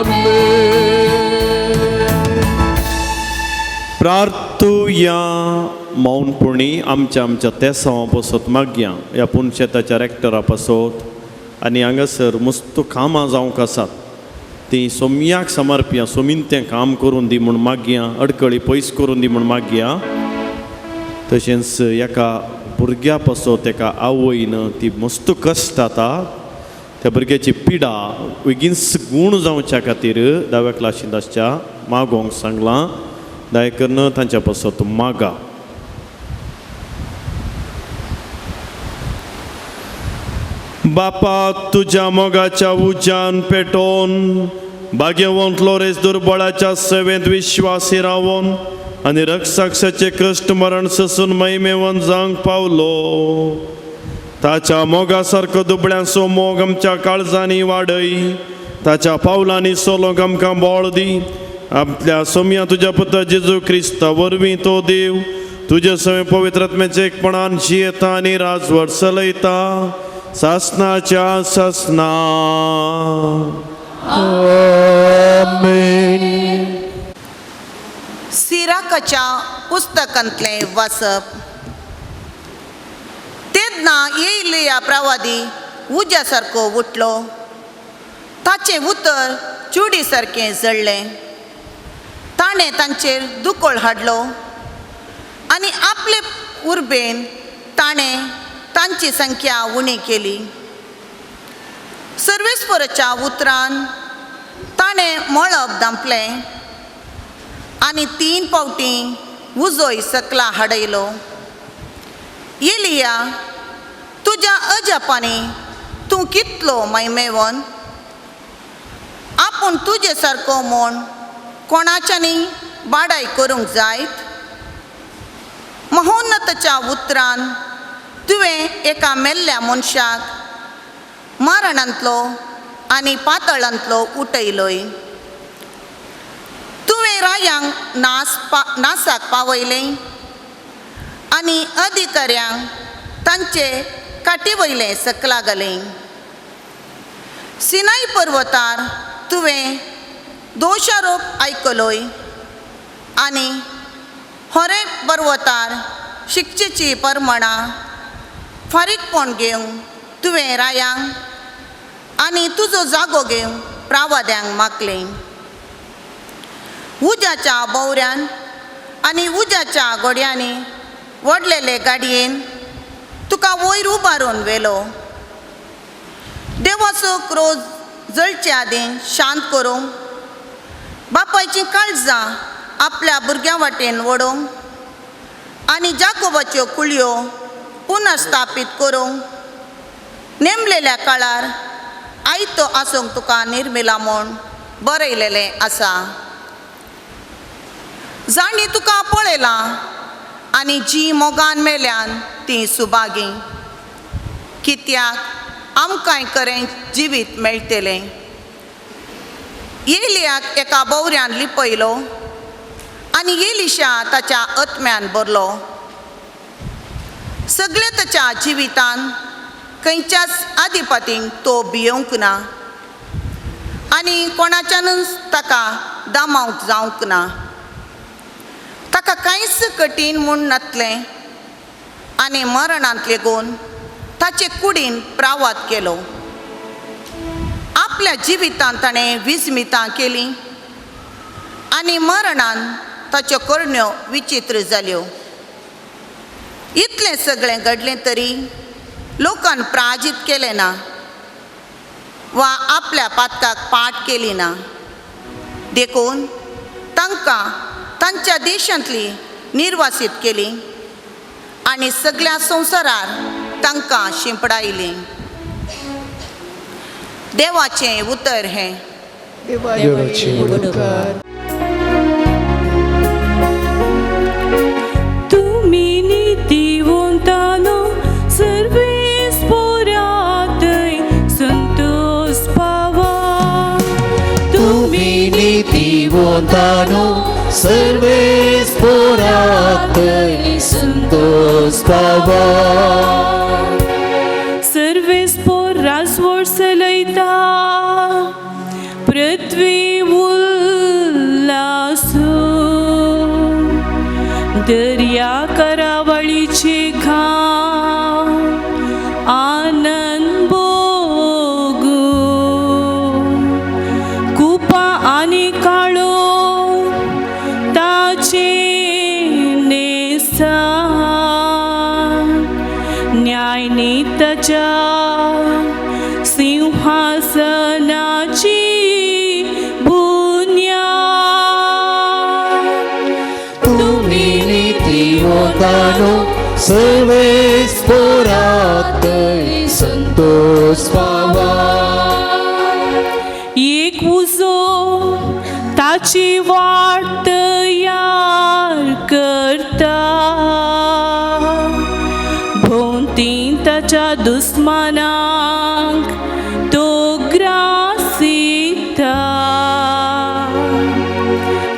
आमेन. प्रार्थुया मौनपुणी आमच्या आमच्या तेसांवा पासत मागया ह्या पुनशेताच्या रेक्टरा पासत आनी हांगासर मस्त कामां जावंक आसात तीं सोम्याक समर्पया सोमीन तें काम करून दी म्हूण मागया अडकळी पयस करून दी म्हूण मागया. तशेंच एका भुरग्या पासत एका आवयन ती मस्त कश्ट जाता त्या भुरग्याची पिडा बेगीनच गूण जावच्या खातीर धाव्या क्लासींत आसच्या मागोंक सांगलां दया करून तांच्या पासत मागा. बापा तुज्या मोगाच्या उज्यान पेटोवन भाग्यवंत लोरेस दुर्बळाच्या सेवेंत विश्वासी रावन आनी रक्षाक्षाचे कश्ट मरण ससून महिमेवन जावंक पावलो. ताच्या मोगा सारको दुबळ्यांचो मोग आमच्या काळजांनी वाडय ताच्या पावलांनी सोलोंक आमकां बळ दी. आपल्या सोम्या तुज्या पुता जेजू क्रिस्ता वरवीं तो देव तुज्या सवय पवित्र आत्म्याच्या एकपणान जियेता आनी राजवट चलयता सासनाच्या सासना. आमेन. सिराकाच्या पुस्तकांतलें वाचप. तेन्ना येयल्या प्रवादी उज्या सारको उठलो ताचें उतर चुडी सारकें जळ्ळें. ताणें तांचेर दुकळ हाडलो आनी आपले उर्बेन ताणें तांची संख्या उणी केली. सर्वेस्पराच्या उतरान ताणें मळब धांपलें आनी 3 फावटी उजोय सकला हाडयलो. एलिया तुज्या अजापांनी तूं कितलो मैमेवन आपूण तुजे सारको म्हूण कोणाच्यांनी बाडाय करूंक जायत. महोन्नतच्या उतरान तुवें एका मेल्ल्या मनशाक मारणांतलो आनी पातळांतलो उठयलोय. तुवें रायांक नासाक पावयलें आनी अधिकाऱ्यांक तांचे काटी वयलें सकला घालें. सिनाय पर्वतार तुवें दोशारोप आयकलोय आनी होरे पर्वतार शिक्षेची परमणां फारीकपण घेवंक तुवें रायांक आनी तुजो जागो घेवंक प्रावाद्यांक मागलें. उज्याच्या बोवऱ्यान आनी उज्याच्या गोड्यांनी व्हडलेले गाडयेन तुका वयर उबारून व्हेलो. देवाचो क्रोध जळचे आदीं शांत करूंक बापायचीं काळजां आपल्या भुरग्यां वाटेन वडोवंक आनी जाकोबाच्यो कुळयो पुनर्स्थापीत करूंक नेमलेल्या काळार आयतो आसूंक तुका निर्मिला म्हूण बरयलेलें आसा. जांणी तुका पळयलां आनी जी मोगान मेल्यान ती सुभागी कित्याक आमकांय करें जिवीत मेळटलें. एलियाक एका बोवऱ्यान लिपयलो आनी एलिशा ताच्या आत्म्यान भरलो. सगळ्या ताच्या जिवितान खंयच्याच आदिपातींक तो भियोवंक ना आनी कोणाच्यानूच ताका दामावंक जावंक ना. ताका कांयच कठीण म्हूण नातलें आनी मरणांत लेगून ताचे कुडीन प्रावात केलो. आपल्या जिवितांत ताणें विस्मितां केलीं आनी मरणान ताच्यो करण्यो विचित्र जाल्यो. इतलें सगळें घडलें तरी लोकान प्राजीत केलें ना वा आपल्या पातकाक पाठ केली ना. देखून तांकां तांच्या देशांतली निर्वासीत केली आनी सगळ्या संवसारार तांकां शिंपडायली. देवाचें उतर हें. देवाचे उपकार. तुमी नीतिवंतानो सर्वेस पोरातय संतोष पावा. तुमी नीतिवंतानो सर्वेस पोरातय संतोष पावा. सर्वेस पोर राजवट चलयता पृथ्वी उल्लासू दर्या करावळीचे घाव आनंद भोगू कुपा आनी काळो ताचे नेसा न्यायनिताच्या सिंहासनाची बुन्याद. तुमी नीतिवंतानो सर्वेस पोरातय संतोष पावा. एक उजो ताची वाट तयार करता भोंवती ताच्या दुस्मानांक तो ग्रासिता.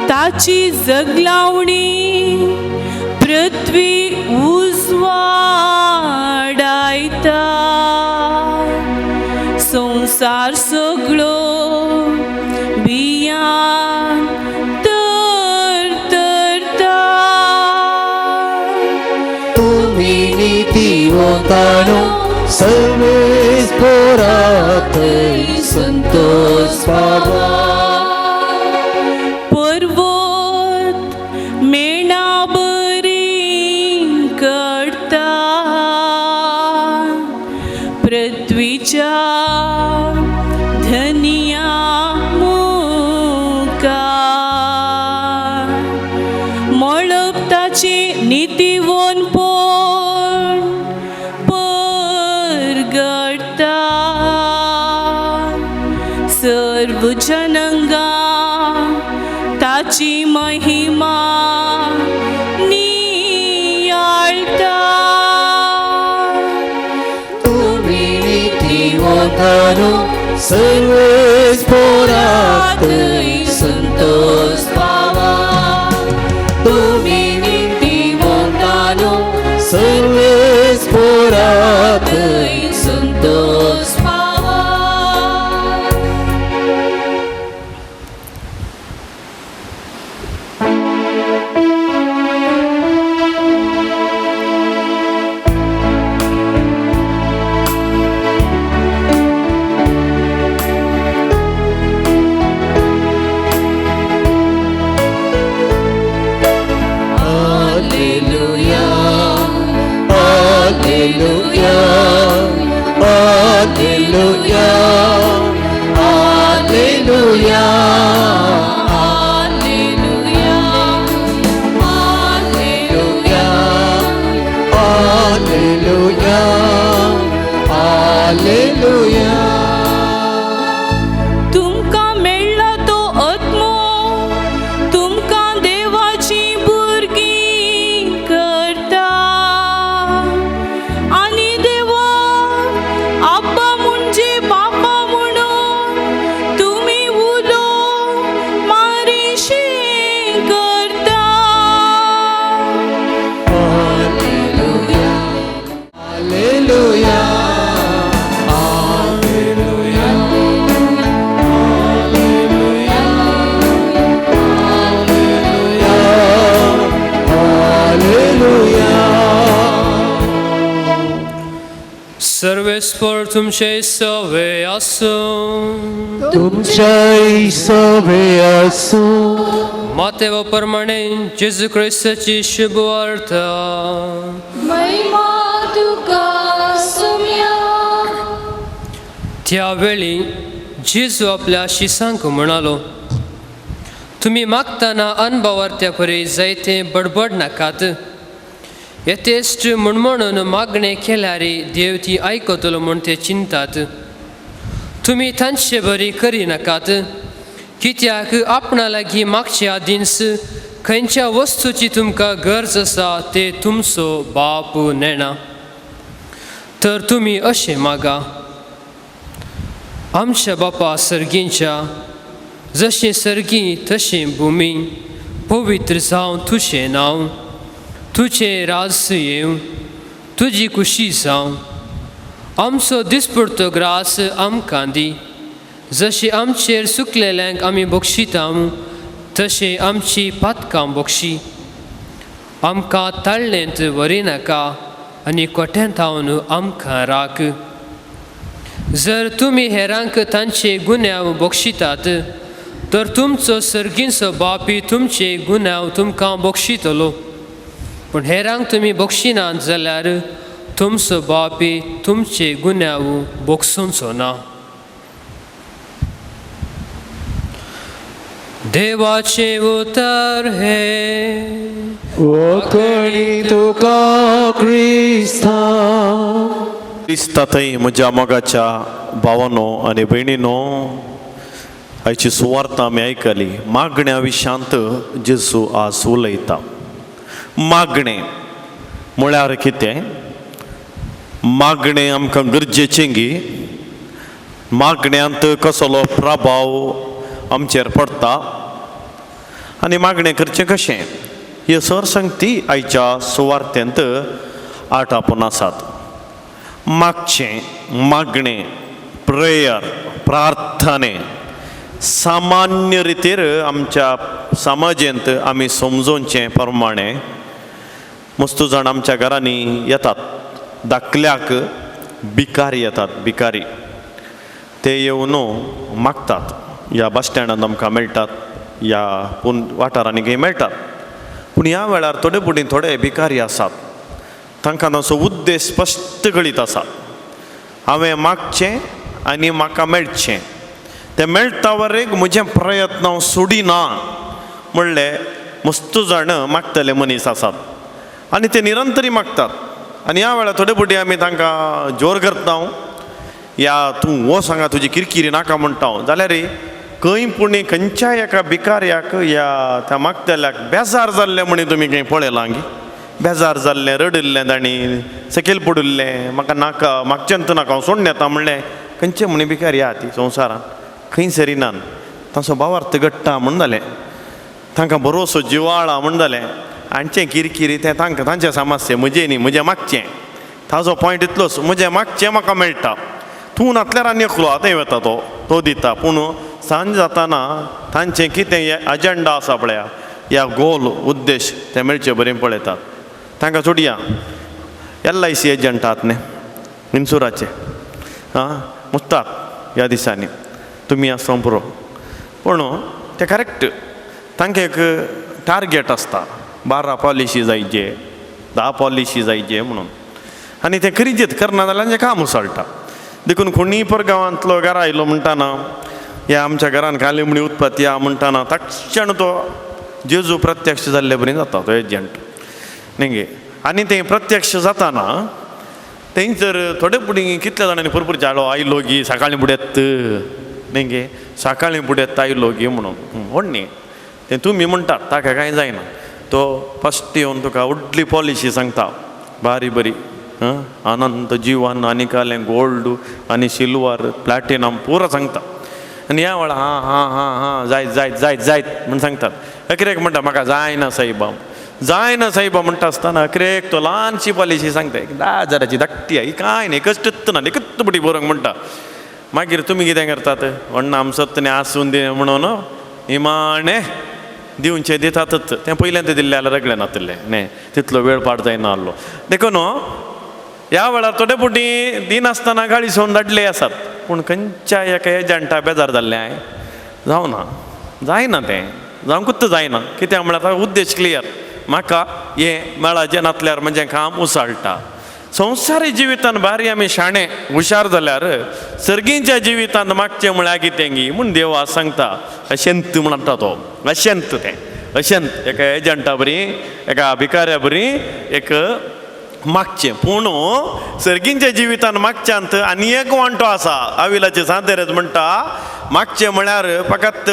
ताची जगलावणी पृथ्वी उजवाडायता संवसार सगळो बियान तरतरता. तुमी नीतिवंतानो सर्वेस पोरातय संतोष पावा. पर्वत मेणाबरी करता पृथ्वीच्या धनिया मुखार मळब ताची नीतिवंतपण परगटता. सर्व जनंगां ताची महिमा नियाळता. तुमी नीतिवंतानो सर्वेस पोरातय संतोष पावा. तुमी नीतिवंतानो सर्वेस पोरातय संतोष पावा. Alleluia, Alleluia, Alleluia, Alleluia. Alleluia, alleluia, Alleluia, Alleluia. तुमकां मेळ्ळा तो आत्मो तुमकां देवाची भुरगीं करता आनी देवा आब्बा म्हूण परमेश्वर तुमचे सवे आसूं. तुमच्याय सवे आसूं. मातेवा प्रमाणे जेजू क्रिस्ताची शुभ वार्ता. महिमा तुका सुम्या. त्या वेळी जेजू आपल्या शिसांक म्हणालो, तुमी मागतना अनभावार्थ्या परी जायते बडबड नाकात. यथेश्ट म्हण म्हणून मागणें केल्यार देव ती आयकतलो म्हूण ते चिंतात. तुमी तांचे बरी करिनाकात, कित्याक आपणा लागीं मागचे आदींच खंयच्या वस्तूची तुमकां गरज आसा ते तुमचो बाप नेणा. तर तुमी अशें मागा, आमच्या बापा सर्गींच्या, जशें सर्गी तशें भुमी, पवित्र जावं तुजें नांव, तुजें राज येवं, तुजी खुशी जावं. आमचो दिसपुरतो ग्रास आमकां दी, जशें आमचेर सुकलेल्यांक आमी बक्षिता तशें आमची पातकां बक्षी. आमकां ताळ्ळेंत व्हरिनाका आनी कोट्यांत हावन आमकां राख. जर तुमी हेरांक तांचे गुन्यांव बक्षितात तर तुमचो सर्गींचो बापी तुमचे गुन्यांव तुमकां बक्षितलो. पूण हेरांक तुमी बक्षिनात जाल्यार तुमचो बापी तुमचे गुन्यांव बक्षुचो ना. देवाचें उतर हें. ओकणी तुका क्रिस्ता. क्रिस्ता थंय म्हज्या मोगाच्या भावानो आनी भयणीनो, आयची सुवार्ता आमी आयकली. मागण्या विशांत जेजू आज उलयता. मागणें म्हळ्यार कितें? मागणें आमकां गरजेचें गी. मागण्यांत कसलो प्रभाव आमचेर पडटा आनी मागणें करचें कशें हे सर सांगती आयच्या सुवार्तेंत आठ आपूण आसात. मागचें, मागणें, प्रेयर, प्रार्थने सामान्य रितीर आमच्या समाजेंत आमी समजोवचें प्रमाणें मस्तू जाण आमच्या घरांनी येतात. धाकल्याक भिकारी येतात, भिकारी ते येवन मागतात. ह्या बस स्टँडांत आमकां मेळटात, ह्या पूण वाठारांनी खंय मेळटात. पूण ह्या वेळार थोडे फुडें थोडे भिकारी आसात, तांकां तांचो उद्देश स्पश्ट कळीत आसा. हांवें मागचें आनी म्हाका मेळचें, तें मेळटा वरेक म्हजें प्रयत्न हांव सोडिना म्हणलें मस्त जाण मागतले मनीस आसात आनी ते निरंतरी मागतात. आनी ह्या वेळार थोडे फुडें आमी तांकां जोर करता, या तूं हो सांगा तुजी किरकिरी नाका म्हणटा हांव, जाल्यार खंय पूण खंयच्या एका भिकाऱ्याक ह्या त्या मागतल्याक बेजार जाल्लें म्हणी तुमी खंय पळयलां गी? बेजार जाल्लें, रडिल्लें, तांणी सकयल पडिल्लें, म्हाका नाका, मागचेंत नाका, हांव सोडून येता म्हणलें खंयचें म्हणी भिकारी आहा ती संवसारान खंय सरिनान. तांचो भावार्थ घडटा म्हूण जालें, तांकां बरोसो जिवाळा म्हूण जालें. हांचें किरकिरी तें तांकां तांचें समस्या, म्हजें न्ही, म्हजें मागचें. ताजो पॉयंट इतलोच, म्हजें मागचें म्हाका मेळटा, तूं नातल्यार आनी एकलो आतां वता तो तो दिता. पूण सांज जाताना तांचें कितें अजेंडा आसा पळया, ह्या गोल उद्देश ते मेळचे बरें पळयतात. तांकां सोडया LIC agent आहात न्ही इन्सुराचे, आं मुस्तात ह्या दिसांनी तुमी आसूं पुरो. पूण ते करेक्ट तांकां एक टार्गेट आसता, 12 पॉलिशी जायचे, 10 पॉलिशी जायचे म्हणून, आनी ते खरीजेत करना जाल्यार तांचें काम उसळटा. देखून कोणीय पर गांवांतलो घरा आयलो म्हणटा ना, ह्या आमच्या घरान काली म्हणी उत्पत्ती आहा म्हणटा ना, तक्षण तो जेजू प्रत्यक्ष जाल्ले बरी जाता तो एजंट न्ही गे. आनी ते प्रत्यक्ष जाताना थंयसर थोडे फुडें कितल्या जाणांनी भरपूर जालो आयलो गी सकाळीं बुड्यात न्ही गे, सकाळीं बुड्यात आयलो गी म्हणून व्हड न्ही तें तुमी म्हणटात, ताका कांय जायना. तो फस्ट येवन तुका व्हडली पॉलिशी सांगता, बारी बरी अनंत जिवन आनी कालें गोल्ड आनी सिल्वर प्लॅटिनम पुरो सांगता. आनी ह्या वेळार हां हां हां हां जायत जायत जायत जायत म्हूण सांगतात. अकरेक म्हणटा म्हाका जायना सायबा, जायना सायबा म्हणटा आसतना अकरेक तो ल्हानशी पॉलिशी सांगता, एक 10,000ची धाकटी ही कांय न्ही, कश्टच ना, एकच बटी बरोवंक म्हणटा. मागीर तुमी कितें करतात, व्हडना आमचोच न्ही आसून दी म्हणून निमाणें दिवचें दितातच. तें पयल्यान तें दिल्लें जाल्यार रगलें नातिल्लें न्ही, तितलो वेळ पाड जायना आहलो. देखून ह्या वेळार थोडे फावटी दिनासतना गाळी सोडून धाडले आसात, पूण खंयच्या एका एजंटा बेजार जाल्लें हांवें जावना, जायना तें, जावंकूच जायना. कित्याक म्हळ्यार उद्देश क्लियर, म्हाका हें मेळाचें नासल्यार म्हजें काम उसळटा. संवसारी जिवितान बारी आमी शाणे हुशार जाल्यार सर्गींच्या जिवितांत मागचें म्हळ्यार कितें गी म्हूण देव आज सांगता. अशेंत म्हणटा तो, अशेंत तें, अशेंत एका एजंटा बरी, एका भिकाऱ्या बरी एक मागचें. पूण सर्गींच्या जिवितान मागच्यांत आनी एक वांटो आसा. आविलाचे सांतेरेज म्हणटा मागचें म्हळ्यार फकत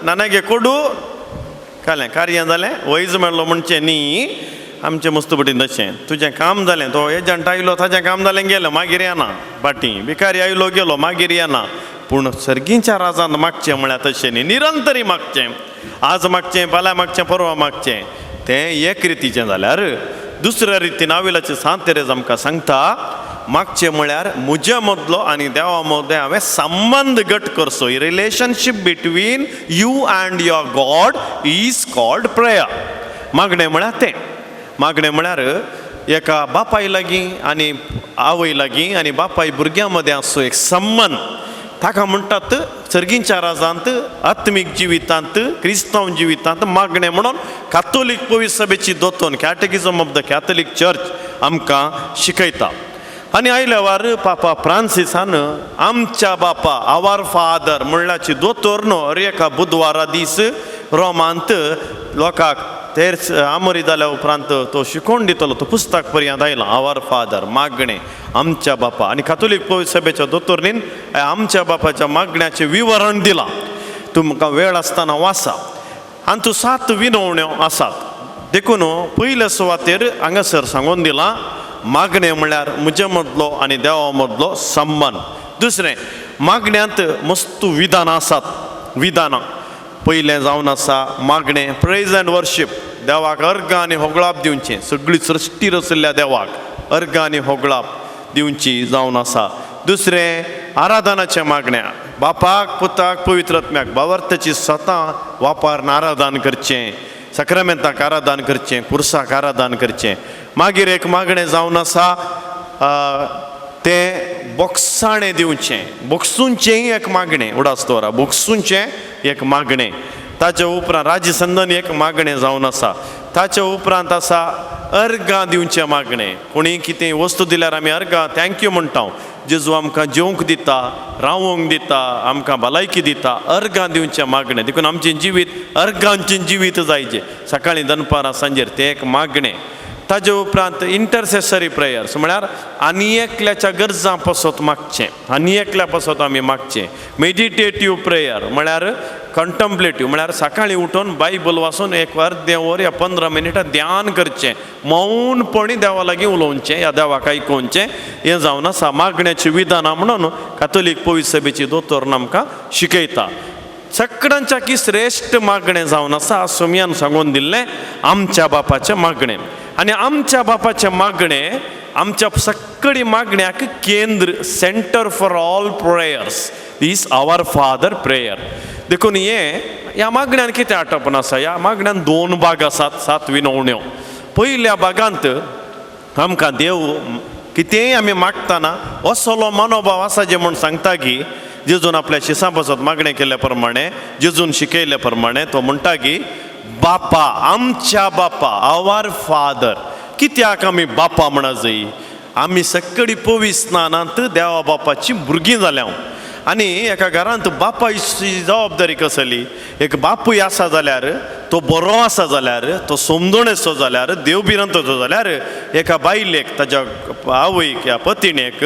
नानागे कोडू कालें कार्य जालें वयज मेळ्ळो म्हणचें न्ही. आमचें मस्त पटीन तशें तुजें काम जालें, तो एजंट आयलो ताजें काम जालें गेलो, मागीर येना फाटीं, भिकारी आयलो गेलो मागीर येना. पूण सर्गींच्या राजान मागचें म्हळ्यार तशें न्ही, निरंतरी मागचें, आज मागचें, फाल्यां मागचें, परवां मागचें. तें एक रितीचें जाल्यार दुसऱ्या रितीन आविलाचे सांतेरेज आमकां सांगता मागचें म्हळ्यार म्हज्या मदलो आनी देवा मदें हांवें संबंद घट करचो. Relationship between you and your God is called prayer. मागणें म्हळ्यार तें, मागणें म्हळ्यार एका बापाय लागीं आनी आवय लागीं आनी बापाय भुरग्यां मदें आसचो एक संबंद, ताका म्हणटात सर्गींच्या राजांत आत्मीक जिवितांत क्रिस्तांव जिवितांत मागणें म्हणून कातोलीक पवित्र सभेची दोतोन catechism of the Catholic church आमकां शिकयता. आनी आयल्या वार पापा फ्रांसिसान आमच्या बापा आवार फादर म्हणल्याची दोतोर न्हू हर एका बुधवारा दीस रोमांत लोकांक तेर आमोरी जाल्या उपरांत तो शिकोवन दितलो. तो पुस्तक पर्यंत आयला आवार फादर मागणें आमच्या बापा. आनी कातोलीक पवित्र सभेच्या दोतोरणीन आमच्या बापाच्या मागण्याचें विवरण दिलां, तुमकां वेळ आसतना वाचा. आनी तूं 7 विनवण्यो आसात. देखून पयले सुवातेर हांगासर सांगून दिलां मागणें म्हळ्यार म्हजे मदलो आनी देवा मदलो संबंद. दुसरें, मागण्यांत मस्त विधानां आसात. विधानां पयलें जावन आसा मागणें प्रेज एंड वर्शीप, देवाक अर्गां आनी होगळाप दिवचें, सगळी सृश्टी रचल्ल्या देवाक अर्गां आनी होगळाप दिवची जावन आसा. दुसरें, आराधनाचें मागणें, बापाक पुताक पवित्र आत्म्याक बावर्ताची स्वता वापार आराधन करचें, सक्रामेंताक आराधन करचें, कुर्साक आराधन करचें. मागीर एक मागणें जावन आसा तें बोगसाणें दिवचें, बोगसूंचेंय एक मागणें, उडास दवरा, बोगसूंचें एक मागणें. ताचे उपरांत राजसंदन एक मागणें जावन आसा. ताचे उपरांत आसा अर्गां दिवचें मागणें, कोणी कितें वस्तू दिल्यार आमी अर्गां thank you म्हणटा, जेजू आमकां जेवंक दिता, रावोंक दिता, आमकां भलायकी दिता, अर्गां दिवचें मागणें. देखून आमचें जिवीत अर्गांचें जिवीत जायचें, सकाळीं दनपारां सांजेर, तें एक मागणें. ताजे उपरांत इंटरसेसरी प्रेयर्स म्हळ्यार आनी एकल्याच्या गरजां पासत मागचें, आनी एकल्या पासत आमी मागचें. मेडिटेटीव प्रेयर म्हळ्यार कंटम्पलेटीव म्हळ्यार सकाळीं उठून बायबल वाचून एक अर्दें वर या 15 मिनटां ध्यान करचें, मौनपणी देवा लागीं उलोवचें या देवाक आयकोवचें. हें जावन आसा मागण्याची विधानां म्हणून कातोलीक पवित्र सभेची दोतोर आमकां शिकयता. सगळ्यांच्या की श्रेश्ठ मागणें जावन आसा सोमयान सांगून दिल्लें आमच्या बापाचें मागणें. आनी आमच्या बापाचें मागणें आमच्या सगळी मागण्याक केंद्र, centre for all prayers is our father prayer. देखून हें ह्या मागण्यान कितें आटपण आसा, ह्या मागण्यान 2 भाग आसात, 7 विनवण्यो. पयल्या भागांत आमकां देव कितेंय आमी मागतना असलो मनोभाव आसा जें म्हूण सांगता की जेजून आपल्या शिसां पासत मागणें केल्ल्या प्रमाणे, जेजून शिकयल्ल्या प्रमाणे तो म्हणटा की बापा, आमच्या बापा, आवार फादर. कित्याक आमी बापा म्हणा जाय? आमी सगळी पवित्र स्नानांत देवा बापाची भुरगीं जाल्या. आनी एका घरांत बापायची जबाबदारी कसली? एक बापूय आसा जाल्यार तो बरो आसा जाल्यार, तो समजणेचो जाल्यार, देवभिरांतचो जाल्यार एका बायलेक, ताज्या आवयक या पतिणेक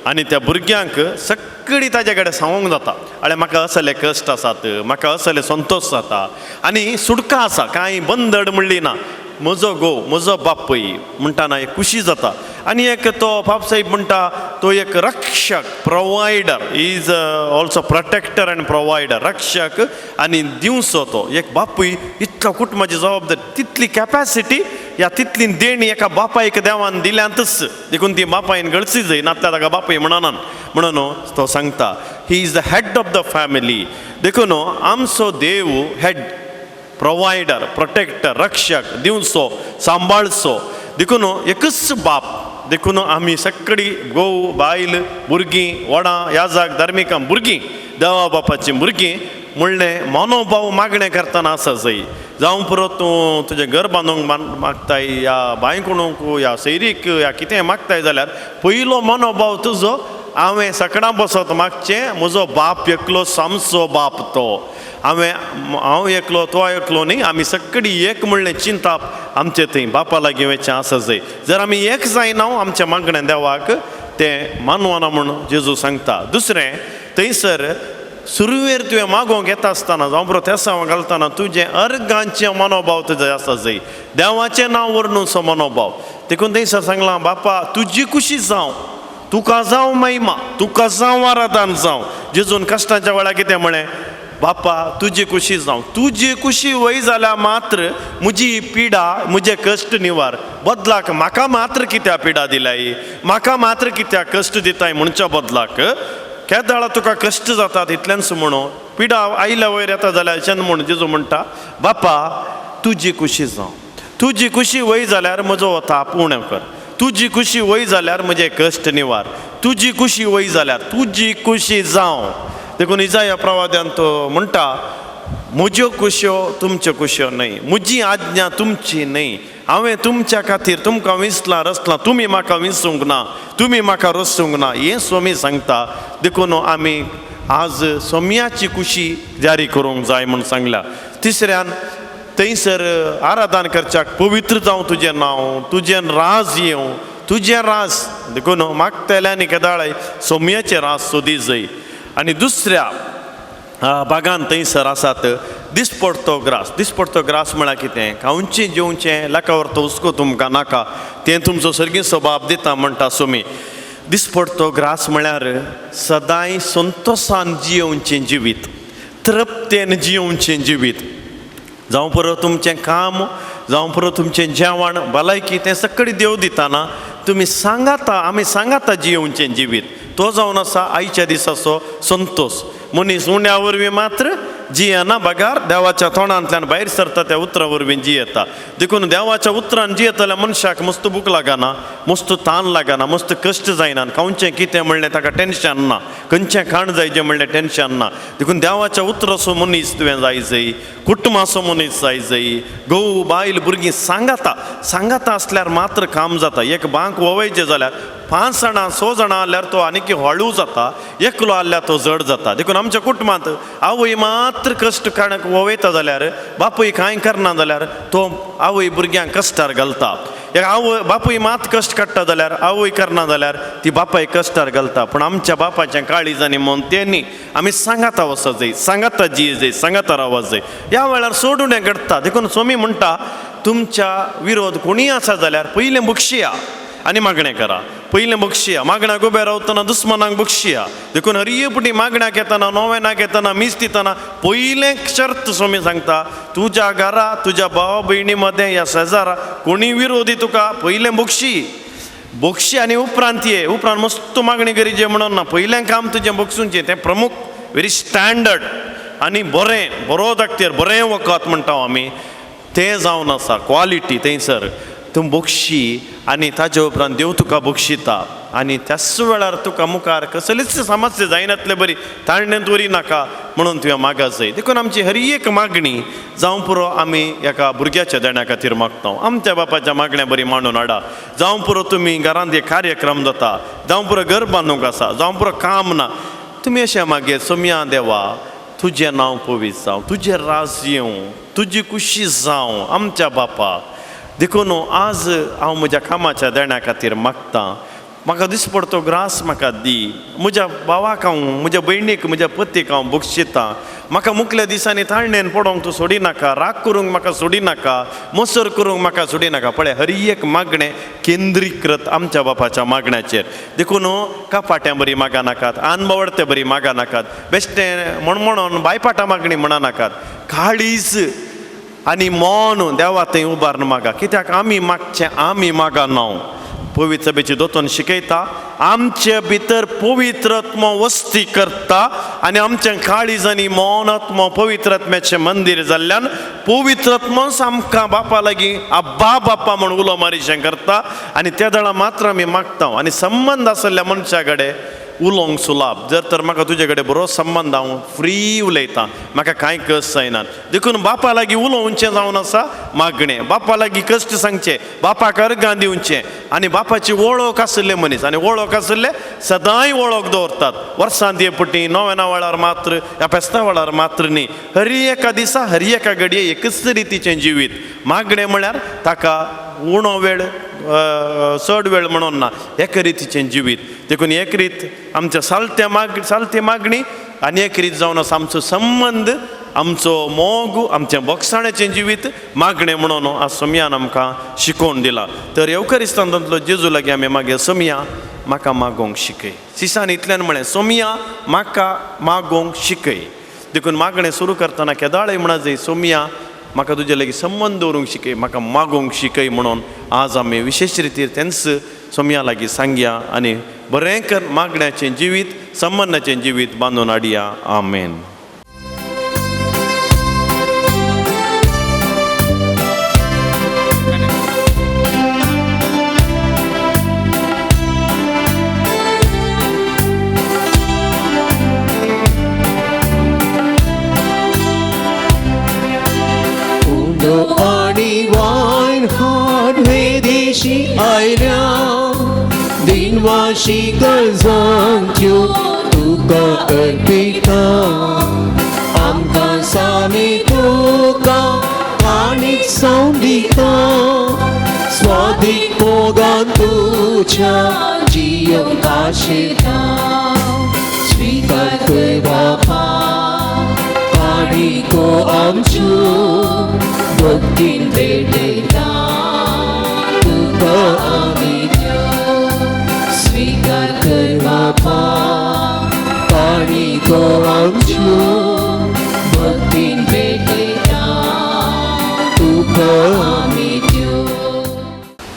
आनी त्या भुरग्यांक सगळी ताजे कडेन सांगूंक जाता, अरे म्हाका असले कश्ट आसात, म्हाका असले संतोश जाता आनी सुटका आसा, कांय बंदड म्हणली ना, म्हजो घोव म्हजो बापूय म्हणटाना एक खुशी जाता. आनी एक तो बापसाहेब म्हणटा तो एक रक्षक, provider, is also protector and provider, रक्षक आनी दिवचो तो एक बापूय. इतलो कुटुंबाची जबाबदारी, तितली कॅपॅसिटी या तितली देणी एका बापायक देवान दिल्यांतच, देखून ती बापायन गळची जाय, नातल्या ताका बापूय म्हणना. म्हणून तो सांगता he is the head of the family. देखून आमचो देव हेड, प्रोवायडर, प्रोटेक्टर, रक्षक, दिवचो, सांबाळचो. देखून एकच बाप देखून आमी सगळी घोव बायल भुरगीं वडां याजाक धार्मिकां भुरगीं देवा बापाचीं भुरगीं म्हणलें मनोभाव मागणें करतना आसा जाय. जावं पुरो तूं तुजें घर बांदूंक मागताय या बांय कोणूंक या सैरीक या कितें मागताय जाल्यार पयलो मनोभाव तुजो हांवें सकडां बसत मागचें म्हजो बाप एकलो सामचो बाप तो हांवें हांव एकलो तो एकलो न्ही आमी सगळी एक म्हणलें चिंताप आमचे थंय बापा लागीं वचचें आसा जाय. जर आमी एक जायना आमच्या मागणें देवाक तें मानवना म्हूण जेजू सांगता. दुसरें थंयसर सुरवेर तुवें मागोवंक येता आसतना जावं पुरो तेसांव घालतना तुजें अर्गांचें मनोभाव तुजें आसा जाय देवाचें नांव व्हरून मनोभाव. देखून थंयसर सांगलां बापा तुजी खुशी जावं तुका जावं महिमा तुका जावं आराधन जावं. जेजून कश्टांच्या वेळार कितें म्हळें बापा तुजी खुशी जावं तुजी खुशी वय जाल्यार मात्र म्हजी पिडा म्हजे कश्ट निवार बदलाक म्हाका मात्र कित्याक पिडा दिलाय म्हाका मात्र कित्याक कश्ट दिताय म्हणच्या बदलाक केदाळा तुका कश्ट जातात इतल्यानच म्हणू पिडा आयल्या वयर येता जाल्यार अशें म्हूण जेजू म्हणटा बापा तुजी खुशी जावं तुजी खुशी वय जाल्यार म्हजो ताप उणें कर तुजी खुशी वय जाल्यार म्हजे कश्ट निवार तुजी खुशी वय जाल्यार तुजी खुशी जावं. देखून इजाया प्रवाद्यान तो म्हणटा म्हज्यो खुश्यो तुमच्यो खुश्यो न्हय म्हजी आज्ञा तुमची न्हय हांवें तुमच्या खातीर तुमकां विंचलां रचलां तुमी म्हाका विंचूंक ना तुमी म्हाका रचूंक ना हें स्वामी सांगता. देखून आमी आज सोम्याची खुशी जारी करूंक जाय म्हूण सांगल्या. तिसऱ्यान थंयसर आराधन करच्याक पवित्र जावं तुजें नांव तुजें राज येवं तुजें राज. देखून मागतल्यांनी केदाळाय सोम्याचें राज सोदी जाय. आनी दुसऱ्या बागान थंयसर आसात दिसपडतो ग्रास. दिसपडतो ग्रास म्हळ्यार कितें खावचें जेवचें लाखावर हुस्को तुमकां नाका तें तुमचो सर्गीं स्वभाव दिता म्हणटा सोमी. दिसपडतो ग्रास म्हळ्यार सदांय संतोशान जियोवचें जिवीत तृप्तेन जियोवचें जिवीत जावं पुरो तुमचें काम जावं पुरो तुमचें जेवण भलायकी तें सगळें देव दिताना तुमी सांगाता आमी सांगाता जियोवचें जिवीत तो जावन आसा आयच्या दिसाचो संतोश. मनीस उण्या वरवीं मात्र जियेना बगार देवाच्या तोंडांतल्यान भायर सरता त्या उतरां वरवीं जियेता. देखून देवाच्या उतरान जियेतल्या मनशाक मस्त भूक लागना मस्त तान लागना मस्त कश्ट जायना खावचें कितें म्हणलें ताका टेंशन ना खंयचें खाण जाय जें म्हणलें टेंशन ना. देखून देवाच्या उतराचो मनीस तुवें जाय जाय कुटुंबाचो मनीस जाय जाय घोव बायल भुरगीं सांगाता सांगाता आसल्यार मात्र काम जाता. एक बांक वोवयचें जाल्यार 5 जाणां 6 जाणां आसल्यार तो आनीक हळू जाता एकलो आसल्यार तो जड जाता. देखून आमच्या कुटुंबांत आवय मात्र कश्ट काडूंक वोवयता जाल्यार बापूय कांय करना जाल्यार तो आवय भुरग्यांक कश्टार घालता. एक आवय बापूय मात कश्ट काडटा जाल्यार आवय करना जाल्यार ती बापाय कश्टार घालता. पूण आमच्या बापाचें काळीज आनी मन तें न्ही आमी सांगाता वचत जाय सांगाता जिये जाय सांगाता रावत जाय ह्या वेळार सोडून हें घडटा. देखून स्वामी म्हणटा तुमच्या विरोध कोणीय आसा जाल्यार पयलें बक्षिया आनी मागणें करा पयलें बक्षिया मागण्याक उबें रावतना दुस्मनाक बक्षिया. देखून हरये पुटी मागण्याक येतना नोवेनाक येतना मीस दितना पयलें शर्त स्वामी सांगता तुज्या घरा तुज्या भावा भयणी मदें ह्या शेजारा कोणी विरोधी तुका पयलें बक्षी बक्षी आनी उपरांत ये उपरांत मस्त मागणी करी जे म्हणून ना पयलें काम तुजें बक्षुचें तें प्रमुख व्हेरी स्टँडर्ड आनी बरें बरो दाखतेर बरें वखद म्हणटा आमी तें जावन आसा क्वॉलिटी थंयसर तूं बक्षी आनी ताजे उपरांत देव तुका बक्षिता आनी त्याच वेळार तुका मुखार कसलीच समस्या जायनातले बरी ताळणेंत वरी नाका म्हणून तुवें मागा जाय. देखून आमची हर एक मागणी जावं पुरो आमी एका भुरग्याच्या देण्या खातीर मागता आमच्या बापाच्या मागण्या बरी मांडून हाडा. जावं पुरो तुमी घरांत एक कार्यक्रम जाता जावं पुरो घर बांदूंक आसा जावं पुरो काम ना तुमी अशें मागीर सोमया देवा तुजें नांव पवित्र जावं तुजें राज येवं तुजी खुशी जावं आमच्या बापा. देखून आज हांव म्हज्या कामाच्या देण्या खातीर मागतां म्हाका दिसपडतो ग्रास म्हाका दी म्हज्या भावाक हांव म्हज्या भयणीक म्हज्या पतीक हांव बक्षितां म्हाका मुखल्या दिसांनी ताळणेन पडोंक तूं सोडिनाका राग करूंक म्हाका सोडिनाका मोसर करूंक म्हाका सोडिनाका. पळय हर एक मागणें केंद्रीकृत आमच्या बापाच्या मागण्याचेर. देखून कपाट्यां बरी मागा नाकात आनबावडते बरी मागा नाकात बेश्टें म्हण म्हणून बायपाटां मागणी म्हणा नाकात काळीज आनी मन देवा थंय उबारून मागा कित्याक आमी मागचें आमी मागा नांव पवित्र सभेची दोतोन शिकयता आमचे भितर पवित्र आत्मो वस्ती करता आनी आमच्या काळीज आनी मौन आत्मो पवित्र आत्म्याचें मंदीर जाल्ल्यान पवित्र आत्मोच आमकां बापा लागीं अब्बा बाप्पा म्हूण उलो मारीशें करता आनी त्या दळा मात्र आमी मागता. आनी संबंद आशिल्ल्या मनशा कडेन उलोवंक सुलाभ. जर तर म्हाका तुजे कडेन बरो संबंद, हांव फ्री उलयतां, म्हाका कांय कश्ट जायना. देखून बापा लागीं उलोवचें जावन आसा मागणें, बापा लागीं कश्ट सांगचें, बापाक अर्गां दिवचें आनी बापाची वळख आशिल्ले मनीस आनी वळख आशिल्ले सदांय वळख दवरतात. वर्सांत एक पटी नव्या वेळार मात्र ह्या फेस्ता वेळार मात्र न्ही, हर एका दिसा हर एका घडये एकच रितीचें जिवीत. मागणें म्हळ्यार ताका उणो वेळ चड वेळ म्हणून ना, एका रितीचें जिवीत. देखून एक रीत आमच्या सालते मागणी आनी एक रीत जावन आसा आमचो संबंद, आमचो मोग, आमचें बोगसाण्याचें जिवीत मागणें म्हणून आज सोमयान आमकां शिकोवन दिला. तर येवकरिस्तांतलो जेजू लागीं आमी मागीर सोमया म्हाका मागोवंक शिकय. सिसान इतल्यान म्हळें सोमया म्हाका मागोवंक शिकय. देखून मागणें सुरू करतना केदाळय म्हणा जाय सोमया म्हाका तुजे लागीं संबंद दवरूंक शिकय, म्हाका मागोवंक शिकय म्हणून आज आमी विशेश रितीर तेंच सोमया लागीं सांगया आनी बरें कर मागण्याचें जिवीत संबंदाचें जिवीत बांदून हाडया. आमेन. आनी वायन हाड वेदेशी आयल्या दिनवाशी गजांच्यो तुका अर्पिता. आमकां सामी तुका काणीक सावन दिता स्वादीक मोगान तुज्या जियोंक आशिता. स्विकार कर बापा काणीको आमच्यो भक्तीन भेटयता तुका आमी त्यो. स्विकार कर बापा काणीको आमच्यो भक्तीन भेटयता तुका आमी त्यो.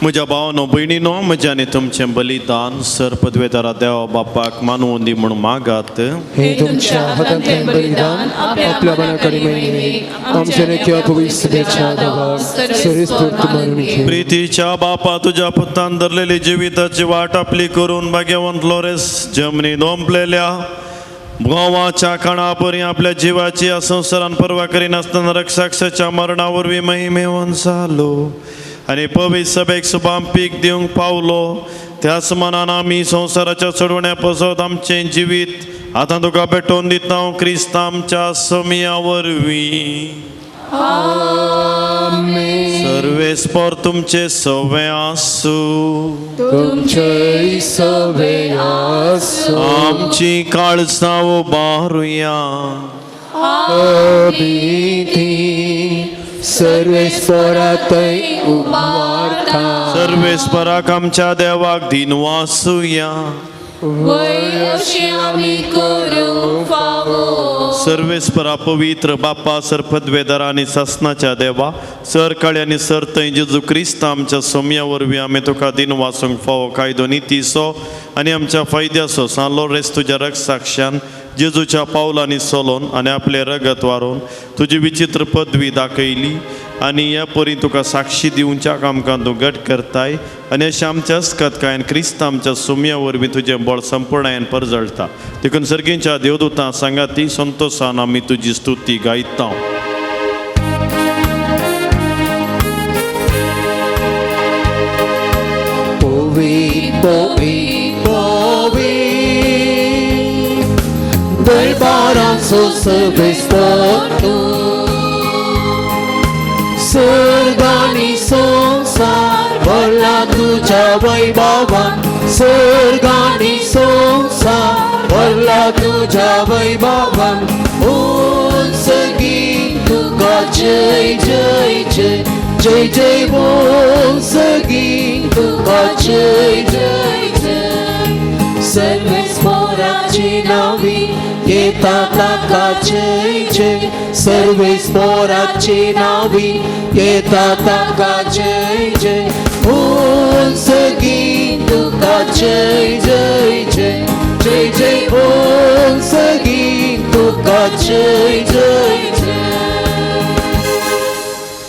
म्हज्या भावानो भयणीनो, म्हज्या आनी तुमचें बलिदान सर पदवेदारा देवा बापाक मानवून दी म्हूण मागात. हे तुमच्या हातांतलें बलिदान आपल्या मना कडेन आमच्या नेक्या पवित्र सरेस्फूर्त मानून घे. प्रितीच्या बापा, तुज्या पुतान धरलेली जिविताची वाट आपली करून भाग्यवंत लोरेस जमनी दोंपलेल्या गोवाच्या कणापरी आपल्या जिवाची या संवसारान पर्वा करिनासतना रक्षाक्षाच्या मरणा वरवीं महिमेवन जालो आनी पवित्र सभेक सुबाम पीक दिवंक पावलो. त्याच मनान आमी संवसाराच्या चडवण्या पासत आमचें जिवीत आतां तुका भेटोवन दिता क्रिस्त आमच्या सोमया वरवीं. सर्वेस्पर तुमचे सवे आसूं. तुमचे सवे आसूं. आमची काळजां उबारुया. अभिती सर्वेस्परातय उबारता. सर्वेस्पराक आमच्या देवाक दिनवासुया. वय अशें आमी करूंक फावो. सर्वेस्परा पवित्र बापा सर पदवेदारा आनी सासनाच्या देवा सर काळी आनी सर थंय जेजू क्रिस्त आमच्या सोमया वरवीं आमी तुका दिनवासूंक फावो कायदो नितीचो आनी आमच्या फायद्याचो सान लोरेस तुज्या रक्षाक्षान जेजूच्या पावलांनी चलोवन आनी आपलें रगत वारोवन तुजी विचित्र पदवी दाखयली आनी ह्या परी तुका साक्षी दिवच्याक आमकां तूं घट करताय आनी अशें आमच्या अस्कतकायेन क्रिस्त आमच्या सोमया वरवीं तुजें बळ संपूर्णायेन परजळटा. देखून सर्गींच्या देवदूतां सांगाती संतोशान आमी तुजी स्तुती गायता. पवी पवी पवी दरबाराचो सर्वेस्पर तूं. सर्ग आनी संवसार भरला तुज्या वैभवान. सर्ग आनी संवसार भरला तुज्या वैभवान. उंच गीत तुका जय जय जय जय जय बोल सगीत तुका जय जय जय. सर्वेस्पराची नावी येता ताका जय जय. सर्वेस्पराची नावी येता ताका जय जय. बोल सगीत तुका जय जय जय जय जय बोल सगीं तुका जय जय जय.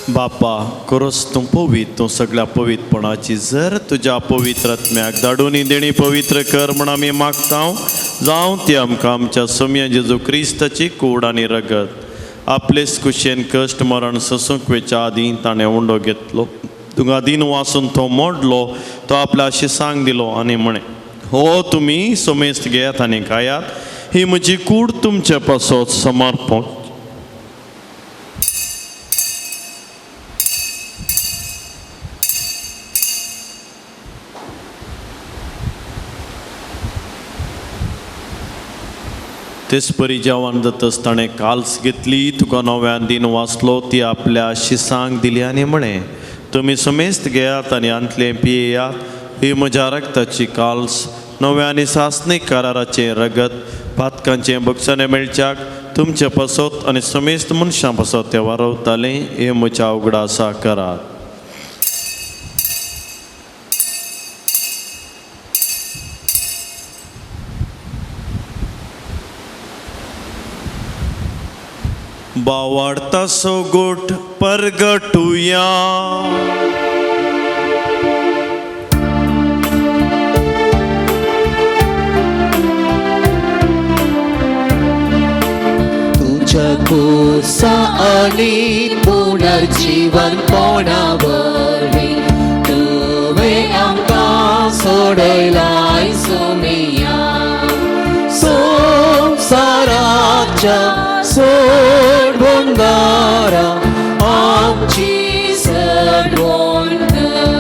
बापा खरोच तूं पवित्र, तूं सगळ्या पवित्रपणाची जर तुज्या पवित्र आत्म्याक धाडून देणी पवित्र कर म्हण आमी मागता. जावं ती आमकां आमच्या सोम्या जेजू क्रिस्ताची कूड आनी रगत. आपलेच कुशेन कश्ट मरण सोसूंक वेच्या आदीं ताणें उंडो घेतलो, तुका दिन वासून तो मोडलो, तो आपल्या शिसांक दिलो आनी म्हणें, हो तुमी समेस्त घेयात आनी खायात, ही म्हजी कूड तुमचे पासत समर्पण. तेच परी जेवण जातच ताणें काल्स घेतली, तुका नव्यान दिन वाचलो, ती आपल्या शिसांक दिली आनी म्हळें, तुमी समेस्त घेयात आनी आंतलें पियेयात, ही म्हज्या रगताची काल्स, नव्या आनी सासणीक कराराचें रगत, पातकांचें बक्षाणें मेळच्याक तुमचे पासत आनी समेस्त मनशां पासत तें वारवतालें, हें म्हज्या उगडासा करात. बावाडता गोठ परगटुया. तुझ्या कुसा आनी पुनर्जीवन कोणावरवी तुवें आमकां सोडयलाय सोमिया, संवसाराच्या सोडवणदारा आमची सडवण कर.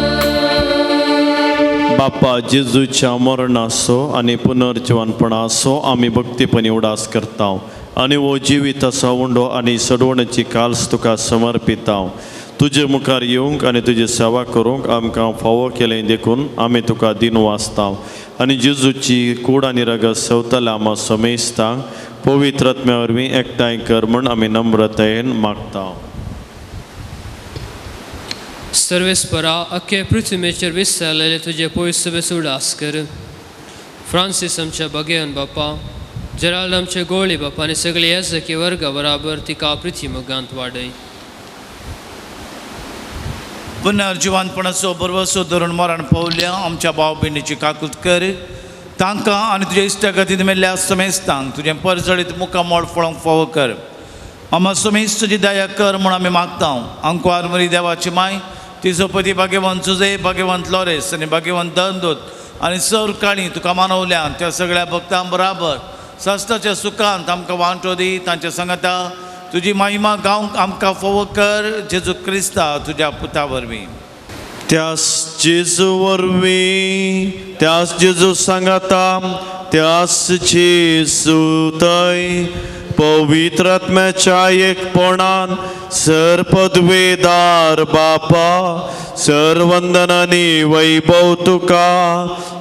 बापा जेजूच्या मरणाचो आनी पुनर्जिवनपणाचो आमी भक्तीपणी उडास करता आनी हो जिविताचो उंडो आनी सडवणेची काल्स तुका समर्पिता. तुजे मुखार येवंक आनी तुजी सेवा करूंक आमकां फावो केलें देखून आमी तुका दिन वाचता आनी जेजूची कूड आनी रगत सवतल्या आमा समेस्तांक पवित्र आत्म्या वरवीं एकठांय कर म्हण आमी नम्रतायेन मागता. सर्वेस्परा अख्खे पृथ्वीचेर विसरलेले तुजे पयस उडास कर. फ्रांसीस आमच्या बगेवन बापा, जेराल्ड आमचे गोळी बापा आनी सगळे याजकी वर्गा बराबर तिका पृथ्वी मोगांत वाडय. पुनर्जिवनपणाचो बरवसो धरून मरण पावल्या आमच्या भाव भयणीची काकूत कर, तांकां आनी तुज्या इश्टागतीन मेल्ल्या समेस्तांक तुजें परजळीत मुखामळ फळोवंक फावो कर. आमा समेस्त तुजी दया कर म्हूण आमी मागता. आंकवार मरी देवाची माय, तिजो पती भाग्यवंत जुजे, भाग्यवंत लॉरेस आनी भाग्यवंत दंदूत आनी सर काणी तुका मानवल्या त्या सगळ्या भक्तां बराबर सस्ताच्या सुखांत आमकां वांटो दी. तांच्या सांगाता तुजी महिमा गावंक आमकां फावो कर, जेजू क्रिस्ता तुज्या पुता वरवीं. त्यास जेजू वरवीं, त्यास जेजू सांगाता, त्यास जेजू थंय पवित्र आत्म्याच्या एकपणान सर पदवेदार बापा, सर वंदनानी वैभव तुका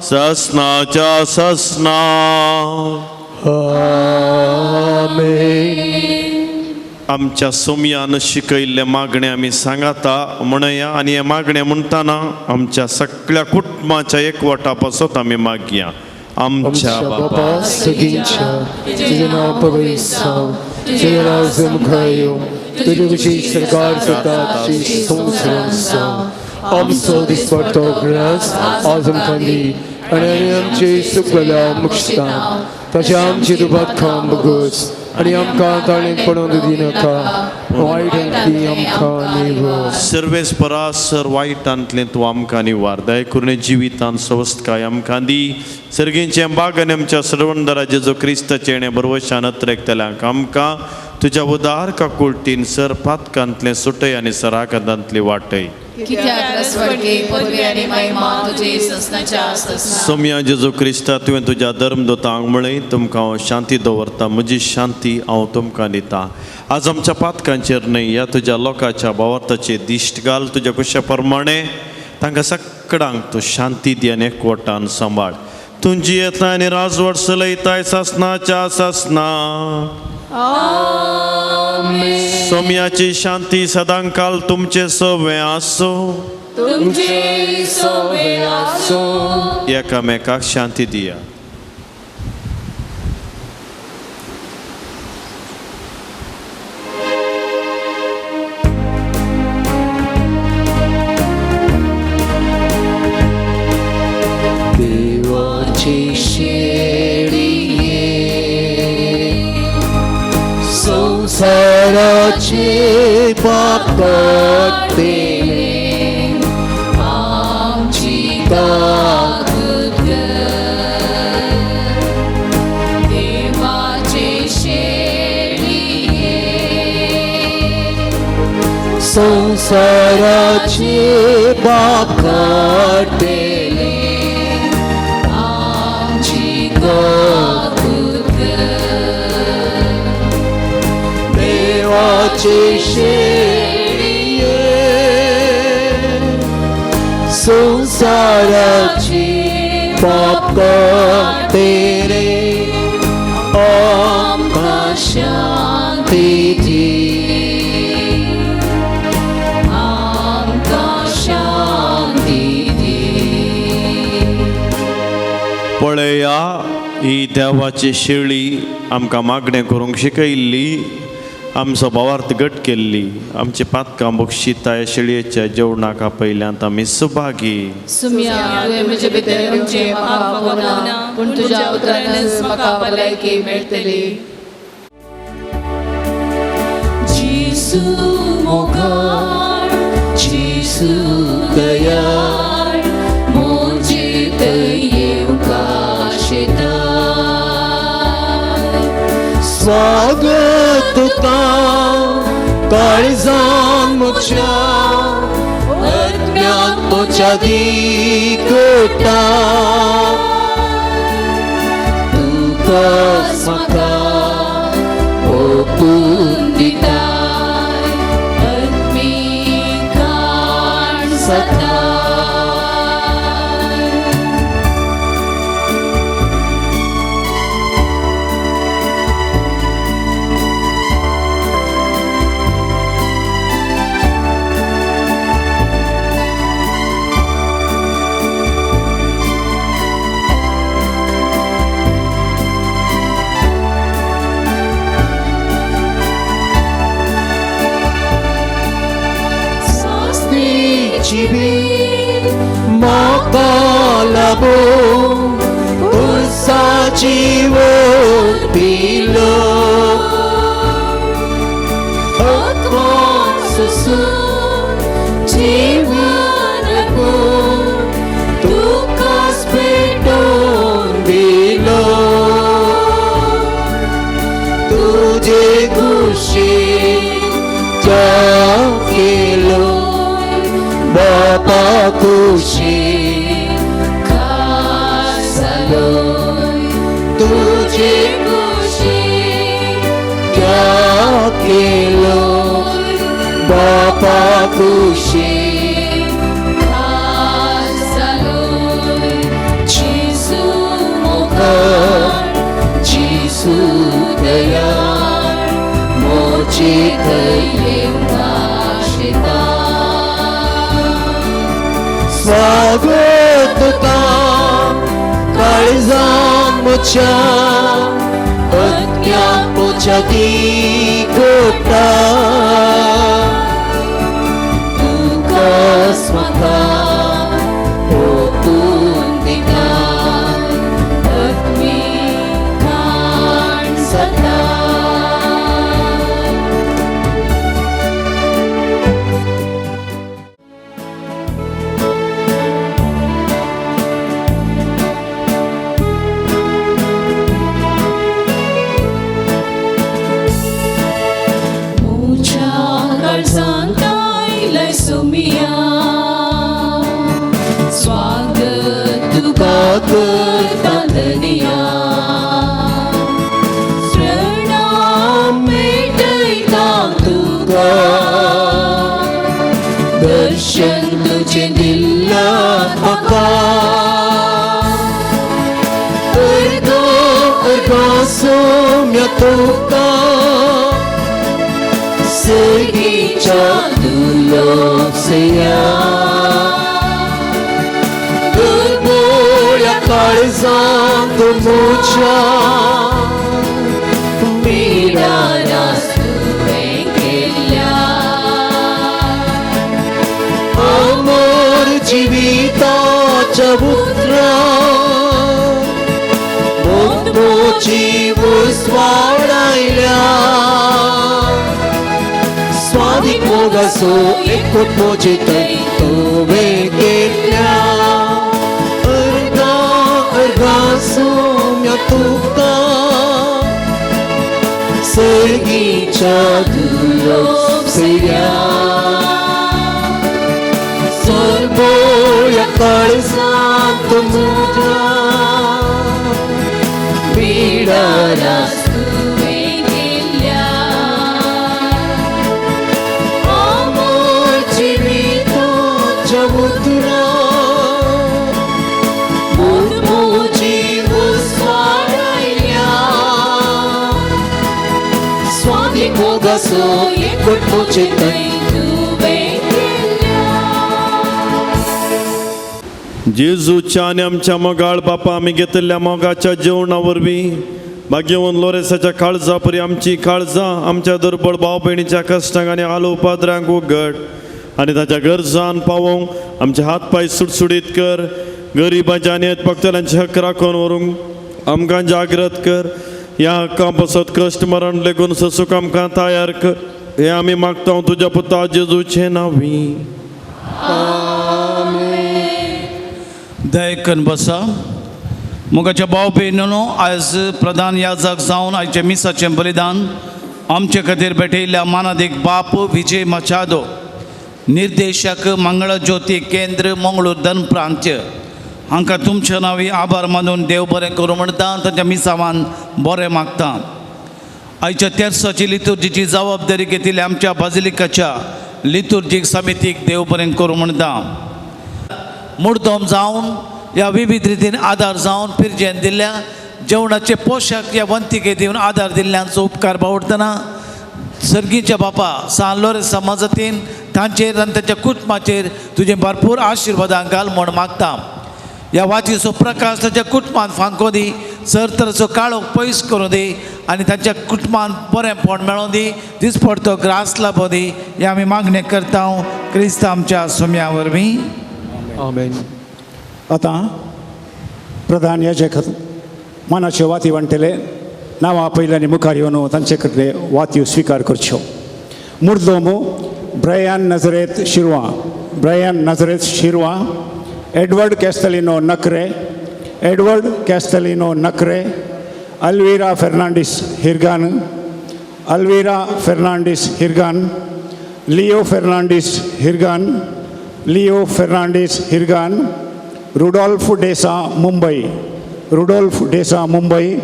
ससनाच्या ससना. आमेन. आमच्या सोमयान शिकयल्ले मागणे आमी सांगाता म्हणया आनी हे मागणे म्हणटाना आमच्या सगळ्या कुटुंबाच्या एकवटा पासत आमी मागया. आमच्या बापा सगींच्या तुजें नांव पवित्र जावं, तुजें राज्य मुखार येवं, तुजे कुशीक सरकार जाता तशी संवसारांत जावं. आमचो दिसपट्टो ग्रास आज आमकां दी आनी आमचे सुकल्या मुक्षता तशें आमचे दुबाद बगस आनी आमकां ताणें पडोवन दिनाका, वायटांतली आमकां निवर. सर्वेस्परा सर वायटांतलें तूं आमकां निवार, दया करून जिवितान सवस्तकाय आमकां दी. सर्गींचें बाग आनी आमच्या सर्वंदरा जेजू क्रिस्ताचें हेणें बरवशान अत्रेकतल्यांक आमकां तुज्या उदार काकुळटीन सर पातकांतलें सुटय आनी सराकदांतली वाटय. सोम्या जेजू क्रिस्ता तुवें तुज्या धर्मदूतांक म्हळें, तुमकां हांव शांती दवरता, म्हजी शांती हांव तुमकां दिता. आज आमच्या पातकांचेर न्हय, ह्या तुज्या लोकांच्या भावार्थाचेर दिश्ट घाल. तुज्या कुशा प्रमाणे तांकां सगळ्यांक तूं शांती दी आनी एकवटान सांबाळ. तूं जियेता आनी राजवट चलयताय सासनाच्या सासना. सोम्याची शांती सदांकाल तुमचे सवे आसूं. तुमचे सोवे आसूं. एकामेकाक शांती दिया. देवाची शेळये संसाराचे पाप काडटले आमची काकूत कर. देवाचे शेळये संसाराचे पाप काडटले आमची काकूत कर. देवाचे शेळये संसाराचे पाप काडटले आमकां शांती दी. आमकां शांती दी. पळया ही देवाची शेळी आमकां मागणें करूंक शिकयल्ली, आमचो भावार्थ घट केल्ली, आमची पातकां बक्षिता ह्या शेळयेच्या जेवणाक आपयल्यांत आमी सुभागी. सुमिया तुवें म्हजे भितर येवचें म्हाका फावना, पूण तुज्या उतरानच म्हाका भलायकी मेळटली. जेजू मोगाळ, जेजू दयाळ, म्हजे थंय येवंक आशेता. स्वागत तुका काळजान म्हज्या आत्म्यान म्हज्या दिकटा तुकाच म्हाका ओपून दिताय आत्मीक खाण सदां. जीवी म्हाका लाबूं तुळसा जीवन दिलो आत्मा सोसून जीवन अर्पून तुकाच भेटोवन दिलो तुजे कुशीन त्याग केलो बापा कुशीन खासलोय तुजे कुशीन त्याग केलो बापा कुशीन खासलोय. जेजू मोगाळ, जेजू दयाळ, म्हजे थंय येवंक आशेता. स्वागत तुका काळजान म्हज्या आत्म्यान म्हज्या दिकटा तुकाच म्हाका ओपून दिताय आत्मीक खाण सदां. म्हज्या काळजांत आयलय सुमिया, स्वागत तुका करता धनया. प्रणाम भेटयता तुका, दर्शन तुजें दिल्ला म्हाका अर्गां अर्गां सोम्या तुका सगीच्या दुलोसया. काळजांत म्हज्या पिडारास तुवें केल्या अमर जिविताच्या उतरां मोची उजवाडायल्या स्वादीक मोगाचो एकूच म्हजे थंय तुवें केल्या अर्गां अर्गां सोम्या तुका सर्गीच्या दुर्लभ सैऱ्या सरबोळ्या काळजांत म्हज्या पिडारास तुवें केल्या अमर जिविताच्या उतरां म्हजी उजवाडायल्या स्वादीक मोगाचो एकूच म्हजे थंय तुवें केल्या. जेजूच्या आनी आमच्या मोगाळ बापा आमी घेतिल्ल्या मोगाच्या जेवणा वरवीं भाग्यवंत लोरेसाच्या काळजा परी आमची काळजां आमच्या दुर्बळ भाव भयणीच्या कश्टांक आनी आलो पाद्रांक उगड आनी ताच्या गरजान पावोवंक आमचे हात पांय सुटसुटीत कर. गरिबांच्या आनी भक्तल्यांचे हक्क राखून व्हरूंक आमकां जागृत कर. ह्या हक्कां पासत कश्ट मरण लेगून ससूक आमकां तयार कर. हें आमी मागता तुज्या पुता जेजूचे नांवी. दयकन बसा. मोगाच्या भाव भयणीनो, आयज प्रधान याजक जावन आयच्या मिसाचें बलिदान आमचे खातीर भेटयल्ल्या मानादीक बाप विजय मचादो, निर्देशक मंगळ ज्योती केंद्र मंगळूर दन प्रांत्य, हांकां तुमच्या नांवी आभार मानून देव बरें करूं म्हणटा, तांच्या मिसावान बरें मागता. आयच्या तेर्साची लितुर्जीची जबाबदारी घेतिल्ल्या आमच्या बाजिलिकाच्या लितुर्जीक समितीक देव बरें करूं म्हणटा. मुर्दम जावन ह्या विविध रितीन आदार जावन पिरजेन दिल्ल्या जेवणाचे पोशाक ह्या वंतिके दिवन आदार दिल्ल्यांचो उपकार बावडटना सर्गीच्या बापा सान लोरेंस समाजातीन तांचेर आनी तांच्या कुटुंबाचेर तुजें भरपूर आशिर्वादां घाल म्हूण मागता. ह्या वातीचो प्रकाश ताच्या कुटुंबान फांको दी, सरतरचो काळोख पयस करूं दी आनी तांच्या कुटुंबान बरेंपण मेळों दी, दिसपडतो ग्रास लाबो दी. हे आमी मागणें करता क्रिस्त आमच्या सुम्या वरवीं. आमेन. आतां प्रधान याजक मानाच्यो वाती वांट्टले. नांवां पयलीं आनी मुखार येवन तांचे कडले वात्यो स्विकार करच्यो. मुर्दोमो Brian Nazareth Shirva, Brian Nazareth Shirva, Edward Castelino Nakre, Edward Castelino Nakre, Alvira Fernandes Hirgan, Alvira Fernandes Hirgan, Leo Fernandes Hirgan, Leo Fernandes Hirgan, Rudolph D'Sa Mumbai, Rudolph D'Sa Mumbai,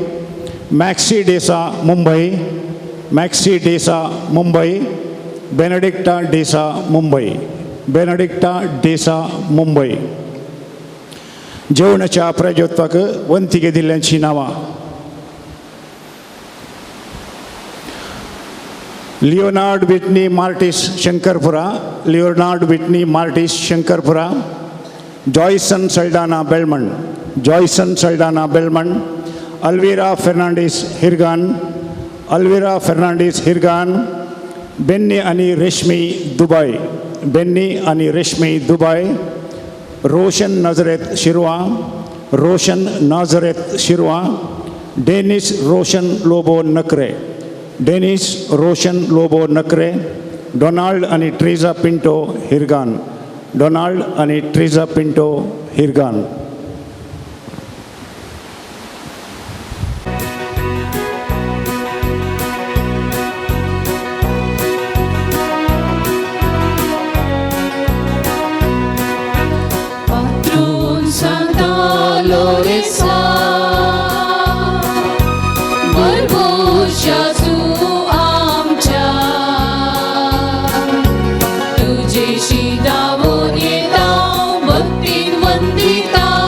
Maxi D'Sa Mumbai, Maxi D'Sa Mumbai, Benedicta D'Sa Mumbai, Benedicta D'Sa Mumbai. जेवणाच्या प्राजोत्वाक वंतिके दिल्ल्यांची नांवां: Leonard Whitney Martis Shankarpura, Leonard Whitney Martis Shankarpura, Joyson Saldanha Belman, Joyson Saldanha Belman, Alvira Fernandes Hirgan, Alvira Fernandes Hirgan, Benny आनी रेशमी दुबय, बेन्नी आनी Reshmi Dubai, Roshan Nazareth Shirva, Roshan Nazareth Shirva, Dennis Roshan Lobo Nakre, Dennis Roshan Lobo Nakre, Donald आनी ट्रेजा पिंटो हिरगान, डोनाल्ड आनी treasure Pinto हिरगान. Patron Santa Loresa, भरभोश्या तूं आमच्या, तुजेशी धांवून येता भक्तीन वंदिता.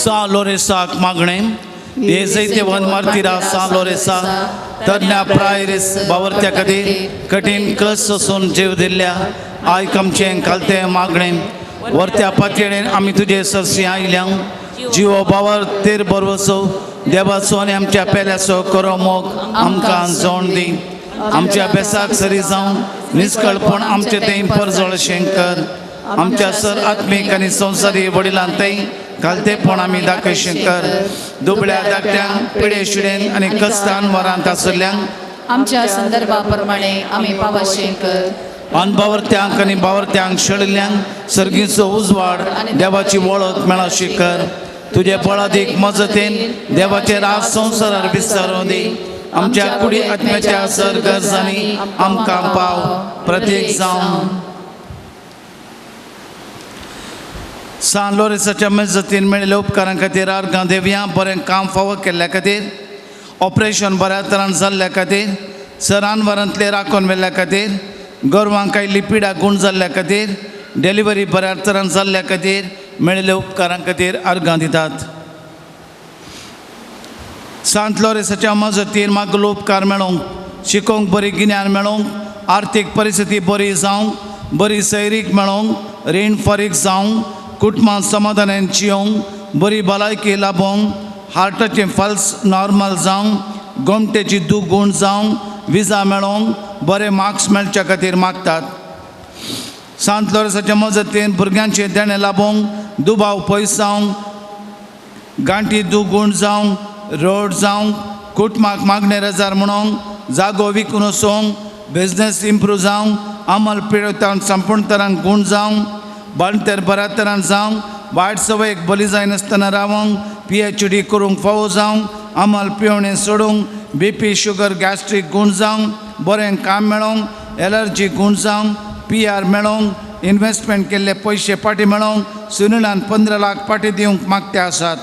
सा लोरेसाक मागणें हे जैतेवन मार्तिरा सा लोरेसा तरण्या प्रायरीस बावरत्या खातीर कठीण कस सोसून जीव दिल्ल्या आयक आमचें खालतें मागणें वरत्या पातयेन आमी तुजे सरशी आयल्या जिवो बावर तेर बरवसो देवाचो आनी आमच्या पेल्याचो करो मोग आमकां जोण दी आमच्या बेसाक सरी जावन निस्कळपण आमचें तें परजळ शंकर आमच्या सर आत्मीक आनी संवसारी वडिलां थंय घालतेपण आमी दाखय शंकर दुबळ्या धाकट्यांक पिडे शिडेन आनी कस्तान वरांत आसल्ल्यांक आमच्या संदर्भा प्रमाणे आमी पावाशें कर अनबावरत्यांक आनी बावरत्यांक शेळिल्ल्यांक सर्गीचो उजवाड देवाची वळख मेळशी कर तुजे बळादीक मजतीन देवाचे राज संवसारार विस्तारून दी आमच्या कुडी आत्म्याच्या सर गरजांनी आमकां पाव प्रत्येक जावन सान लोरेसाच्या मजतीन मेळिल्ल्या उपकारां खातीर आर्गां देवया बरें काम फावो केल्ल्या खातीर ऑपरेशन बऱ्या तरान जाल्ल्या खातीर सरान वरांतले राखून व्हेल्ल्या खातीर गोरवांक आयिल्ली पिडा गूण जाल्ल्या खातीर डिलिव्हरी बऱ्या तरान जाल्ल्या खातीर मेळिल्ल्या उपकारां खातीर आर्गां दितात. सांत लोरेसाच्या मजतीन मागलो उपकार मेळोवंक शिकोवंक बरी गिन्यान मेळोवंक आर्थीक परिस्थिती बरी जावंक बरी सैरीक मेळोवंक रीण फारीक जावंक कुटुंबां समाधानान जियोवंक बरी भलायकी लाबोवंक हार्टाचें फल्स नॉर्मल जावंक गोमटेची दूख गूण जावंक विजा मेळोवंक बरे मार्क्स मेळच्या खातीर मागतात. सांत लोरेसाच्या मजतीन भुरग्यांचें देणें लाबोवंक दुबाव पयस जावंक गांठी दूख गूण जावंक रोड जावंक कुटुंबाक मागणे रजार म्हणोंक जागो विकून वचोंक बिजनेस इम्प्रूव जावंक अमल पिळतान संपूर्ण तरान गूण जावंक बांटर बऱ्या तरान जावंक वायट संवयेक बली जायनासतना रावोंक PhD करूंक फावो जावंक अमल पिवणें सोडूंक BP sugar gastric गूण जावंक बरें काम मेळोवंक एलर्जी गूण जावंक PR मेळोवंक इन्वेस्टमेंट केल्ले पयशे फाटीं मेळोवंक सुनिलान 15 लाख फाटीं दिवंक मागते आसात.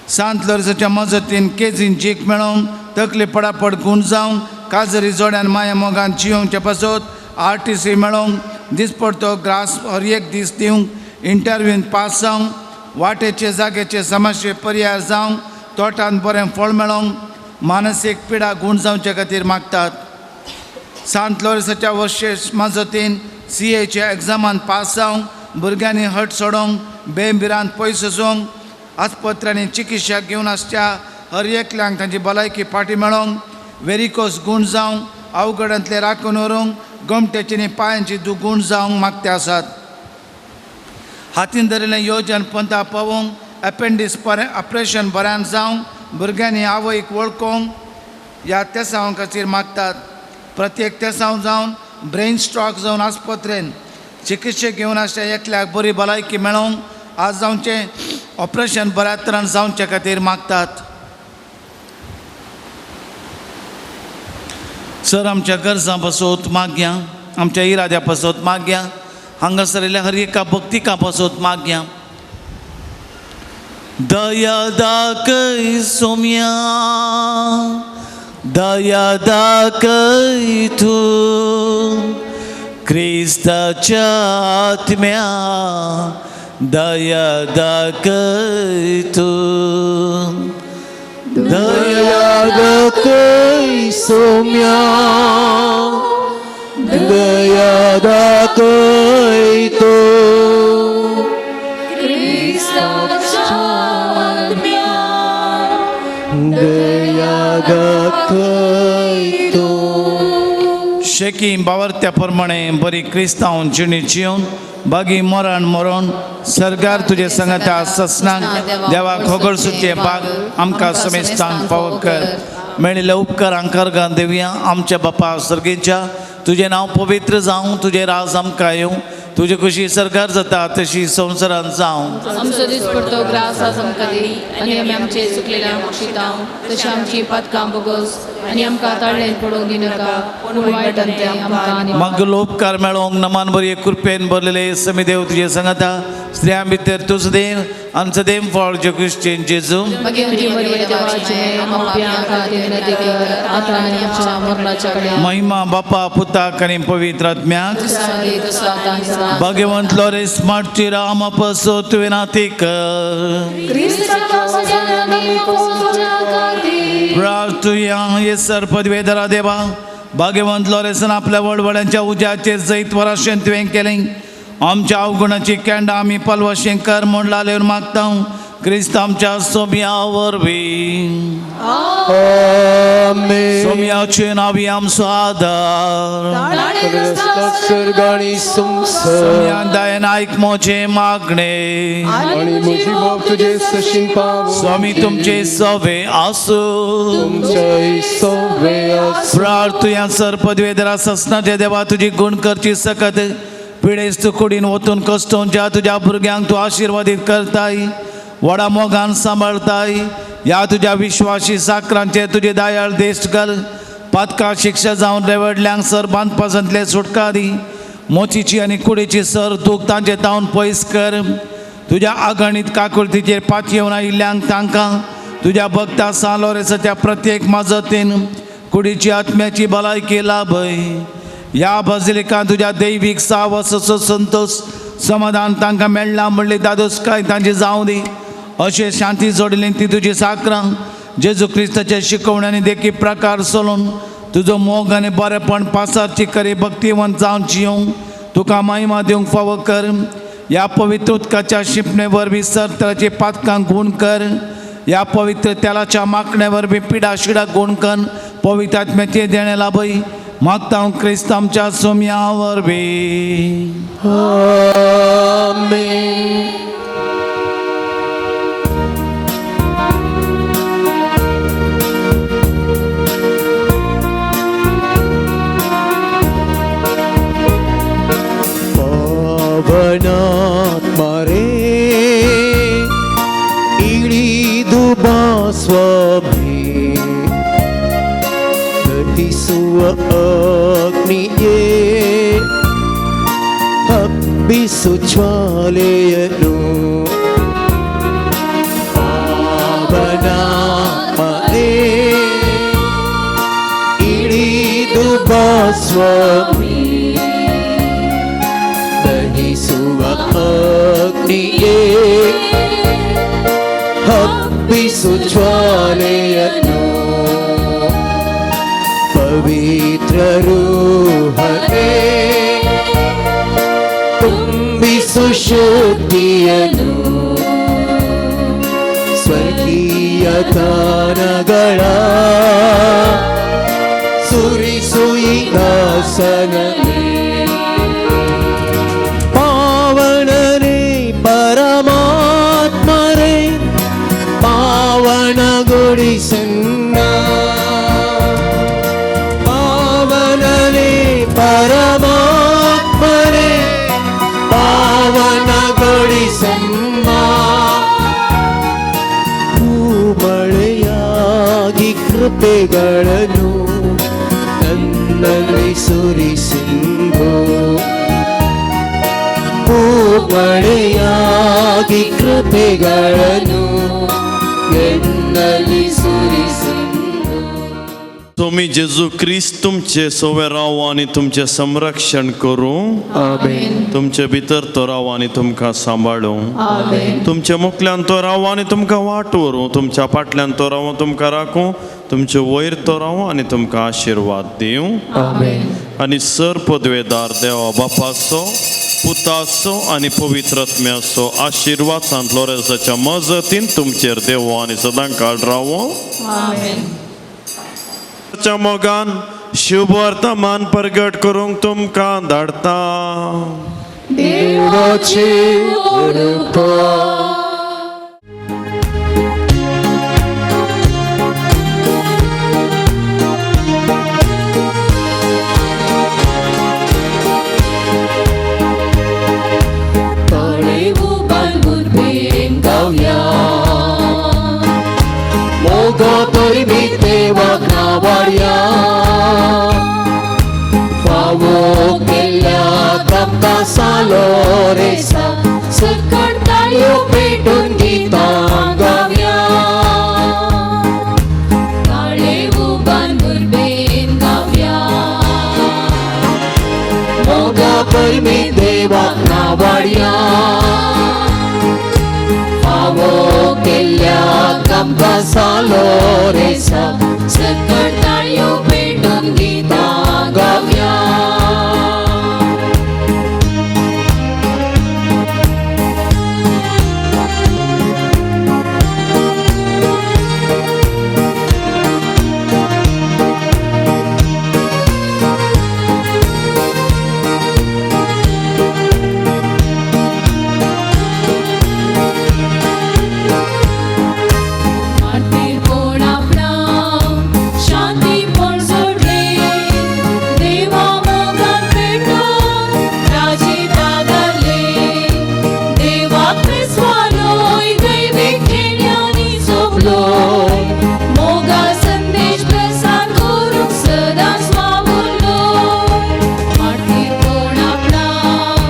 सांत लोरेसाच्या मजतीन केजीन जीक मेळोवंक तकली पडापड गूण जावंक काजरी जोड्यान माया मोगान जियोवचे पासत RTC मेळोवंक दिसपडतो ग्रास हर एक दीस दिवंक इंटरव्यून पास जावंक वाटेचे जाग्याचे समस्ये पर्याय जावंक तोटान बरें फळ मेळोवंक मानसीक पिडा गूण जावचे खातीर मागतात. सांत लोरेसाच्या वर्शेश मजतीन CAच्या एग्जामान पास जावंक भुरग्यांनी हट सोडोवंक बेंबिरांत पयस वचोंक आस्पत्र्यांनी चिकित्सा घेवन आसच्या हर एकल्यांक तांची भलायकी फाटीं मेळोवंक वेरिकोस गूण जावंक अवघडांतले राखून व्हरूंक गोमटेची आनी पांयांची दूख गूण जावंक मागते आसात. हातीन धरिल्लें योजन पंथा पावोवंक एपेंडीस बरें ऑपरेशन बऱ्यान जावंक भुरग्यांनी आवयक वळखोवंक ह्या तेसांव खातीर मागतात. प्रत्येक तेसांव जावन ब्रेन स्ट्रोक जावन आस्पत्रेन चिकित्सा घेवन आसच्या एकल्याक बरी भलायकी मेळोवंक आज जावचें ऑपरेशन बऱ्या तरान जावचे खातीर मागतात. सर आमच्या गरजां पासत मागया आमच्या इराद्या पासत मागया हांगासर येयल्ल्या हर एका भक्तिका पासत मागया. दया दाखय सोम्या दया दाखय तूं क्रिस्ताच्या आत्म्या दया दाखय तूं दया दाखय सोम्या दया दाखय तूं क्रिस्ताच्या आत्म्या दया दाखय तूं. शेकी बावरत्या प्रमाणे बरी क्रिस्तांव जिणी जिवन बागी मरण मरण सरकार तुजे संगता ससनाक देवाक होगड सुचे बाग आमकां समेस्तांक फावो कर मेळिल्ले उपकारांक अर्गां देवया. आमच्या बापा सर्गेच्या तुजें नांव पवित्र जावं तुजें राज आमकां येवं तुजे कशी सरकार जाता तशी संवसारांत जावं. आमचो दिसपडतो ग्रास आज आमकां दी आनी आमी आमचे चुकलेल्या मोक्षितांव तशें आमची पातकां बोगोस आनी आमकां ताळ्ळेन पडोवंक दिनाका पूण वायटांतलें आमकां मागलो उपकार मेळोवंक नमान बरी कृपेन भरलेले समी देव तुजे सांगाता स्त्रियां भितर तुजो देव आनी सदैव फळ जे क्रिश्चन जेजू. भगवती मरिये देवाचे आमकां पाप्यां खातीर विनंती कर आतां आनी आमच्या मरणाच्या वेळार. महिमा बापा पुताक आनी पवित्र आत्म्याक. आदी तसो आतां आनी सदां. भगवंत लोरेस मार्टीरा आमा पासत विनंती कर. प्रार्थुया हे सर पदवेधरा देवा भाग्यवंत लॉरेसान आपल्या वडवड्यांच्या उज्याचेर जैत वराशेन तुवें केलें. आमच्या अवगुणाची कॅन्डा आमी पालवाशें कर म्हूण लालेवन मागता क्रिस्त आमच्या सोम्या वरवीं. सोम्याचे नावी आमचो आदार. सर्गाणी संसार. सोम्या दयेन आयक म्हजें मागणें. आणि म्हजी मोग तुजे सशीं पावो. स्वामी तुमचे सवे आसूं. तुमचे सवे आसूं. प्रार्थुया सर पदवेधरा ससनाच्या देवा तुजी गुण करची सकत पिडेस्त कुडीन वतून कश्टोवच्या तुज्या भुरग्यांक तूं आशिर्वादीत करताय व्हडा मोगान सांबाळताय. ह्या तुज्या विश्वासी साकरांचेर तुजी दयाळ देश घाल. पातका शिक्षा जावन रेवडल्यांक सर बांदपासांतले सुटका दी. मोचीची आनी कुडीची सर दूख तांचे तावन पयस कर. तुज्या आगणीत काकुळतीचेर पातयेवन आयिल्ल्यांक तांकां तुज्या भक्ता सान लोरेसाच्या प्रत्येक मजतीन कुडीची आत्म्याची भलायकी लाभय. ह्या बजलिकान तुज्या दैवीक सावसाचो संतोश समाधान तांकां मेळ्ळा म्हणली दादोसकाय तांची जावं दी. अशें शांती जोडली ती तुजी साकरां जेजू क्रिस्ताच्या शिकवण्यानी देखी प्रकार सोलून तुजो मोग आनी बरेपण पासारची करी भक्तिवंत जावन जियोंक तुका महिमा दिवंक फावो कर. ह्या पवित्र उदकाच्या शिंपणे वरवीं सरतराची पातकां गूण कर. ह्या पवित्र तेलाच्या माकणे वरवीं पिडा शिडा गूण कर. पवित्र आत्म्याचें देणें लाभय मागता हांव क्रिस्त आमच्या सोम्या वरवीं. आमेन. पावनात्मा रे इळिदु बा स्वामी दहिಸುವ ಅಗ್ನಿಯೇ ಹಬ್ಬಿಸು ಜ್ವಾಲೆಯನ್ನು. ಪಾವನಾತ್ಮನೇ ಇಳಿದು ಬಾ ಸ್ವಾಮಿ ದಹಿಸುವ ಅಗ್ನಿಯೇ ಹಬ್ಬಿಸು ಜ್ವಾಲೆಯನ್ನು. ಪವಿತ್ರ ರೂಹನೇ ತುಂಬಿಸು ಶುದ್ಧಿಯನ್ನು ಸ್ವರ್ಗೀಯ ದಾನಗಳ ಸುರಿಸು ಈ ದಾಸನಲ್ಲಿ. ಪಾವನರೇ ಪರಮಾತ್ಮರೇ ಪಾವನಗೊಳಿಸನ್ನ. ಪಾವನರೇ ಪರಮಾತ್ಮರೇ ಪಾವನಗೊಳಿಸನ್ನ. ಹೂಮಳೆಯಾಗಿ ಕೃಪೆಗಳನ್ನು ನನ್ನಲ್ಲಿ ಸುರಿಸಿಂದು. ಹೂಮಳೆಯಾಗಿ ಕೃಪೆಗಳನ್ನು ಎನ್ನಲ್ಲಿ ಸುರಿಸಿಂದು. स्वामी जेजू क्रिस्त तुमचे सवे राव आनी तुमचें संरक्षण करूं. आमेन. तुमचे भितर तो राव आनी तुमकां सांबाळूं. आमेन. तुमच्या मुखल्यान तो राव आनी तुमकां वाट व्हरूं. तुमच्या फाटल्यान तो राव तुमकां राखूं. तुमचे वयर तो राव आनी तुमकां आशिर्वाद दिवं. आमेन. आनी सर पदवेदार देवा बापाचो पुताचो आनी पवित्र आत्म्याचो आशिर्वाद सांत लोरेसाच्या मजतीन तुमचेर देव आनी सदां काळ रावो. आमेन. मोगान शुभ वर्तमान प्रगट करूंक तुमकां धाडता. देवाचे उपकार. तळेवू बालगुरबेन गावया मोगा परिमित देवाक नावाडया. फावो केल्ल्याक आमकां सालो रेसा सकट ताळयो पेटून गितां गावया ताळे उबान उर्बेन गावया मोगा परमी देवाक नावाडया फावो केल्ल्याक आमकां सालो रेसा सकट ताळयो पेटून गितां गावया मार्तीरपण आपणाव शांतीपण जोडले देवा मोगान पेटून राजी पादारले देवाक विस्वालोय दैवीक खेळ्यांनी सोबलोय मोगा संदेश प्रसार करूंक सदांच वावुरलोय मार्तीरपण आपणाव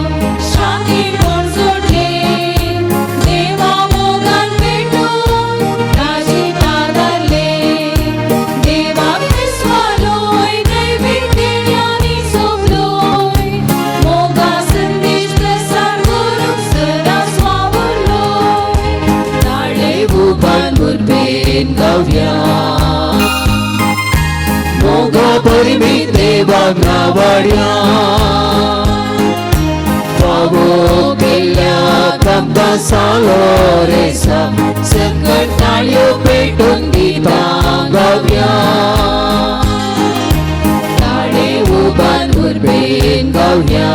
शांतीपण जोडले देवा मोगान पेटून राजी पादारले देवाक विस्वालोय दैवीक खेळ्यांनी सोबलोय मोगा संदेश प्रसार करूंक सदांच वावुरलोय ताळे उबान उर्बेन गावया मोगा परमी देवाक नावाडया फावो केल्ल्याक आमकां सालो रेसा सकट ताळयो पेटून गितां गावया ताळे उबान उर्बेन गावया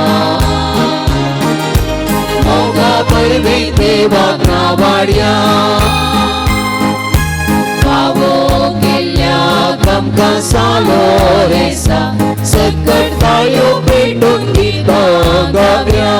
मोगा परमी देवाक नावाडया फावो केल्ल्याक आमकां सालो रेसा सकट ताळयो पेटून गितां गावया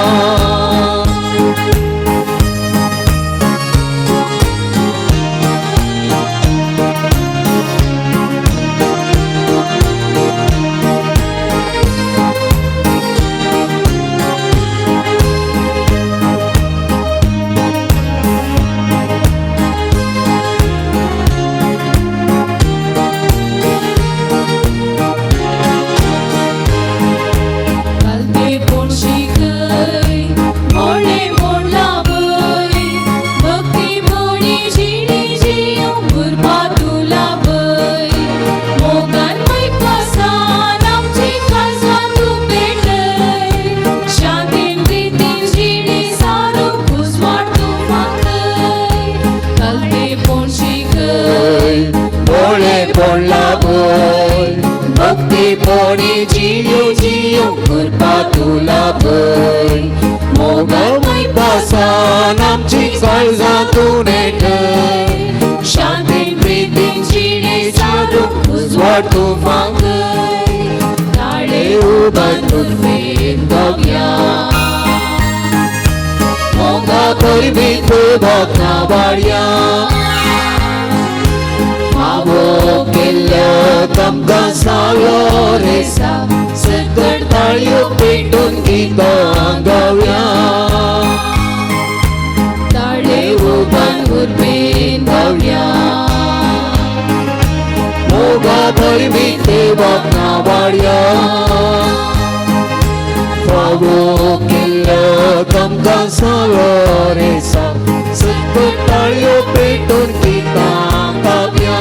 कल्पेपण शिकय मोडले मोडला पय भक्ती भोणी जिणी जियो उर्बा तुला पय मोगान मैपासान आमची काळजां तूं पेटय शांतीन प्रितीन जिणी सारूंक उजवाड तूं फांकय कल्पेपण शिकय भोळे पडला भय भक्ती पोणी जियो जियो कृपा तुला भय मोगामय पासान आमची काळजां तूं नेटय शांतीन प्रितीन जिणे सारूंक उजवाड तूं फांकय ताळे उबान उर्बेन गावया मोगा परमी देवाक नावाडया फावो केल्ल्याक आमकां सालो रेसा सकट ताळयो पेटून गितां गावया ताळे उबान उर्बेन गावया मोगा परमी देवाक नावाडया फावो केल्ल्याक आमकां सालो रेसा सकट ताळयो पेटून गितां गावया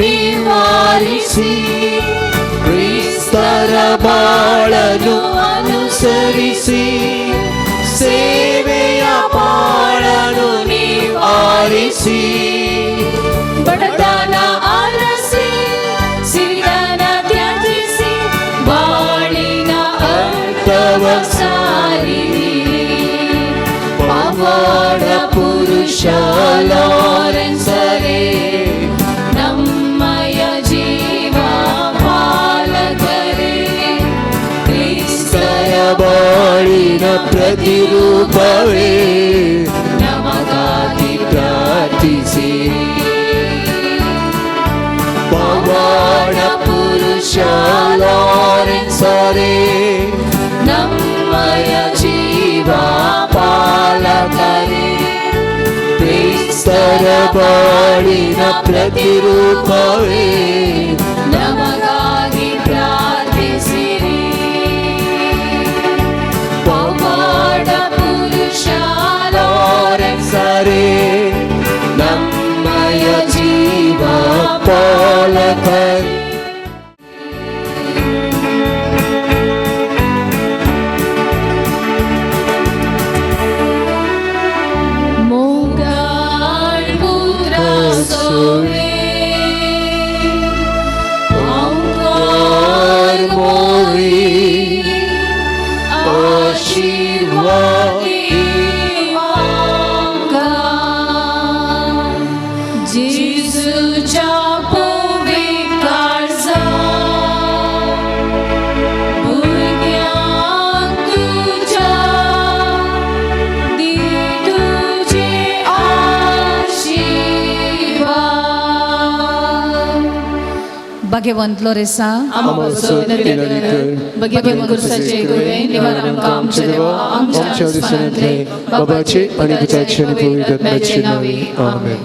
ನಿವಾರಿಸಿ ಕ್ರಿಸ್ತರ ಬಾಳನು ಅನುಸರಿಸಿ ಸೇವೆಯ ಬಾಳನು ನಿವಾರಿಸಿ ಬಡತನ ಅರಸಿ ಸಿರಿತನ ತ್ಯಜಿಸಿ ಬಾಳಿನ ಅರ್ಥವ ಸಾರಿರಿ ಪವಾಡ ಪುರುಷ ಲಾರೆನ್ಸರೇ ನಮ್ಮಯ ಜೀವ ಪಾಲಕರೇ ಕ್ರಿಸ್ತರ ಬಾಳಿನ ಪ್ರತಿರೂಪವೇ ನಮಗಾಗಿ ಪ್ರಾರ್ಥಿಸಿರಿ ಪವಾಡ ಪುರುಷ ಲಾರೆನ್ಸರೇ ನಮ್ಮಯ ಜೀವ ಪಾಲಕರೇ ಕ್ರಿಸ್ತರ ಬಾಳಿನ ಪ್ರತಿರೂಪವೇ ನಮಗಾಗಿ ಪ್ರಾರ್ಥಿಸಿರಿ ಪವಾಡ ಪುರುಷ ಲಾರೆನ್ಸರೇ ನಮ್ಮಯ ಜೀವ ಪಾಲಕರೇ. मोगाळ पुरासोवे ओंकार मोरी आशीर्वादी आमकां जेजूच्या पवित्र भुरग्यांक तुज्या दी तुझे आशीर्वाद. भाग्यवंत लोरेसा आमचो विनंती कर, भाग्यवंत पुरुषाचे गुरुवे निवार आमकां आमच्या देवा आमच्या दिसण्यातले बाबाचे आणि पित्याचे आणि पवित्र आत्म्याचे नावे आमेन.